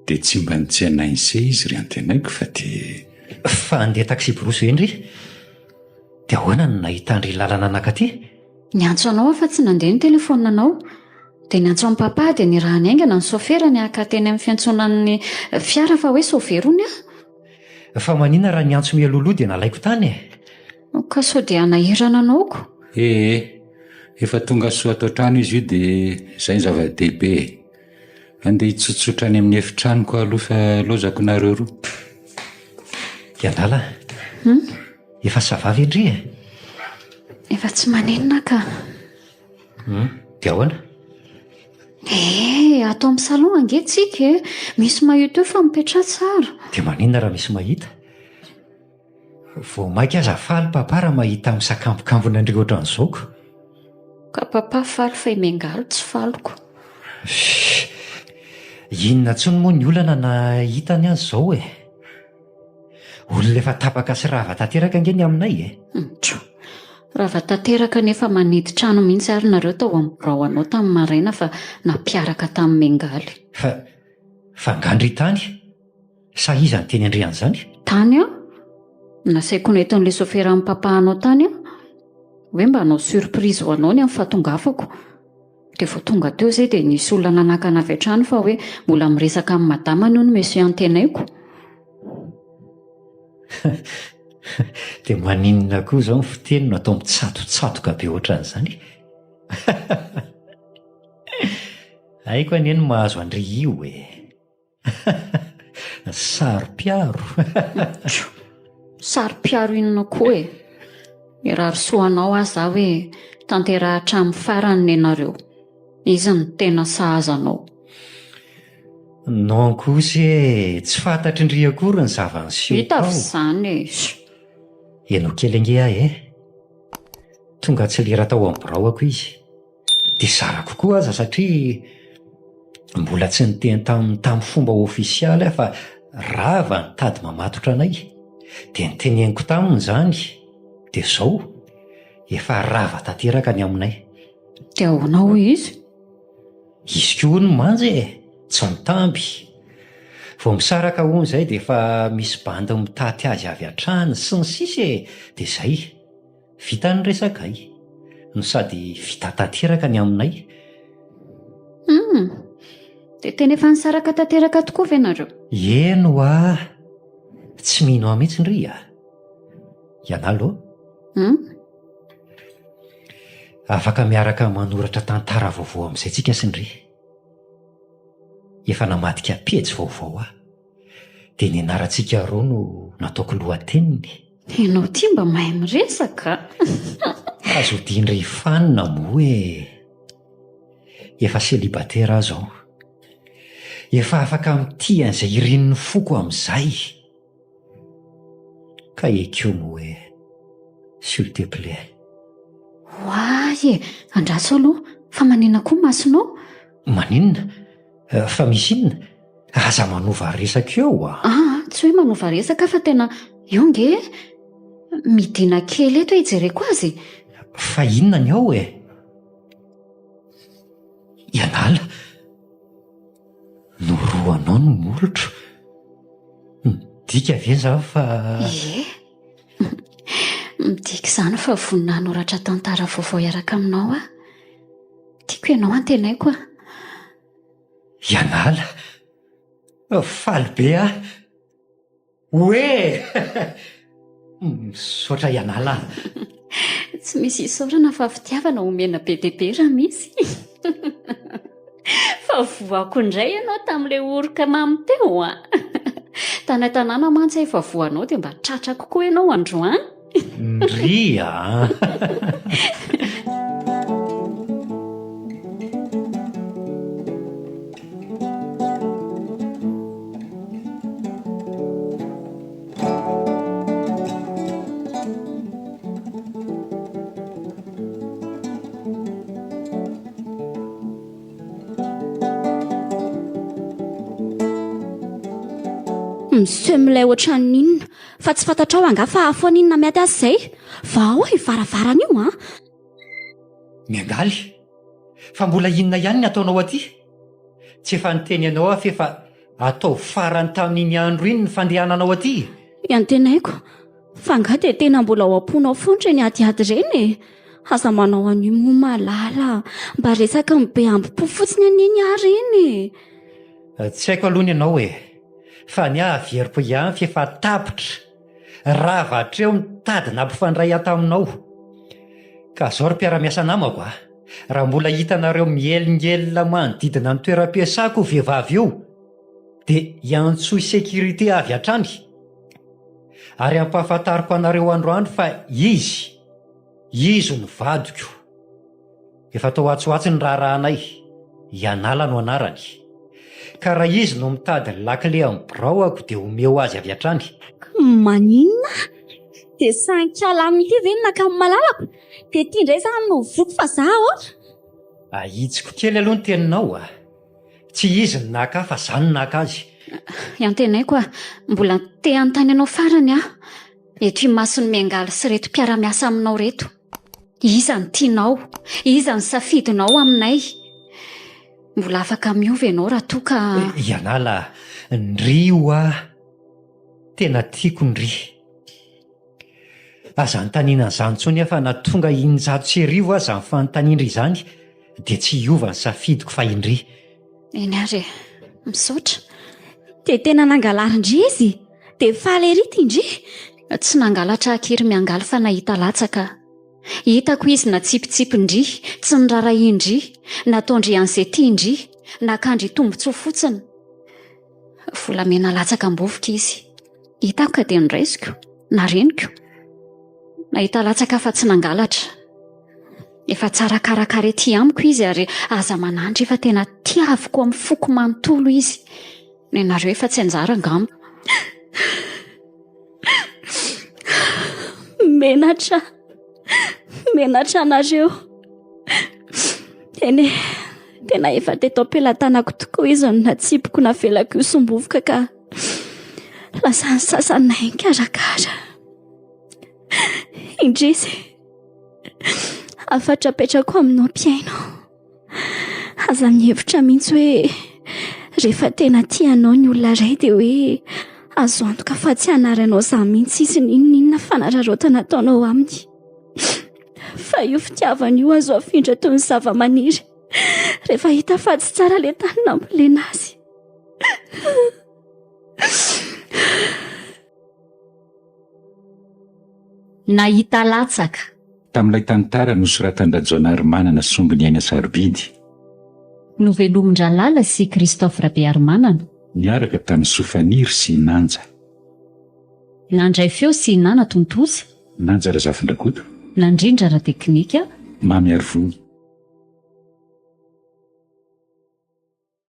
Dia tsy mba nitsenain'se izy ry antenaiko fa dia. Fa handeha taxi-brousse ve ndry? Dia ahoana no nahitan-dry lalana nankaty? Niantso anao aho fa tsy nandeha ny telefaoninanao. Dia niantso an'i Papa dia nirahany haingana ny saoferany haka teny amin'ny fiantsonan'ny fiara fa hoe sao very hono aho. Fa maninona raha niantso mialoloha dia nalaiko tany e? Ka sao dia hanahirana anao ko. Ee, efa tonga soa ato an-trano izy io dia izay ny zava-dehibe e. Andeha hitsotsotra any amin'ny efitranoko aho aloha fa lozako nareo roa. Ianala a! Hum? Efa ça va ve ndry e? Efa tsy manenina ka. Hum, dia ahoana? Eh, ato amin'ny salon ange tsika e. Misy mahita eo fa mipetraha tsara. Dia maninona raha misy mahita? Vao mainka aza faly papa raha mahita misakambokambona an-dry ohatran'izao ko. Ka papa faly fa i Miangalo tsy faliko. Fff, inona intsony moa ny olana na hitany aza izao e? Olona efa tapaka sy rava tanteraka ange ny aminay e! Ntro. Rava tanteraka nefa manidy trano mihitsy ary nareo tao amin'ny birao anao tamin'ny maraina fa nampiaraka tamin'i Miangaly. Fa, fa nga ndry tany? Sa iza niteny an-dry an'izany? Tany aho. Nasaiko nentin'ilay soferan'ny papa anao tany aho. Hoe mba hanao surprise ho anao ny amin'ny fahatongavako. Dia vao tonga teo izay dia nisy olona nanakana avy hatrany fa hoe mbola miresaka amin'ny madamany hono monsieur antenaiko. Dia maninona koa izao ny fiteny no atao mitsatotsatoka be ohatran'izany? Haiko anie ny mahazo an-dry io e! Saro-piaro. Saro-piaro inona koa e? Mirary soa anao aho za hoe tanteraha hatramin'ny farany nenareo. Izy no tena sahaza anao. Non kosa e, tsy fantatry ndry akory ny zava-niseho Hita avy izany e. Henoy kely ange aho e. Tonga tsy lera tao amin'ny biraoko izy. Dia zara kokoa aza satria mbola tsy niteny taminy tamin'ny fomba ofisialy aho fa rava ny tady mamatotra anay. Dia noteneniko taminy izany, dia izao, efa rava tanteraka ny aminay. Dia ahoana hoy izy? Izy koa hono manja e, tsy mitamby. Vao misaraka hono izay dia efa misy bandy mitaty azy avy hatrany sy ny sisa e, dia izay. Vita ny resakay, no sady vita tanteraka ny aminay. Hum! Dia tena efa nisaraka tanteraka tokoa ve nareo? Eny hoa! Tsy mino ahy mihitsy ndry a! Ianalo? Hum? Afaka miaraka manoratra tantara vaovao amin'izay tsika sy ndry. Efa namadika pejy vaovao aho. Dia ny anarantsika roa no nataoko lohateniny. Ianao ity mba mahay miresaka a! Aza odian-dry fanina moa e! Efa célibataire aho izao. Efa afaka mitia an'izay irin'ny foko amin'izay. Ka ekeo moa e! S'il te plaît. Oay e! Andraso aloha, fa maninona koa ny masonao? Maninona? Fa misy inona? Aza manova resaka eo a! Aa, tsy hoe manova resaka fa tena io nge e! Midina kely eto hijereko azy e! Fa inona ny ao e? Ianala, norohanao ny molotro. Midika ve izany fa. Ie, midika izany fa vonona hanoratra tantara vaovao hiaraka aminao aho. Tiako ianao antenaiko a! Ianala, faly be aho. Oe! Misaotra Ianala a! Tsy misy isaorana fa fitiavana omena be dia be raha misy. Fa voako indray ianao tamin'ilay oroka mamy teo a! Tany an-tanàna mantsy aho efa voanao dia mba tratrako koa ianao androany. Ndry a! Miseho milay ohatran'ny inona Fa tsy fantatrao angaha fa afo an'inona miady azy izay? Vahao io varavarana io an! Miangaly, fa mbola inona ihany ny ataonao aty? Tsy efa niteny anao aho f'efa ataovy farany tamin'iny andro iny ny fandehananao aty e! Antenaiko, fa angaha dia tena mbola ao am-ponao foana ireny adiady ireny e? Aza manao an'io moa malala a! Mba resaka ny be ambi-po fotsiny anie ny ahy ireny e! Tsy haiko aloha ny anao e! Fa ny ahy averiko ihany f'efa tapitra, rava hatreo ny tady nampifandray ahy taminao. Ka zao ry mpiara-miasa namako a, raha mbola hitanareo mihelingelina manodidina ny toeram-piasako io vehivavy io dia iantsoy sécurité avy hatrany. Ary ampahafantariko anareo androany fa izy, izy no vadiko. Efa tao atsy ho atsy ny raharahanay, Ianala no anarany. Ka raha izy no mitady ny lakile amin'ny biraoako dia omeo azy avy hatrany. Maninona? Dia sankala amin'ity ve ny naka ny malalako? Dia ity indray izany no voky fa za ahoana? Ahitsiko kely aloha ny teninao a! Tsy izy no naka ahy fa za no naka azy. Antenaiko a! Mbola te hanontany anao farany aho, eto imason'i Miangaly sy ireto mpiara-miasa aminao ireto. Iza no tianao? Iza no safidinao aminay? Mbola afaka miova ianao raha toa ka. Ianala, ndry hoa! Tena tiako ndry. Aza anontaniana an'izany intsony aho fa na tonga 1600 aza ny fanontanian-dry izany dia tsy hiova ny safidiko fa i ndry. Eny ary e! Misaotra. Dia tena nangalarin-dry izy? Dia faly ery ity ndry? Tsy nangalatra aky ry miangaly fa nahita latsaka. Hitako izy natsipitsipin-dry, tsy nirarahian-dry, nataon-dry an'izay tian-dry, nakan-dry tombontsoa fotsiny. Volamena latsaka am-bovoka izy. Hitako ka dia noraisiko, nareniko. Nahita latsaka aho fa tsy nangalatra. Efa tsara karakara ety amiko izy ary aza manandry fa tena tiaviko amin'ny foko manontolo izy. Nenareo efa tsy anjara angamba. Menatra. Menatra anareo. Eny e, tena efa teto am-pelatanako tokoa izy no natsipiko navelako hosombovoka ka lasa ny sasany nahay nikarakara. Indrisy, hafatra apetrako aminao mpihaino. Aza mihevitra mihitsy hoe rehefa tena tia anao ny olona iray dia hoe azo antoka fa tsy hanary anao izany mihitsy izy n'inon'inona fanararaotana ataonao aminy. Fa io fitiavana io azo afindra toy ny zava-maniry rehefa hita fa tsy tsara ilay tany nambolena azy. Nahita latsaka. Tamin'ilay tantara nosoratan-dRajaonarimanana Sombiniaina Sarobidy. Novelomin-dRalala sy Christophe Rabearimanana. Niaraka tamin'i Sofaniry sy Nanja. Nandray feo sy nanatontosa. Nanja Razafindrakoto. Nandrindra ara-teknika. Mamy Arivony.